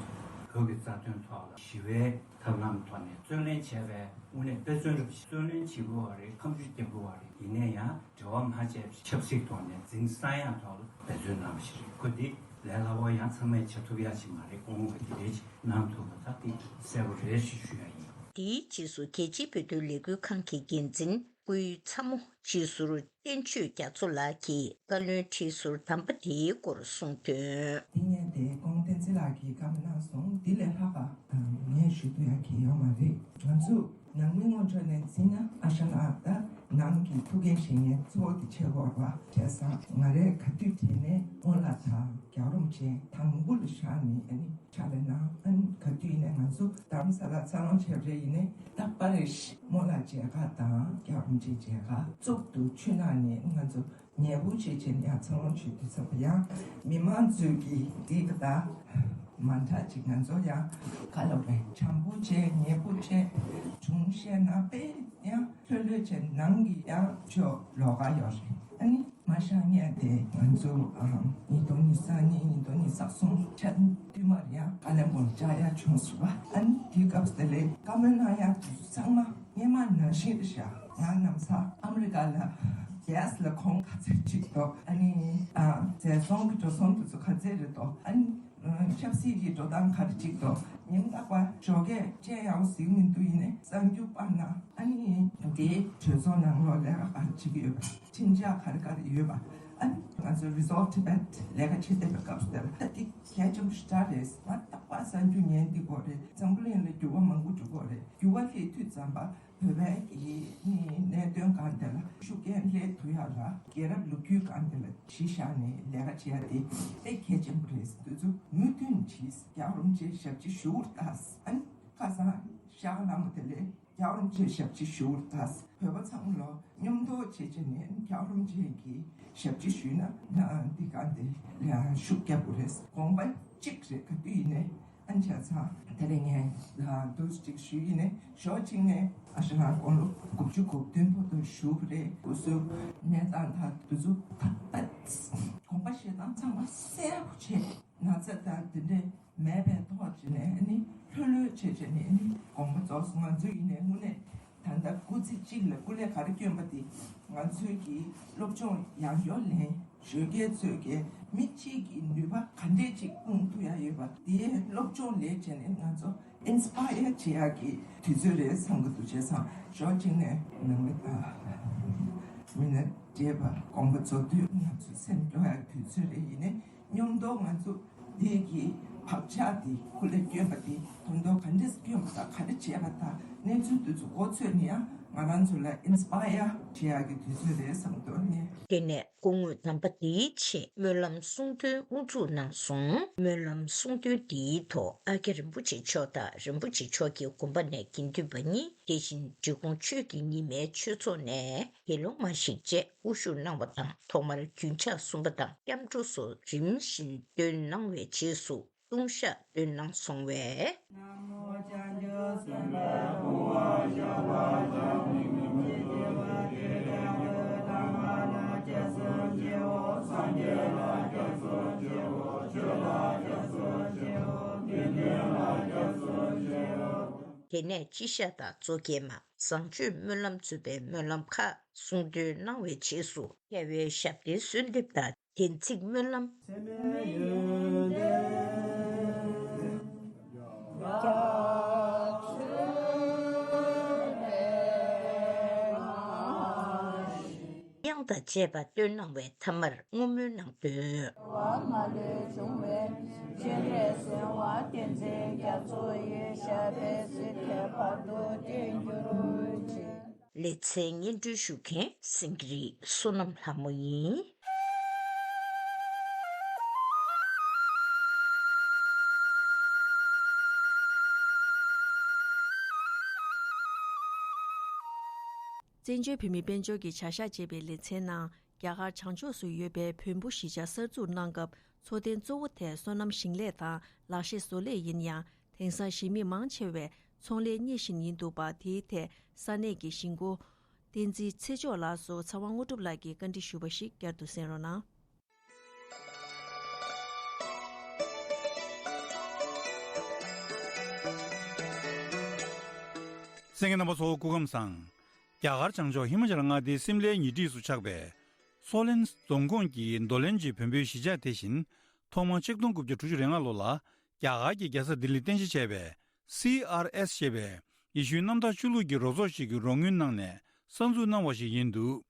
བོད་ཀྱི་རྩ་དོན་ཐོག་ལ་ཞི་བའི་ཐབས་ལམ་ཐོག་ནས་རྩོད་ལེན་བྱས་པའི་དངོས་གནས་དཔེ་མཚོན་རེད། རྩོད་ལེན་བྱེད་དགོས་པ་རེད། ཁ་མཆུ་རྒྱག་དགོས་པ་རེད། ཡིན་ནའི་ཡང་འབྲེལ་བ་མ་བྱས་པའི་ཆབ་སྲིད་ཐོག་ནས་འཛིན་ས་ཡང་ཐོག་ལ་འབད་བརྩོན་གནང་བ་ཞིག་རེད། ཁོས་འདི་ལས་སླ་པོ་ཡང་ཚང་མས་བྱེད་ཐུབ་ཡ་ཞིག་མ་རེད། སྐུ་ངོ་གིས་འདི་འདྲའི་ཅིག་གནང་ཐུབ་པ་ད་འདི་གསལ་པོ་རེད་ཞེས་ཞུ་ཡ་ཡིན། དེའི་རྗེས་སུ་རྒྱལ་སྤྱིའི་བོད་དོན་ལས་འགུལ་ཁང་གི་འགན་འཛིན་སྐུའི་ཚ་མོ་སྤྱི་ཟུར་བསྟན་ཆོས་རྒྱ་མཚོ་ལགས་ཀྱིས་བཀའ་བློན་ཁྲི་ཟུར་དམ་པ་དེའི་སྐོར་གསུངས་དོན། འདི་ངས་དེ་ཁོང་བསྟན་འཛིན་ལགས་ཀྱིས་བཀའ་མོལ་གནང་སོང་། འདི་ལས་ལྷག་ག་ངས་ཞུ་ཐུབ་ཡ་གི་ཡོད་མ་རེད། ང་ཚོ་ནང་མི་ངོ་སྤྲོད་ནས་འཛིན་ན་ཨ་ཤ་ལགས་ད་ནང་གི་ཐུགས་འགན་བཞེས་མཁན་གཙོ་བོ་དེ་བྱེད་དགོས་པ་བྱས་ཙང་ང་རས་ག་དུས་བྲིས་ནས་ཨོ་ལགས་དང་རྒྱལ་བ་རིན་པོ་ཆེ་དང་པོ་ལ་བཞག་ནས་ཨ་ནི་ཕྱག་ལས་གནང་། ཨ་ནི་ག་དུས་ཡིན་ནའི་ང་ཚོ་རྡ་རམ་ས་ལ་འཚར་ལོངས་བྱས་པ་རེད། ཡིན་ནའི་ད་པར་རེ་བཞི་རྨོ་ལགས་མཇལ་ཁ་དང་རྒྱལ་བ་རིན་པོ་ཆེ་མཇལ་ཁ་གཙུག་ཏུ་ཆུ་ནང་ནས་ང་ཚོ་ཉལ་པོ་བྱས་བྱས་ནས་ཡར་འཚར་ལོངས་བྱེད་དུས་ཙམ་པ་ཡང་མི་མང་ཚོས་ཀྱིས་འདི་ག་ད་མ་མཐའ་ཅིག་ང་ཚོ་ཡང་ག་ལབ་རེད། བྱམས་པོ་བྱས་ཉལ་པོ་བྱས་བྱུང་བཤད་ན་དཔེ་ཡང་ལྷོད་ལྷོད་བྱས་ནང་གི་ཡང་ཆོས་ལོགས་ཀ་ཡོད་རེད། ཨ་ནི། མ་ཤག་ཉལ་ཏེ་ང་ཚོ་ཨ་ཉིས་སྟོང་ཉི་ཤུ་རྩ་གཉིས་ཉིས་སྟོང་ཉི་ཤུ་རྩ་གསུམ་ཆ་བསྟུད་མར་ཡང་ཀ་ལན་སྦུག་ལ་བཅར་ཡག་བྱུང་སོང་བ། ཨ་ནི་དེའི་སྐབས་དེ་ལས་བཀའ་མོལ་གནང་ཡག་དེ་ཚོ་ཚང་མ་སྔོན་མ་ནང་བཞིན་རེད་ཤག་ང་ནམ་ས་ཨ་མི་རི་ཀ་ལ་གྷེ་སི་ལ་གོང་ག་ཚོད་ཅིག་འདུག་ཨ་ནི་ཨ་བཟའ་ཚང་གི་འགྲོ་སོང་དེ་ཚོ་ག་ཚོད་རེད་འདུག་ཨ་ནི་ཨ་ཆབ་སྲིད་ཀྱི་འགྲོ་སྟངས་ག་རེ་ཅིག་འདུག་ཉིན་རྟག་པར་ཞོགས་ཀས་སྤྱན་ཡག་པོ་གཟིགས་མི་འདུག་ཡིན་ནའི་གསར་འགྱུར་པར་ན་ཨ་ནི་དེའི་གྲོས་ཚོགས་ནང་ལོགས་ལས་ཀ་ག་རེ་བྱེད་ཀྱི་ཡོད་པ། ཁྲིམས་འཆར་ག་རེ་ག་རེ་ཡོད་པ། ཨ་ནི་ང་ཚོ་Resolve Tibet ལས་ཀ་བྱེད་བསྡད་པའི་སྐབས་སུ་དེ་ལ་ད་འདི་གལ་ཆེན་པོ་ཞེ་དྲག་རེད། ང་རྟག་པར་གསར་འགྱུར་ཉན་བསྡད་ཀྱི་ཡོད་རེད། འཛམ་བུ་གླིང་ལ་འགྱུར་བ་མང་པོ་འགྲོ་གི་ཡོད་རེད། འགྱུར་བ་སླེབས་དུས་ཙམ་པ་བོད་པའི་གི་ནི་གནད་དོན་སྒང་དེ་ལ་ཤུགས་རྐྱེན་སླེབས་ཐུབ་ཡག་ལ་རྒྱལ་རབས་ལོ་རྒྱུས་སྒང་དེ་ལ་གཞི་བཞག་ནས་ལས་ཀ་བྱེད་ཡག་དེ་དཔེ་གལ་ཆེན་པོ་རེད། འདི་ཚོ་མུ་མཐུད་ནས་རྒྱལ་བ་རིན་པོ་ཆེ་ཞབས་ཕྱི་ཞུ་བར་ལྟ། ཨ་ནི་ཁ་སང་ཤག་ལམ་དེ་ལས་རྒྱལ་བ་རིན་པོ་ཆེ་ཞབས་ཕྱི་ཞུ་བར་ལྟ། བོད་པ་ཚང་མ་ལོ་མཉམ་དུ་བྱེད་བྱེད་ནས་རྒྱལ་བ་རིན་པོ་ཆེ་གི་ཞབས་ཕྱི་ཞུས་ན་ན་འདི་ག་འདི་ལ་ཤུགས་རྒྱག་དགོས་རེད། དགོངས་པ་གཅིག་རེད། ག་དུས་ཡིན་ནའི་ཨ་ནི་བྱས་ཙང་དེ་རིང་ངས་འདུག་ཅིག་ཞུས་ཡིན་ནའི་ཞོགས་གཅིག་ནས་ཨ་ཞེ་རང་དགུང་ལོ་དགུ་བཅུ་གོ་བདུན་བར་དུ་བཞུགས་པ་རེད། སྐུ་གཟུགས་གནས་སྟངས་དང་དུས་ཚོད་ད་ལྟ་དགོངས་པ་བཞེས་སྟངས་ཚང་མ་གསལ་པོ་བྱས། ན་ཚ་དང་དེ་འདྲས་མེད་པའི་ཐོག་བྱས་ནས་ནི་ལྷོད་ལྷོད་བྱས་བྱས་ནས་ནི་དགོངས་པ་རྫོགས་སོང་། ང་ཚོ་ཡིན་ནའི་དངོས་གནས་ད་ལྟ་སྐུ་ཚེ་གཅིག་ལ་སྐུ་ལས་ག་རེ་བསྐྱོན་པ་དེ་ང་ཚོའི་གི་སློབ་སྦྱོང་ཡང་སྐྱར་ལེན། གཞོན་སྐྱེས་ཚོས་ཀྱི་མི་གཅིག་གི་ནུས་པ་ག་འདྲས་ཅིག་སྤུངས་ཐུབ་ཡ་ཡོད་པ་དེའི་སློབ་སྦྱོང་ལས་བྱས་ནས་ང་ཚོ་ཨིན་སི་པ་ཡར་བྱེད་ཡག་གི་དུས་ཚོད་རེད་བསམ་གི་འདུག་བྱས་ཙང་ཞོགས་གཅིག་ནས་ནང་མི་དང་མི་སྣ་བགྲེས་པ་དགོངས་པ་རྫོགས་དུས་ང་ཚོ་སེམས་སྐྱོ་ཡག་དུས་ཚོད་རེད། ཡིན་ནའི་མཉམ་དུ་ང་ཚོ་འདི་གི་བག་ཆགས་འདི་སྐུ་ལས་བསྐྱོན་པ་འདི་དོན་དུ་ག་འདྲས་བསྐྱོན་པ་དང་ག་རེ་བྱས་པ་དང་གནས་ཚུལ་འདི་ཚོ་མགོ་ཚོས་ནས་ཡང་ང་རང་ཚོ་ལ་ཨིན་སི་པ་ཡར་བྱེད་ཡག་གི་དུས་ཚོད་རེད་བསམ་འདུག་ངས། དེ་ནས་སྐུ་ངོ་དམ་པ་འདིའི་ཆེད་སྨོན་ལམ་གསུང་འདོན་དབུ་འཛུགས་གནང་སོང་། སྨོན་ལམ་གསུང་འདོན་འདིའི་ཐོག་ཨ་ཀྱ་རིན་པོ་ཆེ་མཆོག་དང་རིན་པོ་ཆེ་མཆོག་གི་དགོན་པ་ནས་དགེ་འདུན་པ་གཉིས། དེ་བཞིན་འབྲི་གུང་ཆོས་ཀྱི་ཉི་མའི་ཆོས་ཚོགས་ནས་དགེ་སློང་མ་ཞིག་བཅས་དབུ་བཞུགས་གནང་བ་དང་། ཐོག་མར་རྒྱུན་ཆགས་གསུམ་པ་དང་སྐྱབས་འགྲོ་སོགས་རིམ་བཞིན་འདོན་གནང་བའི་རྗེས་སུ་ལྟུང་བཤགས་འདོན་གནང་སོང་བས། དེ་ནས་སྤྱི་བཤགས་དང་གཙོ་སྐྱེས་མ། བཟང་སྤྱོད་སྨོན་ལམ་གཙོས་པའི་སྨོན་ལམ་ཁག་གསུང་འདོན་གནང་བའི་རྗེས་སུ། རྒྱལ་བའི་ཞབས་བརྟན་གསོལ་འདེབས་དང་བདེན་ཚིག་སྨོན་ལམ། དབྱངས་དང་བཅས་པ་བཏོན་གནང་བའི་ཐ་མར་བསྔོ་སྨོན་གནང་དོན། བ་མ་ལུས་འབྱུང་བའི་སྤྱན་རས་གཟིགས་དབང་བསྟན་འཛིན་རྒྱ་མཚོ་ཡི་ཞབས་པད་སྲིད་མཐའི་བར་དུ་བརྟན་གྱུར་ཅིག། ལེ་ཚན་སྙན་སྒྲོན་ཞུ་མཁན་སེང་གེ་རི་བསོད་ནམས་ལྷ་མོ་ཡིན། བཙན་བྱོལ་བོད་མིའི་དཔལ་འབྱོར་གྱི་བྱ་གཞག་ཅེས་པའི་ལེ་ཚན་ནང་། རྒྱ་གར་བྱང་ཕྱོགས་སུ་ཡོད་པའི་བོན་པོ་གཞིས་ཆགས་གསར་འཛུགས་གནང་སྐབས། འཚོ་རྟེན་གཙོ་བོ་དེ་སོ་ནམ་ཞིང་ལས་དང་ལག་ཤེས་བཟོ་ལས་ཡིན་ཡང་། དེང་སང་གཞིས་མི་མང་ཆེ་བས་ཚོང་ལས་གཉེར་བཞིན་ཡིན་འདུག་པ། དེའི་ཐད་ས་གནས་ཀྱི་གཞིས་འགོ་བསྟན་འཛིན་ཚེ་མཆོག་ལགས་སུ་ཚེ་དབང་དངོས་གྲུབ་ལགས་ཀྱིས་བཀའ་འདྲི་ཞུས་པ་ཞིག་བསྐྱར་དུ་གསན་རོགས་གནང་། གསན་མཁན་རྣམ་པ་ཚོ་སྐུ་ཁམས་བཟང་། རྒྱ་གར་བྱང་ཕྱོགས་ཧི་མ་ཅལ་མངའ་སྡེའི་སིམ་ལའི་ཉེ་འཁྲིས་སུ་ཆགས་པའི་སོ་ལན་རྫོང་ཁོངས་ཀྱི་མདོ་ལན་གྱི་བོན་པོའི་གཞིས་ཆགས་དེ་བཞིན་ཐོག་མར་ཆིག་སྟོང་དགུ་བརྒྱ་དྲུག་ཅུ་རེ་ལྔ་ལོ་ལ་རྒྱ་གར་གྱི་རྒྱལ་ས་ལྡི་ལིར་རྟེན་གཞི་བྱས་པའི་སི་ཨར་ཨེས་ཞེས་པའི་ཡེ་ཤུའི་གནམ་བདག་ཆོས་ལུགས་ཀྱི་རོགས་ཚོགས་ཤིག་གིས་རོགས་དངུལ་གནང་ནས་གསར་འཛུགས་གནང་བ་ཞིག་ཡིན་འདུག་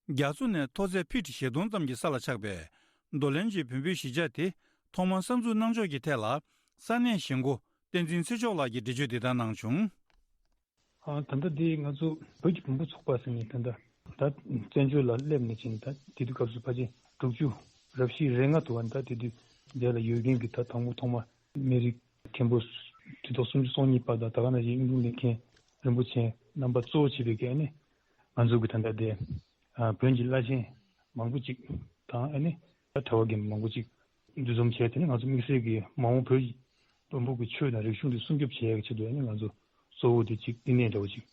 རྒྱ་མཚོ་ནས་མཐོ་ཚད་ཕིཊ་ཞེ་སྟོང་ཙམ་གྱི་ས་ལ་ཆགས་པའི་མདོ་ལན་གྱི་བོན་པོའི་གཞིས་ཆགས་དེ་ཐོག་མར་གསར་འཛུགས་གནང་ཕྱོགས་ཀྱི་ཐད་ལ་ས་གནས་གཞིས་འགོ་བསྟན་འཛིན་ཚེ་མཆོག་ལགས་ཀྱིས་འགྲེལ་བརྗོད་འདི་ལྟར་གནང་བྱུང་། ཨ། ད་ལྟ་འདི་ང་ཚོ་བོད་ཀྱི་བོན་པོ་ཚོགས་པ་ཟེར་ནས་ད་ལྟ་ད་བཙན་བྱོལ་ལ་སླེབས་ནས་ཕྱིན། ད་དེ་དུས་སྐབས་སུ་ཕལ་ཆེར་དྲུག་ཅུ་རེ་བཞི་རེ་ལྔ་འདུག་པ། ད་དེ་དུས་འདི་ལ་ཡོད་མཁན་གྱི་ད་དང་པོ་ཐོག་མ་མི་རིགས་མཁན་པོ་དུས་ཐོག་སུམ་ཅུ་སོ་གཉིས་པ་དང་ད་ག་ནང་བཞིན་དབྱིངས་སྒྲུང་ལེན་མཁན་རིན་པོ་ཆེ་རྣམ་པ་གཙོ་བོ་བྱས་པའི་གི་ཨ་ནི་ང་ཚོ་གི་ད་ལྟ་དེ་ཨ་བོན་གྱི་བླ་ཆེན་མང་པོ་ཅིག་དང་ཨ་ནི་ད་གྲྭ་པ་རྒན་པ་མང་པོ་ཅིག་འདུ་འཛོམས་བྱས། དེ་ནས་ང་ཚོ་དམིགས་བསལ་གྱི་མ་འོངས་བོད་ཀྱི་བོན་པོ་གི་ཆོས་དང་རིག་གཞུང་དེ་སྲུང་སྐྱོབ་བྱེད་ཡག་གི་ཆེད་དུ་ཨ་ནི་ང་ཚོ་གཙོ་བོ་དེ་ཅིག་བསྟི་གནས་འདྲ་བོ་ཅིག་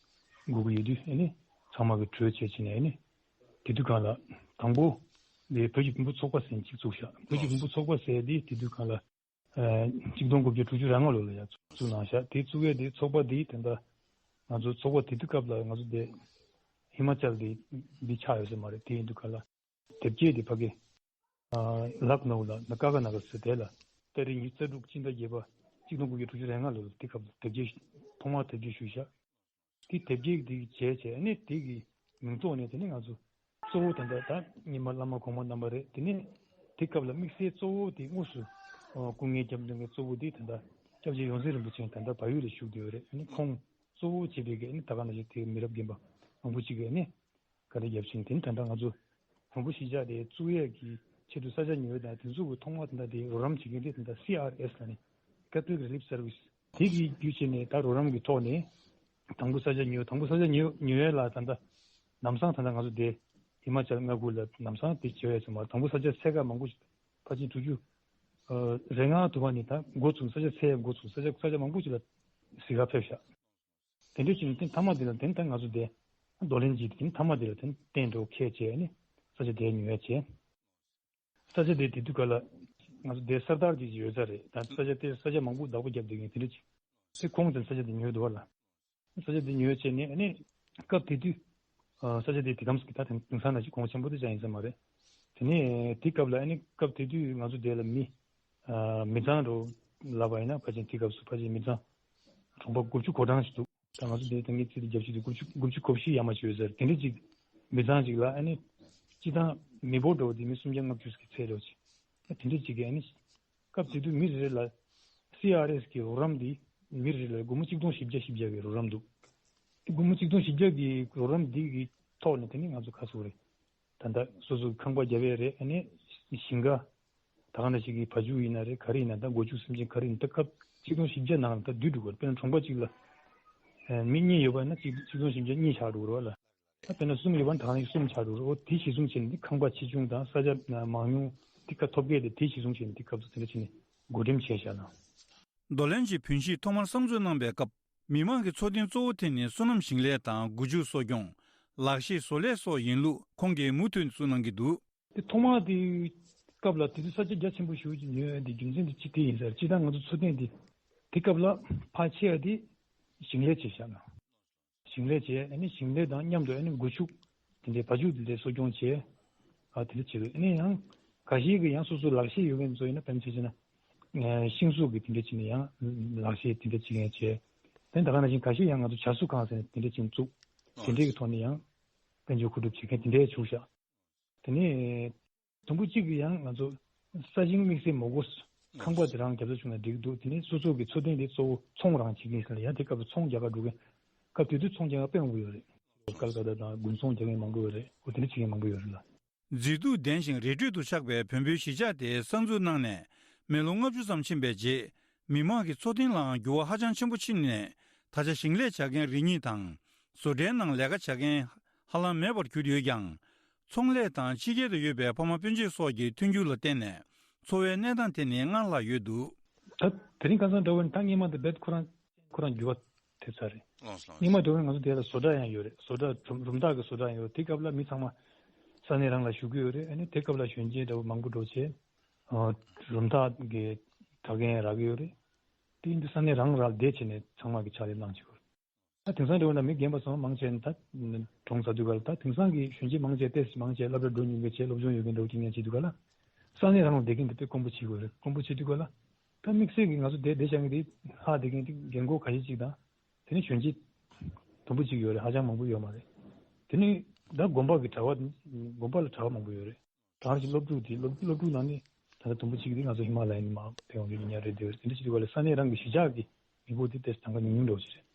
དགོས་ཀྱི་ཡོད་དུས། ཨ་ནི་ཚང་མ་གི་གྲོས་བྱས་བྱས་ནས་ཨ་ནི་དེ་དུས་སྒང་ལ་དང་པོ་ ལས་བོད་ཀྱི་བོན་པོ་ཚོགས་པ་ཟེར་གཅིག་བཙུགས་ཤག་བོད་ཀྱི་བོན་པོ་ཚོགས་པ་ཟེར་དེ་དེ་དུས་གང་ལ་ཨ་གཅིག་སྟོང་དགུ་བརྒྱ་དྲུག་ཅུ་རེ་ལྔ་ལོ་ལ་ཡ་བཙུགས་གནང་ཤག་དེ་བཙུགས་ཡས་དེ་ཚོགས་པ་དེ་ད་ལྟ་ང་ཚོ་ཚོགས་པ་དེ་དུས་སྐབས་ལ་ང་ཚོ་དེ་ཧི་མ་ཅལ་དེ་འདི་ཆགས་ཡོད་ས་མ་རེད། དེ་ཡིན་དུས་གང་ལ་དེབ་སྐྱེལ་དེ་ཕ་གི་ཨ་ལག་ནོར་ལ་ན་ཀ་ཁ་ན་ཁ་ཟེར་དེ་ལ་ཏ་རིག་ཉི་ཤུ་རྩ་དྲུག་སྤྱི་ཟླ་བརྒྱད་པ་གཅིག་སྟོང་དགུ་བརྒྱ་དྲུག་ཅུ་རེ་ལྔ་ལོ་ལ་དེ་སྐབས་ལ་དེབ་སྐྱེལ་ཐོག་མར་དེབ་སྐྱེལ་ཞུས་ཤག་དེ་དེབ་སྐྱེལ་དེ་བྱས་བྱས་ཨ་ནི་དེ་གི་མིང་ཐོག་ནས་དེ་ནི་ང་ཚོ་གཙོ་བོ་དེ་འདྲ་ད་རྙིང་མ་བླ་མ་གོང་མ་རྣམ་པ་རེད། དེ་ནི་དེ་སྐབས་ལ་དམིགས་བསལ་གཙོ་བོ་དེ་དངོས་སུ་ཨ་སྐུ་ངལ་བརྒྱབ་མྱོང་མཁན་གཙོ་བོ་དེ་ད་ལྟ་སྐྱབས་རྗེ་ཡོངས་འཛིན་རིན་པོ་ཆེ་ད་ལྟ་བལ་ཡུལ་ལ་བཞུགས་བསྡད་ཡོད་རེད། ཨ་ནི་ཁོང་གཙོ་བོ་བྱས་པའི་གི་ཨ་ནི་ད་ག་ནང་བཞིན་དེ་མི་རབས་རྒན་པ་མང་པོ་ཅིག་གིས་ཨ་ནི་བཀའ་དྲིན་རྒྱབ་ཕྱིན། དེ་ནི་ད་ལྟ་ང་ཚོ་བོན་པོ་གཞིས་ཆགས་དེ་བཙུགས་ཡས་ཀྱི་ཆེད་དུ་ས་ཆ་ཉོས་དང་དེ་ཚོ་གི་ཐོག་མ་ད་ལྟ་དེ་རོགས་རམ་བྱེད་མཁན་དེ་ད་ལྟ་སི་ཨར་ཨེས་ལ་ནི་Catholic Relief Service དེ་གི་བརྒྱུད་བྱས་ནས་ད་རོགས་རམ་གྱི་ཐོག་ནས་དང་པོ་ས་ཆ་ཉོས། དང་པོ་ས་ཆ་ཉོས་ཉོ་ཡས་ལ་ད་ལྟ་ལམ་སང་ད་ལྟ་ང་ཚོ་དེ་ཧི་མ་ཅལ་མངའ་ཁུལ་ལ་ལམ་སང་དེ་བྱེད་ཡས་ཚང་མ་དང་པོ་ས་ཆ་འཚོལ་ག་མང་པོ་ཞིག་ཕལ་ཆེར་དྲུག་ཅུ་ཨ་རེ་ལྔ་དུ་བ་ནས་ད་འགོ་བཙུགས། ས་ཆ་འཚོལ་ཡས་འགོ་བཙུགས། ས་ཆ་ས་ཆ་མང་པོ་ཞིག་ལ་གཟིགས་ག་ཕེབས་ཤག་དེ་འདྲ་བྱས་ནས་དེ་མཐའ་མ་དེ་ལ་དེ་ད་ང་ཚོ་དེ་རྡོར་གླིང་གི་དེ་མཐའ་མ་དེ་ལ་དེ་གཏན་འགྲོ་ཁས་བྱས་ནས་ས་ཆ་དེ་ཉོ་ཡ་བྱས། ས་ཆ་དེ་དེ་དུས་ག་ལ་ང་ཚོ་དེ་སར་དར་གྱི་ཡོད་ས་རེད། ད་ས་ཆ་དེ་ས་ཆ་མང་པོ་བདག་པོ་བརྒྱབ་བསྡད་མཁན་དེ་འདྲ་ཅིག་དེ་ཁོང་དེ་ས་ཆ་དེ་ཉོས་འདུག་བ་ལ། ས་ཆ་དེ་ཉོས་བྱས་ནས་ཨ་ནི་སྐབས་དེ་དུས་ཨ་ས་ཆ་དེ་དེ་གམ་སྐྱིད་ད་དེང་དེང་སང་ན་ཅིག་གོང་ཆེན་པོ་དེ་ཅང་ཡིན་ས་མ་རེད། དེ་ནས་དེ་སྐབས་ལ་ཨ་ནི་སྐབས་དེ་དུས་ང་ཚོ་དེ་ལ་མི་ཨ་མི་ཚང་རུ་ལབ་པ་ཡིན་ན་ཕལ་ཆེར་དེ་སྐབས་སུ་ཕལ་ཆེར་མི་ཚང་གྲོང་པ་དགུ་བཅུ་གོ་གྲངས་ཤིག་འདུག་ད་ང་ཚོ་དེ་ད་ངའི་ཚེ་འདི་རྒྱབ་ཤིག་དེ་དགུ་བཅུ་དགུ་བཅུ་གོ་བཞི་ཡར་མར་ཅིག་ཡོད་ཟེར། དེ་འདྲ་ཅིག་མི་ཚང་ཅིག་ལ་ཨ་ནི་སྤྱི་བཏང་མི་འབོར་འདྲ་བོ་དེ་མི་སུམ་བརྒྱ་ལྔ་བཅུ་ཞིག་ཚད་འདྲ་བོ་ཅིག་ད་དེ་འདྲ་ཅིག་གིས་ཨ་ནི་སྐབས་དེ་དུས་མི་རེ་རེ་ལ་སི་ཨར་ཨེས་ཀྱི་རོགས་རམ་འདི་མི་རེ་རེ་ལ་སྒོར་མོ་གཅིག་སྟོང་བཞི་བརྒྱ་བཞི་བརྒྱ་གི་རོགས་རམ་འདུག་དེ་སྒོར་མོ་གཅིག་སྟོང་བཞི་བརྒྱ་གི་རོགས་རམ་འདི་གི་ཐོག་ནས་དེ་ནི་ང་ཚོ་ཁ་གསོ་རེད། ད་ལྟ་སོ་སོ་ཁང་པ་རྒྱབ་ཡས་རེད། ཨ་ནི་ཞིང་ཁ་ད་ག་ནང་བཞིན་གྱི་བ་ཕྱུགས་ཡིན་ན་རེད། ག་རེ་ཡིན་ན་ད་སྒོ་ཕྱུགས་སེམས་ཅན་ག་རེ་ཡིན་ད་སྐབས་གཅིག་སྟོང་བཞི་བརྒྱ་ནང་ལ་ད་བསྡུས་འགྲོ་གི་རེད། དཔེར་ན་གྲོང་པ་གཅིག་ལ་ཨ་མི་གཉིས་ཡོད་པ་ན་གཅིག་གཅིག་སྟོང་བཞི་བརྒྱ་གཉིས་ཆགས་འགྲོ་གི་རེད་བ་ལ། ད་དཔེར་ན་གསུམ་ཡོད་པ་ན་ད་ག་ནང་བཞིན་གསུམ་ཆགས་འགྲོ་གི་རེད། འོ་དེ་གཞི་བཟུང་བྱས་ནས་འདི་ཁང་པ་ཆེ་ཆུང་དང་ས་ཆ་མང་ཉུང་དེ་ཁ་ཐོབ་སྐལ་དེ་དེ་གཞི་བཟུང་བྱས་ནས་འདི་སྐབས་སུ་དེ་འདྲ་བྱས་ནས་བགོ་འགྲེམས་བྱས་བཞག་ན། རྡོར་གླིང་གི་བོན་གཞིས་ཐོག་མར་གསར་འཛུགས་གནང་པའི་སྐབས། མི་མང་གི་འཚོ་རྟེན་གཙོ་བོ་དེ་ནི་སོ་ནམ་ཞིང་ལས་དང་སྒོ་ཕྱུགས་གསོ་སྐྱོང་། ལག་ཤེས་བཟོ་ལས་སོགས་ཡིན་ལུགས་ཁོང་གིས་མུ་མཐུད་གསུངས་གནང་གི་འདུག་དེ་ཐོག་མར་དེ་སྐབས་ལ་དེ་དུས་ས་ཆ་རྒྱ་ཆེན་པོ་ཞེ་པོ་ཅིག་ཉོ་ཡ་དེ་རྒྱུ་མཚན་དེ་ཅི་དེ་ཡིན་ཟེར། སྤྱིར་བཏང་ང་ཚོ་འཚོ་རྟེན་དེ་དེ་སྐབས་ལ་ཕལ་ཆེ་བ་དེ་ཞིང་ལས་བྱས་བཞག་ན། ཞིང་ལས་བྱས་ཨ་ནི་ཞིང་ལས་དང་མཉམ་དུ་ཨ་ནི་སྒོ་ཕྱུགས་དེ་འདྲའི་བ་ཕྱུགས་དེ་འདྲའི་གསོ་སྐྱོང་བྱས། ཨ་དེ་འདྲ་བྱས་པས་ཨ་ནི་ཡང་འགའ་ཤས་ཀྱིས་ཡང་སོ་སོ་ལག་ཤེས་ཡོད་མཁན་ཚོ་ཡིན་ན་དཔེར་ན་ཆ་བཞག་ན་ཤིང་བཟོ་གི་དེ་འདྲ་བྱས་ནས་ཡང་ལག་ཤེས་དེ་འདྲ་བྱེད་མཁན་བྱས། དེ་ད་ག་ནང་བཞིན་འགའ་ཤས་ཡང་ང་ཚོ་བྱ་གསོ་ཁང་ཟེར་ནས་དེ་འདྲ་བྱས་ནས་བཙུགས། དེ་འདྲའི་གི་ཐོག་ནས་ཡང་དཔལ་འབྱོར་མཁོ་སྒྲུབ་བྱེད་མཁན་དེ་འདྲའི་བྱུང་ཤག་དེ་ནས་དུམ་བུ་གཅིག་གི་ཡང་ང་ཚོ་ས་ཞིང་དམིགས་བསལ་མ་དགོས། ཁང་པ་དེ་རང་རྒྱབ་ས་བྱུང་ན་འགྲིག་འདུག་དེ་ནས་སོ་སོ་གི་འཚོ་རྟེན་དེ་གཙོ་བོ་ཚོང་རང་བྱེད་ཀྱིན་ཟེར་ལ་ཡང་དེ་སྐབས་སུ་ཚོང་རྒྱག་ག་འགྲོ་མཁན། སྐབས་དེ་དུས་ཚོང་རྒྱག་མཁན་དཔེ་མང་པོ་ཡོད་རེད། ཀལ་ཀ་ཏ་དང་དགུན་ཚོང་རྒྱག་མཁན་མང་པོ་ཡོད་རེད། འོ་དེ་འདྲ་བྱེད་མཁན་མང་པོ་ཡོད་རེད་ལ། མཛེས་སྡུག་ལྡན་ཞིང་རི་ཁྲོད་དུ་ཆགས་པའི་བོན་པོའི་གཞིས་ཆགས་དེ་གསར་འཛུགས་གནང་ནས་མི་ལོ་ལྔ་བཅུ་ཙམ་ཕྱིན་པའི་རྗེས། མི་མང་གི་འཚོ་རྟེན་ལའང་འགྱུར་བ་ཧ་ཅང་ཆེན་པོ་ཕྱིན་ནས། ད་ཆ་ཞིང་ལས་བྱ་མཁན་རེ་གཉིས་དང་། བཟོ་གྲྭའི་ནང་ལས་ཀ་བྱ་མཁན་ཧ་ལམ་མེད་པར་གྱུར་ཡོད་ཀྱང་། ཚོང་ལས་དང་ཕྱི་རྒྱལ་དུ་ཡོད་པའི་ཕ་མ་སྤུན་མཆེད་སོགས་ཀྱི་མཐུན་འགྱུར་ལ་བརྟེན་ནས། འཚོ་བའི་གནས་སྟངས་དེ་ནི་སྔར་ལྷག་ཡོད་འདུག་ད་དེ་རིང་ཁ་སང་འདྲ་བོ་ནི་ད་སྔོན་མ་དང་རྦད་ཁོ་རང་ཁོ་རང་འགྱུར་བ་ཐེབས་ཚར་རེད། ལགས་སོ། སྔོན་མ་འདྲ་བོ་ནི་ང་ཚོ་དེ་ལ་བཟོ་གྲྭ་ཡང་ཡོད་རེད། བཟོ་གྲྭ་གྲུབ་རུམ་འཐག་གི་བཟོ་གྲྭ་ཡང་ཡོད་རེད། དེ་སྐབས་ལ་མི་ཚང་མ་ས་གནས་རང་ལ་ཞུགས་ཀྱི་ཡོད་རེད། ཨ་ནི་དེ་སྐབས་ལ་གཞོན་སྐྱེས་འདྲ་བོ་མང་པོ་འགྲོ་བྱས། ཨ་རུམ་འཐག་གི་དྲ་རྒྱ་ཡང་རག་གི་ཡོད་རེད། དེ་ཡིན་དུས་ས་གནས་རང་རང་བསྡད་བྱས་ནས་ཚང་མ་གི་ཕྱག་ལས་གནང་བྱེད་དགོས་རེད། ད་དེང་སང་འདྲ་བོ་ན་མི་རྒན་པ་ཚང་མ་མང་ཆེ་ད་གྲོངས་ཚར་དུས་ག་ལ། ད་དེང་སང་གི་གཞོན་སྐྱེས་མང་ཆེ་ཏོག་ཙམ་མང་ཆེ་སློབ་གྲྭ་འགྲོ་མྱོང་མཁན་བྱས། སློབ་སྦྱོང་ཡོད་མཁན་འདྲ་བོ་ཅིག་ཡིན་ན་བྱེད་དུས་ག་ལ། ས་གནས་རང་ལ་བསྡད་མཁན་དེ་དཔེ་དཀོན་པོ་བྱེད་དགོས་རེད། དཀོན་པོ་བྱེད་དུས་ག་ལ། ད་དམིགས་བསལ་གྱི་ང་ཚོ་དེ་བསྡད་བཞག་མཁན་དེ་ཧ་བསྡད་མཁན་དེ་རྒན་འཁོགས་ཁ་ཤས་ཅིག་དང་། དེ་ནས་གཞོན་སྐྱེས་དུམ་བུ་གཅིག་ཡོད་རེད། ཧ་ཅང་མང་པོ་ཡོད་མ་རེད། དེ་ནས་ད་དགོན་པ་གི་གྲྭ་པ། དགོན་པ་ལ་གྲྭ་པ་མང་པོ་ཡོད་རེད། གང་ཞིག་སློབ་ཕྲུག་དེ་སློབ་སློབ་ཕྲུག་ནང་ནས་ད་ལྟ་དུམ་བུ་གཅིག་དེ་ང་ཚོ་ཧི་མ་ལ་ཡ་ནས་མར་ཕེབས་ཡོང་མཁན་ཉིན་རེ་དེ་རེད། དེ་འདྲ་བྱེད་དུས་ག་ལ་ས་གནས་རང་གི་གཞིས་ཆགས་ཀྱི་མི་འབོར་དེ་ཏོག་ཙམ་གྲངས་ཀ་ཉུང་ཉུང་འདྲ་བོ་ཞིག་རེད།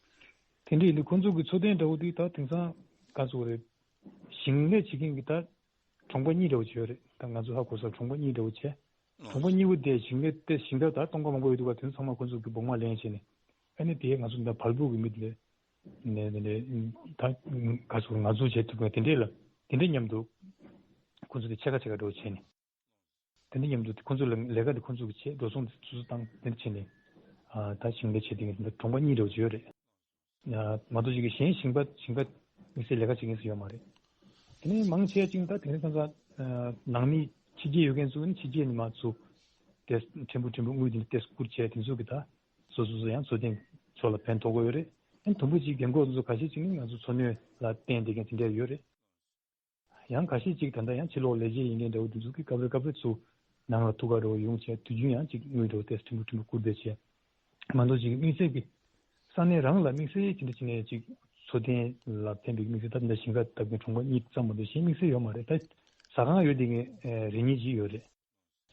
དེ་འདྲ་ཡིན་དུས་ཁོང་ཚོ་གི་འཚོ་རྟེན་འདྲ་བོ་དེ་ད་དེང་སང་ག་ཚོད་རེད། ཞིང་ལས་བྱེད་མཁན་གྱི་ད་གྲོང་པ་གཉིས་འདྲ་བོ་ཅིག་ཡོད་རེད། ད་ང་ཚོ་ཧ་གོ་ས་གྲོང་པ་གཉིས་འདྲ་བོ་བྱས། གྲོང་པ་གཉིས་པོ་དེ་ཞིང་ལས་དེ་ཞིང་ད་ད་སྟོང་པ་མང་པོ་ཡོད་འདུག་ག་དེ་ཚོ་ཚང་མ་ཁོ་ཚོ་གི་སྦུག་མ་ལེན་བྱས་ནས། ཨ་ནི་དེ་ང་ཚོ་འདི་བལ་པོ་གི་མི་དེ་ནས་དེ་ནས་ད་ག་ཚོད་ང་ཚོ་བྱེད་ཐུབ་མཁན་དེ་འདྲས་ལ་དེ་འདྲས་མཉམ་དུ་ཁོ་ཚོ་དེ་ཕྱེད་ཀ་ཕྱེད་ཀ་འདྲ་བོ་བྱས་ནས། དེ་འདྲས་མཉམ་དུ་ཁོ་ཚོ་ལ་ལས་ཀ་དེ་ཁོ་ཚོ་གི་བྱས། འགྲོ་སོང་དེ་སོ་སོ་བཏང་། དེ་འདྲས་བྱས་ནས་ཨ་ད་ཞིང་ལས་བྱེད་དེ་ངས་འདི་གྲོང་པ་གཉིས་འདྲ་བོ་བྱས་ཡོད་རེད། ཡ། མ་གཏོགས་ཅིག་གི་གཞན་ཞིང་པ་ཞིང་པ་དམིགས་བསལ་ལས་ཀ་བྱེད་མཁན་སུ་ཡོད་མ་རེད། དེ་ནས་མང་ཆེ་ཅིག་ད་དེང་སང་ཚ་ནང་མི་ཕྱི་རྒྱལ་ཡོད་མཁན་ཚོ་ནི་ཕྱི་རྒྱལ་ནས་མ་ཚུགས་ཏེ་ཕྲན་བུ་ཕྲན་བུ་དངུལ་དེ་འདྲ་ཏེ་བསྐུར་བྱས་དེ་ཚོ་གི་ད་སོ་སོ་སོ་ཡང་འཚོ་རྟེན་ཕྱོགས་ལ་ཕན་ཐོགས་ཀྱི་ཡོད་རེད། ཨ་ནི་དུམ་བུ་གཅིག་རྒན་འཁོགས་ཚོ་ཁ་ཤས་ཅིག་ནི་ང་ཚོ་འཚོ་སྣོན་ལ་བརྟེན་བསྡད་མཁན་དེ་འདྲ་ཡོད་རེད། ཡང་ཁ་ཤས་ཅིག་ད་ལྟ་ཡང་ཕྱི་ལོགས་ལས་བྱེད་ཡིན་མཁན་འདྲ་བོ་དེ་ཚོ་གི་སྐབས་རེ་སྐབས་རེ་ཚུར་ནང་ལ་ཐུག་ག་འགྲོ་ཡོང་བྱས་དུས་རྒྱུན་ཡང་ཅིག་དངུལ་འགྲོ་ཏེ་ཕྲན་བུ་ཕྲན་བུ་བསྐུར་བསྡད་བྱས། མ་གཏོགས་ཅིག་དམིགས་བསལ་གྱི་ས་གནས་རང་ལ་དམིགས་བསལ་ཅི་འདྲ་ཅིག་ནས་ཅིག་འཚོ་རྟེན་ལ་ཕན་པའི་དམིགས་བསལ་ད་འདི་ཞིང་ཁ་བཏབ་མཁན་གྲོང་པ་གཉིས་ཙམ་མ་གཏོགས་གཞན་དམིགས་བསལ་ཡོད་མ་རེད། ད་ཟ་ཁང་ཡོད་དེ་ངས་རེ་གཉིས་ཅིག་ཡོད་རེད།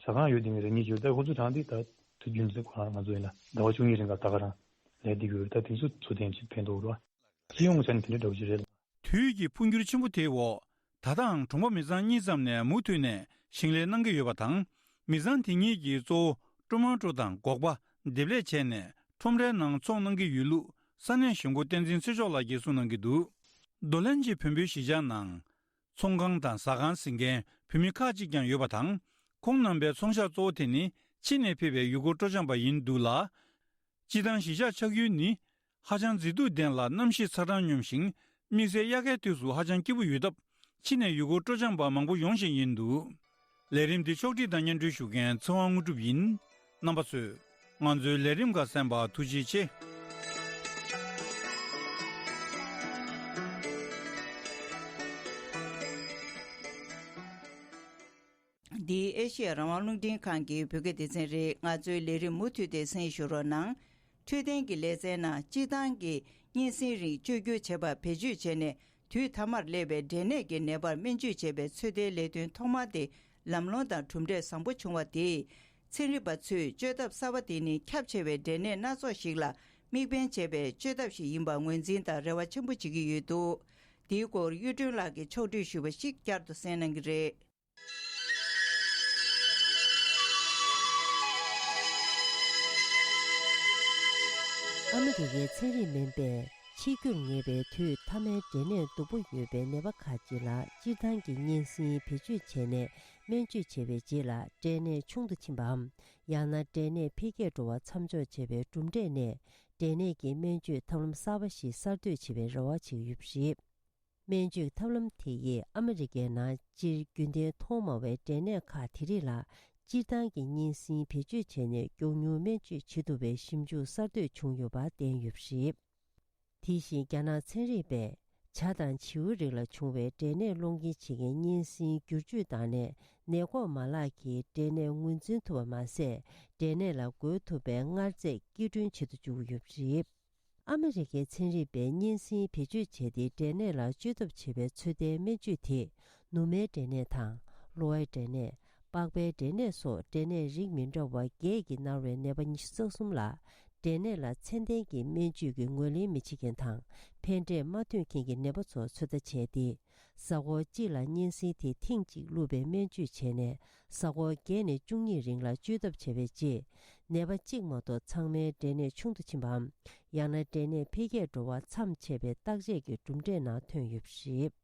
ཟ་ཁང་ཡོད་དེ་ངས་རེ་གཉིས་ཅིག་ཡོད། ད་ཁོ་ཚོ་གྲངས་དེ་ད་དུས་རྒྱུན་དུ་ཁོ་རང་ང་ཚོ་ཡིན་ན་ཟླ་བ་བཅུ་གཉིས་རིང་ག་ད་ག་རང་ལས་འདི་ཡོད་རེད། ད་དེ་ཚོ་འཚོ་རྟེན་ཅིག་ཕན་ཐོགས་རེད་བ། སྤྱི་ཡོངས་ཆ་ནས་དེ་འདྲ་འདྲ་བོ་ཅིག་རེད། དུས་ཀྱི་འཕོ་འགྱུར་ཆེན་པོ་དེའི་འོག་ད་ལྟའང་གྲོང་པ་མི་ཚང་གཉིས་ཙམ་ནས་མུ་མཐུད་ནས་ཞིང་ལས་གནང་གི་ཡོད་པ་དང་། མི་ཚང་དེ་གཉིས་ཀྱིས་གཙོ་བོ་ཊོ་མ་ཊོ་དང་སྒོག་པ་འདེབས་ལས་བྱས་ནས་ཁྲོམ་རའི་ནང་འཚོང་གནང་གི་ཡོད་ལུགས་ས་གནས་གཞུང་སྒོ་བསྟན་འཛིན་ཚེ་མཆོག་ལགས་ཀྱིས་གསུངས་གནང་གི་འདུག་རྡོ་ལན་གྱི་བོན་པོའི་གཞིས་ཆགས་ནང་ཚོང་ཁང་དང་ཟ་ཁང་ཟིན་མཁན་བོད་མི་ཁག་ཅིག་ཀྱང་ཡོད་པ་དང་། ཁོང་རྣམ་པའི་ཚོང་ཤག་གཙོ་བོ་དེ་ནི་ཕྱི་ནས་ཕེབས་པའི་ཡུལ་སྐོར་སྤྲོ་འཆམ་པ་ཡིན་འདུག་ལ། སྤྱིར་བཏང་གཞིས་ཆགས་ཆགས་ཡུལ་ནི་ཧ་ཅང་མཛེས་སྡུག་ལྡན་ལ་གནམ་གཤིས་ཚ་གྲང་སྙོམས་ཤིང་། དམིགས་བསལ་དབྱར་ཁའི་དུས་སུ་ཧ་ཅང་སྐྱིད་པོ་ཡོད་སྟབས། ཕྱི་ནས་ཡུལ་སྐོར་སྤྲོ་འཆམ་པ་མང་པོ་ཡོང་བཞིན་ཡིན་འདུག་ལས་རིམ་འདི་ཕྱོགས་སྒྲིག་དང་སྙན་སྒྲོན་ཞུ་མཁན་ཚེ་དབང་དངོས་གྲུབ་ཡིན། རྣམ་པ་ཚོས་ང་ཚོའི་ལས་རིམ་ཁག་གསན་པར་ཐུགས་རྗེ་ཆེ། འདི་ཨེ་ཤེ་ཡ་རང་དབང་རླུང་འཕྲིན་ཁང་གི་བོད་སྐད་སྡེ་ཚན་རེད། ང་ཚོའི་ལས་རིམ་མུ་མཐུད་དེ་གསན་ཞུ་རོགས་གནང་། འཕྲོད་བསྟེན་གྱི་ལེ་ཚན་ནང་སྤྱིར་བཏང་གི་གཉན་སྲིན་རིགས་བཅོས་བསྒྱུར་བྱེད་པར་བེད་སྤྱོད་བྱས་ནས་དུས་མཐའ་མར་སླེབས་པའི་འབྲས་ནད་ཀྱི་ནད་པར་སྨན་བཅོས་བྱེད་པའི་ཚོད་ལྟའི་ལས་དོན་ཐོག་མ་དེ་ལམ་ལྷོང་དང་གྲུབ་འབྲས་བཟང་པོ་བྱུང་བ་དེས། ཚན་རིག་པ་ཚོས་བཅོས་ཐབས་གསར་པ་དེ་ནི་ཁྱབ་ཆེ་བའི་འབྲས་ནད་སྣ་ཚོགས་ཤིག་ལ་དམིགས་འབེན་བྱས་པའི་བཅོས་ཐབས་ཤིག་ཡིན་པར་ངོས་འཛིན་དང་རེ་བ་ཆེན་པོ་བྱེད་ཀྱི་ཡོད་འདུག་འདིའི་སྐོར་གཡུ་སྒྲོན་ལགས་ཀྱིས་ཕྱོགས་བསྒྲིགས་ཞུས་པ་ཞིག་བསྐྱར་དུ་གསན་གནང་གི་རེད། ཨ་མི་རི་ཀའི་ཚན་རིག་སྨན་པས་འཆི་རྒྱུར་ངེས་པའི་དུས་མཐའ་མའི་འབྲས་ནད་སྡུག་པོ་ཡོད་པའི་ནད་པ་ཁག་ཅིག་ལ་སྤྱིར་བཏང་གི་གཉན་སྲིན་བེད་སྤྱོད་བྱས་ནས་སྨན་བཅོས་བྱས་པའི་རྗེས་ལ་འབྲས་ནད་ཆུང་དུ་ཕྱིན་པའམ། ཡང་ན་འབྲས་ནད་འཕེལ་རྒྱས་འགྲོ་བ་མཚམས་འཇོག་བྱས་པའི་གྲུབ་འབྲས་ནས་འབྲས་ནད་ཀྱི་སྨན་བཅོས་ཐབས་ལམ་གསར་པ་ཞིག་གསར་གཏོད་བྱེད་པའི་རེ་བ་བྱེད་ཀྱི་ཡོད་པ་རེད། སྨན་བཅོས་ཐབས་ལམ་དེ་ཡིས་ཨ་མི་རི་ཀའི་ནང་སྤྱིར་རྒྱུན་ལྡན་མཐོང་མ་བའི་འབྲས་ནད་ཁག་དེ་རིགས་ལ་སྤྱིར་བཏང་གི་གཉན་སྲིན་བེད་སྤྱོད་བྱས་ནས་མགྱོགས་མྱུར་སྨན་བཅོས་བྱེད་ཐུབ་པའི་ཞིབ་འཇུག་གསར་གཏོད་བྱུང་ཡོད་པ་བསྟན་ཡོད་པ་རེད། དེ་བཞིན་རྒྱ་ནག་ཚན་རིག་པས་བྱ་དང་བྱིའུ་རིགས་ལ་བྱུང་བའི་འབྲས་ནད་སློང་གིན་བྱེད་མཁན་གཉན་སྲིན་འགྱུར་བཅོས་བཏང་ནས་ནད་འགོག་མ་ལག་གིས་འབྲས་ནད་ངོས་འཛིན་ཐུབ་པ་མ་ཟད། འབྲས་ནད་ལ་འགོས་ཐུབ་པའི་མངར་རྫས་སྐྱིལ་ཀྲུང་བྱེད་དུ་འཇུག་གི་ཡོད་པ་རེད། ཨ་མི་རི་ཀའི་ཚན་རིག་པས་གཉན་སྲིན་བེད་སྤྱོད་བྱས་ཏེ་འབྲས་ནད་ལ་བཅོས་ཐབས་བྱེད་པའི་ཚོད་ལྟའི་སྨན་བཅོས་དེས་ནུ་མའི་འབྲས་ནད་དང་། གློ་བའི་འབྲས་ནད། པགས་པའི་འབྲས་ནད་སོགས་འབྲས་ནད་རིགས་མི་འདྲ་བ་བརྒྱད་ཀྱིས་མནར་བའི་ནད་པ་ཉི་ཤུ་རྩ་གསུམ་ལ་འབྲས་ནད་ལ་ཚད་ལྡན་གྱི་སྨན་བཅོས་ཀྱི་ངོས་ལེན་མི་བྱེད་མཁན་དང་ཕན་འབྲས་མ་ཐོན་མཁན་གྱི་ནད་པ་ཚོར་ཚོད་ལྟ་བྱས་ཏེ། གཟའ་འཁོར་གཅིག་ལ་གཉན་སྲིན་དེ་ཐེངས་གཅིག་བླུགས་པའི་སྨན་བཅོས་བྱས་ནས་གཟའ་འཁོར་བརྒྱད་ནས་བཅུ་གཉིས་རིང་ལ་བཅོས་ཐབས་བྱས་པའི་རྗེས། ནད་པ་གཅིག་མ་གཏོགས་ཚང་མའི་འབྲས་ནད་ཆུང་དུ་ཕྱིན་པའམ། ཡང་ན་འབྲས་ནད་འཕེལ་རྒྱས་འགྲོ་བ་མཚམས་ཆད་པའི་བརྟག་དཔྱད་ཀྱི་གྲུབ་འབྲས་ནང་ཐོན་ཡོད་པ་རེད།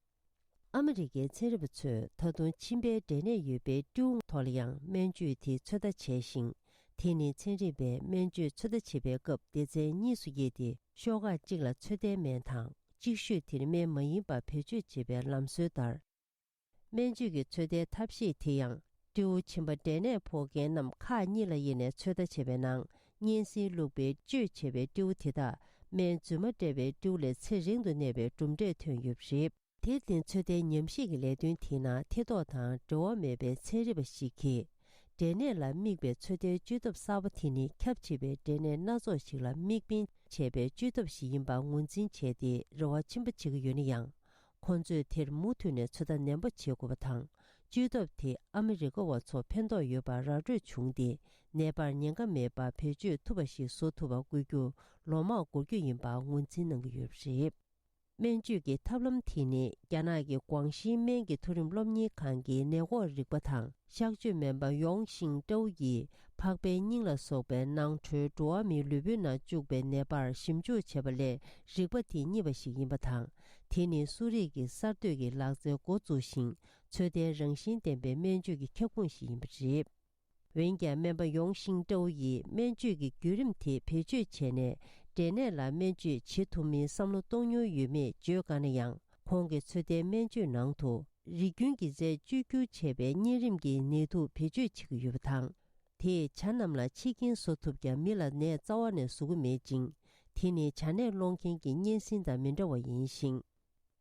ཨ་མི་རི་ཀའི་ཚན་རིག་པ་ཚོས་ད་དུང་མཆིན་པའི་འབྲས་ནད་ཡོད་པའི་སྤྲེའུ་ཐོག་ལ་ཡང་སྨན་བཅོས་དེ་ཚོད་ལྟ་བྱས་ཤིང་། དེ་ནི་ཚན་རིག་པས་སྨན་བཅོས་ཚོད་ལྟ་བྱེད་པའི་སྐབས་སྡེ་ཚན་གཉིས་སུ་དབྱེ་སྟེ། ཤོག་ཁག་གཅིག་ལ་ཚོད་ལྟའི་སྨན་དང་། གཅིག་ཤོས་དེར་སྨན་མ་ཡིན་པ་བེད་སྤྱོད་བྱེད་པའི་ལམ་སྲོལ་ལྟར། སྨན་བཅོས་ཀྱི་ཚོད་ལྟའི་ཐབས་ཤེས་དེ་ཡང་། སྤྲེའུ་མཆིན་པ་འབྲས་ནད་ཕོག་མཁན་རྣམས་ཁག་གཉིས་ལ་དབྱེ་ནས་ཚོད་ལྟ་བྱས་པའི་ནང་། གཉན་སྲིན་བླུགས་པའི་བཅོས་བྱས་པའི་སྤྲེའུ་དེ་དག་སྨན་རྫུན་མ་སྤྲད་པའི་སྤྲེའུ་ལས་ཚེ་རིང་དུ་གནས་པའི་གྲུབ་འབྲས་ཐོན་ཡོད་པ་རེད། དེར་བརྟེན་ཚོད་ལྟའི་ཉམས་ཞིབ་ཀྱི་ལས་དོན་དེའི་ནང་ཐེ་གཏོགས་དང་འབྲེལ་བ་མེད་པའི་ཚན་རིག་པ་ཞིག་གིས། འབྲས་ནད་ལ་དམིགས་པའི་ཚོད་ལྟའི་བཅོས་ཐབས་གསར་པ་དེ་ནི་ཁྱབ་ཆེ་བའི་འབྲས་ནད་སྣ་ཚོགས་ཤིག་ལ་དམིགས་འབེན་བྱས་པའི་བཅོས་ཐབས་ཤིག་ཡིན་པར་ངོས་འཛིན་བྱས་ཏེ་རེ་བ་ཆེན་པོ་བྱེད་ཀྱི་ཡོད་ན་ཡང་། ཁོང་ཚོས་དེར་མུ་མཐུད་ནས་ཚོད་ལྟ་ནན་པོ་བྱེད་དགོས་པ་དང་། བཅོས་ཐབས་དེ་ཨ་མི་རི་ཀ་བ་ཚོར་ཕན་ཐོགས་ཡོད་པར་ར་སྤྲོད་བྱུང་སྟེ། ནད་པར་ཉེན་ཁ་མེད་པར་བེད་སྤྱོད་ཐུབ་པ་ཞིག་བཟོ་ཐུབ་པ་དགོས་རྒྱུ་ལོ་མང་འགོར་རྒྱུ་ཡིན་པར་ངོས་འཛིན་གནང་གི་ཡོད་པ་རེད། སྨན་བཅོས་ཀྱི་ཐབས་ལམ་དེ་ནི་རྒྱ་ནག་གི་ཀོང་ཞིའི་སྨན་གྱི་མཐོ་རིམ་སློབ་གཉེར་ཁང་གི་ནད་འགོག་རིག་པ་དང་གཤགས་བཅོས་སྨན་པ་ཡོང་ཤིང་ཀྲའོ་ཡིས་འཕགས་པའི་སྙིང་ལ་སོགས་པའི་ནང་ཁྲོལ་འགྲོ་བ་མིའི་ལུས་པོའི་ནང་བཅུག་པའི་ནད་པར་ཞིབ་འཇུག་བྱས་པ་ལས་རིག་པ་དེ་རྙེད་པ་ཞིག་ཡིན་པ་དང་། དེ་ནི་གསོ་རིག་གི་གསར་གཏོད་ཀྱི་ལག་རྩལ་འགོ་བཙུགས་ཤིང་ཚོད་ལྟའི་རང་བཞིན་ལྡན་པའི་སྨན་བཅོས་ཀྱི་ཁྱབ་ཁོངས་ཤིག་ཡིན་པ་རེད། འོན་ཀྱང་སྨན་པ་ཡོང་ཤིང་ཀྲའོ་ཡིས་སྨན་བཅོས་ཀྱི་བརྒྱུད་རིམ་དེ་བེད་སྤྱོད་བྱས་ནས་འབྲས་ནད་ལ་སྨན་བཅོས་བྱེད་ཐུབ་མིན་བསམ་བློ་གཏོང་མྱོང་ཡོད་མེད་བརྗོད་དཀའ་ན་ཡང་། ཁོང་གིས་ཚོད་ལྟའི་སྨན་བཅོས་ནང་དུ་ རིགས་རྒྱུན་གྱི་རྫས་བཅོས་བསྒྱུར་བྱས་པའི་གཉན་རིམས་ཀྱི་ནད་དུག་བེད་སྤྱོད་བྱེད་ཀྱི་ཡོད་པ་དང་། དེས་བྱ་རྣམས་ལ་འཆི་རྐྱེན་བཟོ་ཐུབ་ཀྱང་མི་ལ་ནད་རྩ་བ་ནས་བཟོ་གི་མེད་ཅིང་། དེ་ནི་བྱ་ནད་སློང་མཁན་གྱི་གཉན་སྲིན་དང་མི་འདྲ་བ་ཡིན་ཞིང་།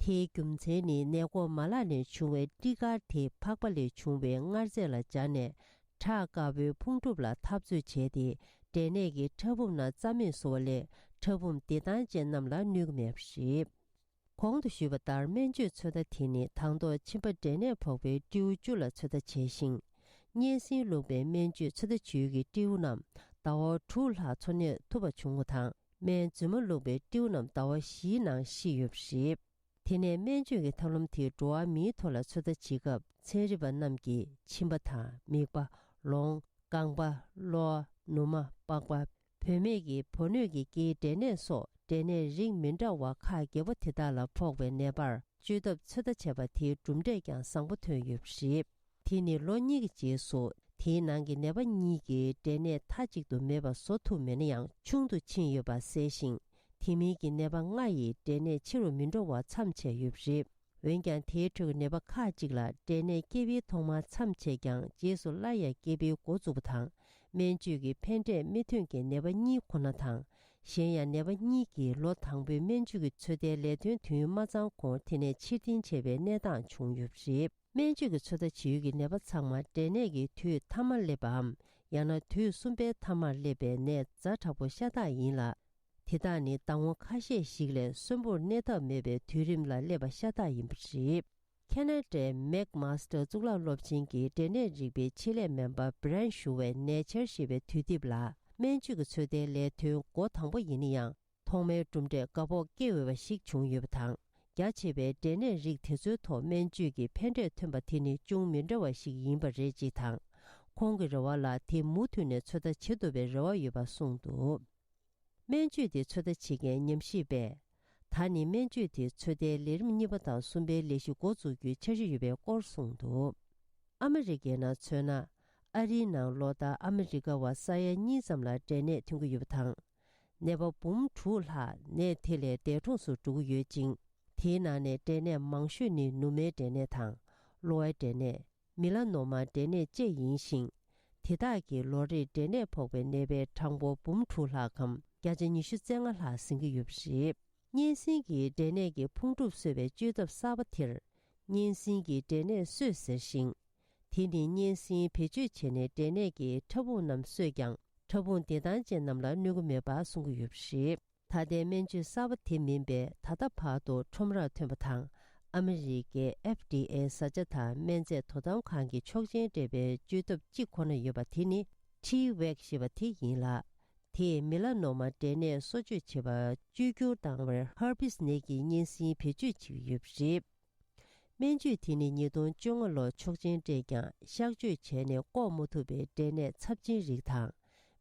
དེའི་རྒྱུ་མཚན་ནི་ནད་འགོག་མ་ལག་ནས་བྱུང་བའི་སྤྲི་དཀར་དེ་ཕག་པ་ལས་བྱུང་བའི་མངར་རྫས་ལ་སྦྱར་ནས་ཁྲག་དཀར་པོའི་ཕུང་གྲུབ་ལ་འཐབ་རྩོད་བྱས་ཏེ། འབྲས་ནད་ཀྱིས་ཕྲ་ཕུང་སྣ་རྩ་མེད་བཟོ་བ་ལས་ཕྲ་ཕུང་བདེ་ཐང་ཅན་རྣམས་ལ་གནོད་ཀྱི་མེད་པ་རེད། གོང་དུ་ཞུས་པ་ལྟར་སྨན་བཅོས་ཚོད་ལྟ་དེ་ནི་དང་ཐོག་མཆིན་པ་འབྲས་ནད་ཕོག་པའི་སྤྲེའུ་བཅུ་ལ་ཚོད་ལྟ་བྱས་ཤིང་། གཉན་སྲིན་བླུགས་པའི་སྨན་བཅོས་ཚོད་ལྟ་བྱེད་ཡུལ་གྱི་སྤྲེའུ་རྣམས་ཟླ་བ་དྲུག་ལྷག་འཚོ་གནས་ཐུབ་པ་བྱུང་བ་དང་། སྨན་རྫུན་མ་བླུགས་པའི་སྤྲེའུ་རྣམས་ཟླ་བ་བཞིའི་ནང་ཤི་ཡོད་པ་རེད། དེ་ནས་སྨན་བཅོས་ཀྱི་ཐབས་ལམ་དེས་འགྲོ་བ་མིའི་ཐོག་ལ་ཚོད་ལྟ་བྱེད་སྐབས་ཚན་རིག་པ་རྣམས་ཀྱིས་མཆིན་པ་དང་མིད་པ། ལོང་། རྐང་པ། གློ་བ། ནུ་མ། པགས་པ། བུད་མེད་ཀྱི་བུ་སྣོད་ཀྱི་སྐྱེའི་འབྲས་ནད་སོགས་འབྲས་ནད་རིགས་མི་འདྲ་བ་ཁག་བརྒྱད་པོ་དེ་དག་ལ་ཕོག་པའི་ནད་པར་བཅོས་ཐབས་ཚོད་ལྟ་བྱས་པ་དེའི་གྲུབ་འབྲས་ཀྱང་བཟང་པོ་ཐོན་ཡོད་པ་རེད། དེ་ནི་ལོ་གཉིས་ཀྱི་རྗེས་སུ་དེའི་ནང་གི་ནད་པ་གཉིས་ཀྱིས་འབྲས་ནད་མཐའ་གཅིག་ཏུ་མེད་པ་བཟོ་ཐུབ་མེད་ན་ཡང་ཆུང་དུ་ཕྱིན་ཡོད་པ་གསལ་ཞིང་། དེ་མིན་གྱི་ནད་པ་ལྔ་ཡིས་འབྲས་ནད་ཕྱི་རུ་མི་འགྲོ་བར་མཚམས་ཆད་ཡོད་པ་རེད། འོན་ཀྱང་དེའི་ཁྲོད་ཀྱི་ནད་པ་ཁག་ཅིག་ལ་འབྲས་ནད་སྐྱེ་བའི་ཐོག་མར་མཚམས་ཆད་ཀྱང་རྗེས་སུ་སླར་ཡང་སྐྱེ་བའི་འགོ་བཙུགས་པ་དང་། སྨན་བཅོས་ཀྱི་ཕན་འབྲས་མི་ཐོན་མཁན་ནད་པ་གཉིས་ཁོ་ན་དང་། གཞན་ཡང་ནད་པ་གཉིས་ཀྱིས་ལོ་དང་པོའི་སྨན་བཅོས་ཀྱི་ཚོད་ལྟའི་ལས་དོན་དུས་ཡུན་མ་ཚང་གོང་དེ་ནས་ཕྱིར་འཐེན་བྱས་པའི་གནས་སྟངས་བྱུང་ཡོད་པ་རེད། སྨན་བཅོས་ཀྱི་ཚོད་ལྟ་བྱེད་ཡུལ་གྱི་ནད་པ་ཚང་མ་འབྲས་ནད་ཀྱི་དུས་མཐའ་མར་སླེབས་པའམ། ཡང་ན་དུས་གསུམ་པའི་མཐའ་མར་སླེབས་པའི་ནད་ཛ་དྲག་པོ་ཤ་སྟག་ཡིན་ལ། དེ་དག་ནི་ཟླ་ངོ་ཁ་ཤས་ཤིག་ལས་གསོན་པོར་གནས་ཐབས་མེད་པའི་དུས་རིམ་ལ་སླེབས་པ་ཤ་སྟག་ཡིན་པ་རེད། ཁེ་ན་ཌའི་མེག་མཱ་སི་ཊར་གཙུག་ལག་སློབ་ཆེན་གྱི་འབྲས་ནད་རིག་པའི་ཆེད་ལས་སྨན་པ་བྷི་རན་ཞུ་བས་ནེ་ཆར་ཞེས་པའི་དུས་དེབ་ལ། སྨན་བཅོས་ཀྱི་ཚོད་ལྟའི་ལས་དོན་འགོ་དང་པོ་ཡིན་ན་ཡང་། ཐོག་མའི་གྲུབ་འབྲས་དགའ་སྤོབས་སྐྱེ་འོས་པ་ཞིག་བྱུང་ཡོད་པ་དང་། རྒྱ་ཆེ་བའི་འབྲས་ནད་རིགས་དེ་ཚོའི་ཐོག་སྨན་བཅོས་ཀྱི་ཕན་འབྲས་ཐོན་པ་དེ་ནི་ཅུང་མི་འདྲ་བ་ཞིག་ཡིན་པ་རེད་ཅེས་དང་། ཁོང་གི་རེ་བ་ལ་དེ་མུ་མཐུད་ནས་ཚོད་ལྟ་བྱེད་ཐུབ་པའི་རེ་བ་ཡོད་པ་གསུངས་འདུག་སྨན་བཅོས་དེ་ཚོད་ལྟ་བྱེད་མཁན་ཉམས་ཞིབ་པས། ད་ནི་སྨན་བཅོས་དེ་ཚོད་ལྟའི་ལས་རིམ་གཉིས་པ་དང་གསུམ་པའི་ལས་གཞི་འགོ་འཛུགས་རྒྱུའི་འཆར་གཞི་ཡོད་པའི་སྐོར་གསུངས་འདུག་ཨ་མི་རི་ཀའི་ནང་མཚོན་ན། ཨ་རིའི་ནང་ལོ་ལྟར་ཨ་མི་རི་ཀ་བ་ས་ཡ་གཉིས་ཙམ་ལ་འབྲས་ནད་ཐོན་གྱི་ཡོད་པ་དང་། ནད་པ་འབུམ་དྲུག་ལྷག་ནད་དེ་ལས་འདས་གྲོངས་སུ་འགྲོ་གི་ཡོད་ཅིང་། དེའི་ནང་ནས་འབྲས་ནད་མང་ཤོས་ནི་ནུ་མའི་འབྲས་ནད་དང་། གློ་བའི་འབྲས་ནད། མི་ལ་ནོ་མ་འབྲས་ནད་བཅས་ཡིན་ཞིང་། དེ་དག་གིས་ལོ་རེར་འབྲས་ནད་ཕོག་པའི་ནད་པའི་གྲངས་འབོར་འབུམ་དྲུག་ལྷག་གམ་བརྒྱ་ཆ་ཉི་ཤུ་རྩ་ལྔ་ལྷག་ཟིན་གྱི་ཡོད་པ་རེད། གཉན་སྲིན་གྱི་འབྲས་ནད་ཀྱི་ཕུང་གྲུབ་གསོ་བའི་བཅོས་ཐབས་གསར་པ་དེར། གཉན་སྲིན་གྱི་འབྲས་ནད་གསོས་ཟེར་ཞིང་། དེ་ནི་གཉན་སྲིན་བེད་སྤྱོད་བྱས་ནས་འབྲས་ནད་ཀྱི་ཕྲ་ཕུང་རྣམས་གསོས་ཀྱང་ཕྲ་ཕུང་བདེ་ཐང་ཅན་རྣམས་ལ་གནོད་ཀྱི་མེད་པ་གསུང་གི་ཡོད་པ་རེད། ད་ལྟའི་སྨན་བཅོས་གསར་པ་དེ་མིན་པའི་ད་ལྟ་བར་དུ་ཁྲོམ་རར་ཐོན་པ་དང་ཨ་མི་རི་ཀའི་ཨེཕ་ཌི་ཨེ་བཟའ་བཅའ་དང་སྨན་རྫས་དོ་དམ་ཁང་གིས་ཆོག་མཆན་སྤྲད་པའི་བཅོས་ཐབས་གཅིག་ཁོ་ན་ཡོད་པ་དེ་ནི་ཊི་ཝེག་ཞེས་པ་དེ་ཡིན་ལ། དེས་མི་ལ་ནོ་མ་འབྲས་ནད་གསོ་བཅོས་བྱེད་པར་བཅོས་བསྒྱུར་བཏང་བར་ཧར་པིས་ནད་ཀྱི་གཉན་སྲིན་བེད་སྤྱོད་བྱེད་ཀྱི་ཡོད་པ་རེད། སྨན་བཅོས་དེ་ནི་ཉིས་སྟོང་བཅོ་ལྔ་ལོར་ཆོག་མཆན་སྤྲད་ཀྱང་གཤག་བཅོས་བྱས་ནས་བཀོག་མ་ཐུབ་པའི་འབྲས་ནད་ཚབས་ཆེན་རིགས་དང་།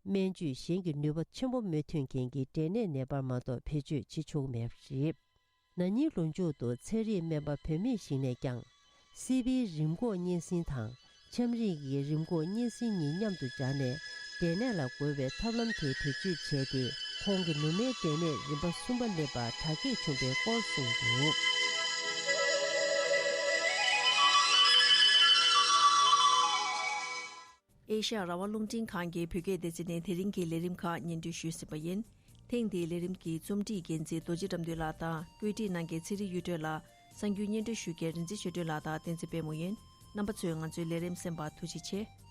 སྨན་བཅོས་གཞན་གྱི་ནུས་པ་ཆེན་པོ་མི་ཐོན་མཁན་གྱི་འབྲས་ནད་ནད་པར་མ་གཏོགས་བེད་སྤྱོད་བྱེད་ཆོག་གི་མེད་པ་རེད། ན་ནིང་ལོ་མཇུག་ཏུ་ཚན་རིག་སྨན་པ་བུད་མེད་ཞིག་ནས་ཀྱང་། སི་པིའི་རིམས་འགོག་གཉན་སྲིན་དང་། ཆམ་རིམས་ཀྱི་རིམས་འགོག་གཉན་སྲིན་གཉིས་མཉམ་དུ་སྦྱར་ནས། འབྲས་ནད་ལ་འགོས་པའི་ཐབས་ལམ་དེ་བེད་སྤྱོད་བྱས་ཏེ། ཁོང་གི་ནུ་མའི་འབྲས་ནད་རིམ་པ་གསུམ་པ་སླེབས་པར་དྲག་སྐྱེད་བྱུང་བའི་སྐོར་གསུངས་འདུག་ཨེ་ཤ་ཡ་རང་དབང་རླུང་འཕྲིན་ཁང་གི་བོད་སྐད་སྡེ་ཚན་ནས་དེ་རིང་གི་ལས་རིམ་ཁག་སྙན་སྒྲོན་ཞུས་ཟིན་པ་ཡིན། ཐེངས་འདིའི་ལས་རིམ་གྱི་རྩོམ་སྒྲིག་འགན་འཛིན་རྡོ་རྗེ་དགྲ་འདུལ་ལགས་དང་བཀོད་སྒྲིག་གནང་མཁན་ཚེ་རིང་གཡུ་སྒྲོན་ལགས། གསར་འགྱུར་སྙན་སྒྲོན་ཞུ་མཁན་རིན་ཆེན་ཆོས་སྒྲོན་ལགས་དང་བསྟན་འཛིན་དཔལ་མོ་ཡིན། རྣམ་པ་ཚོས་ང་ཚོའི་ལས་རིམ་གསན་པར་ཐུགས་རྗེ་ཆེ།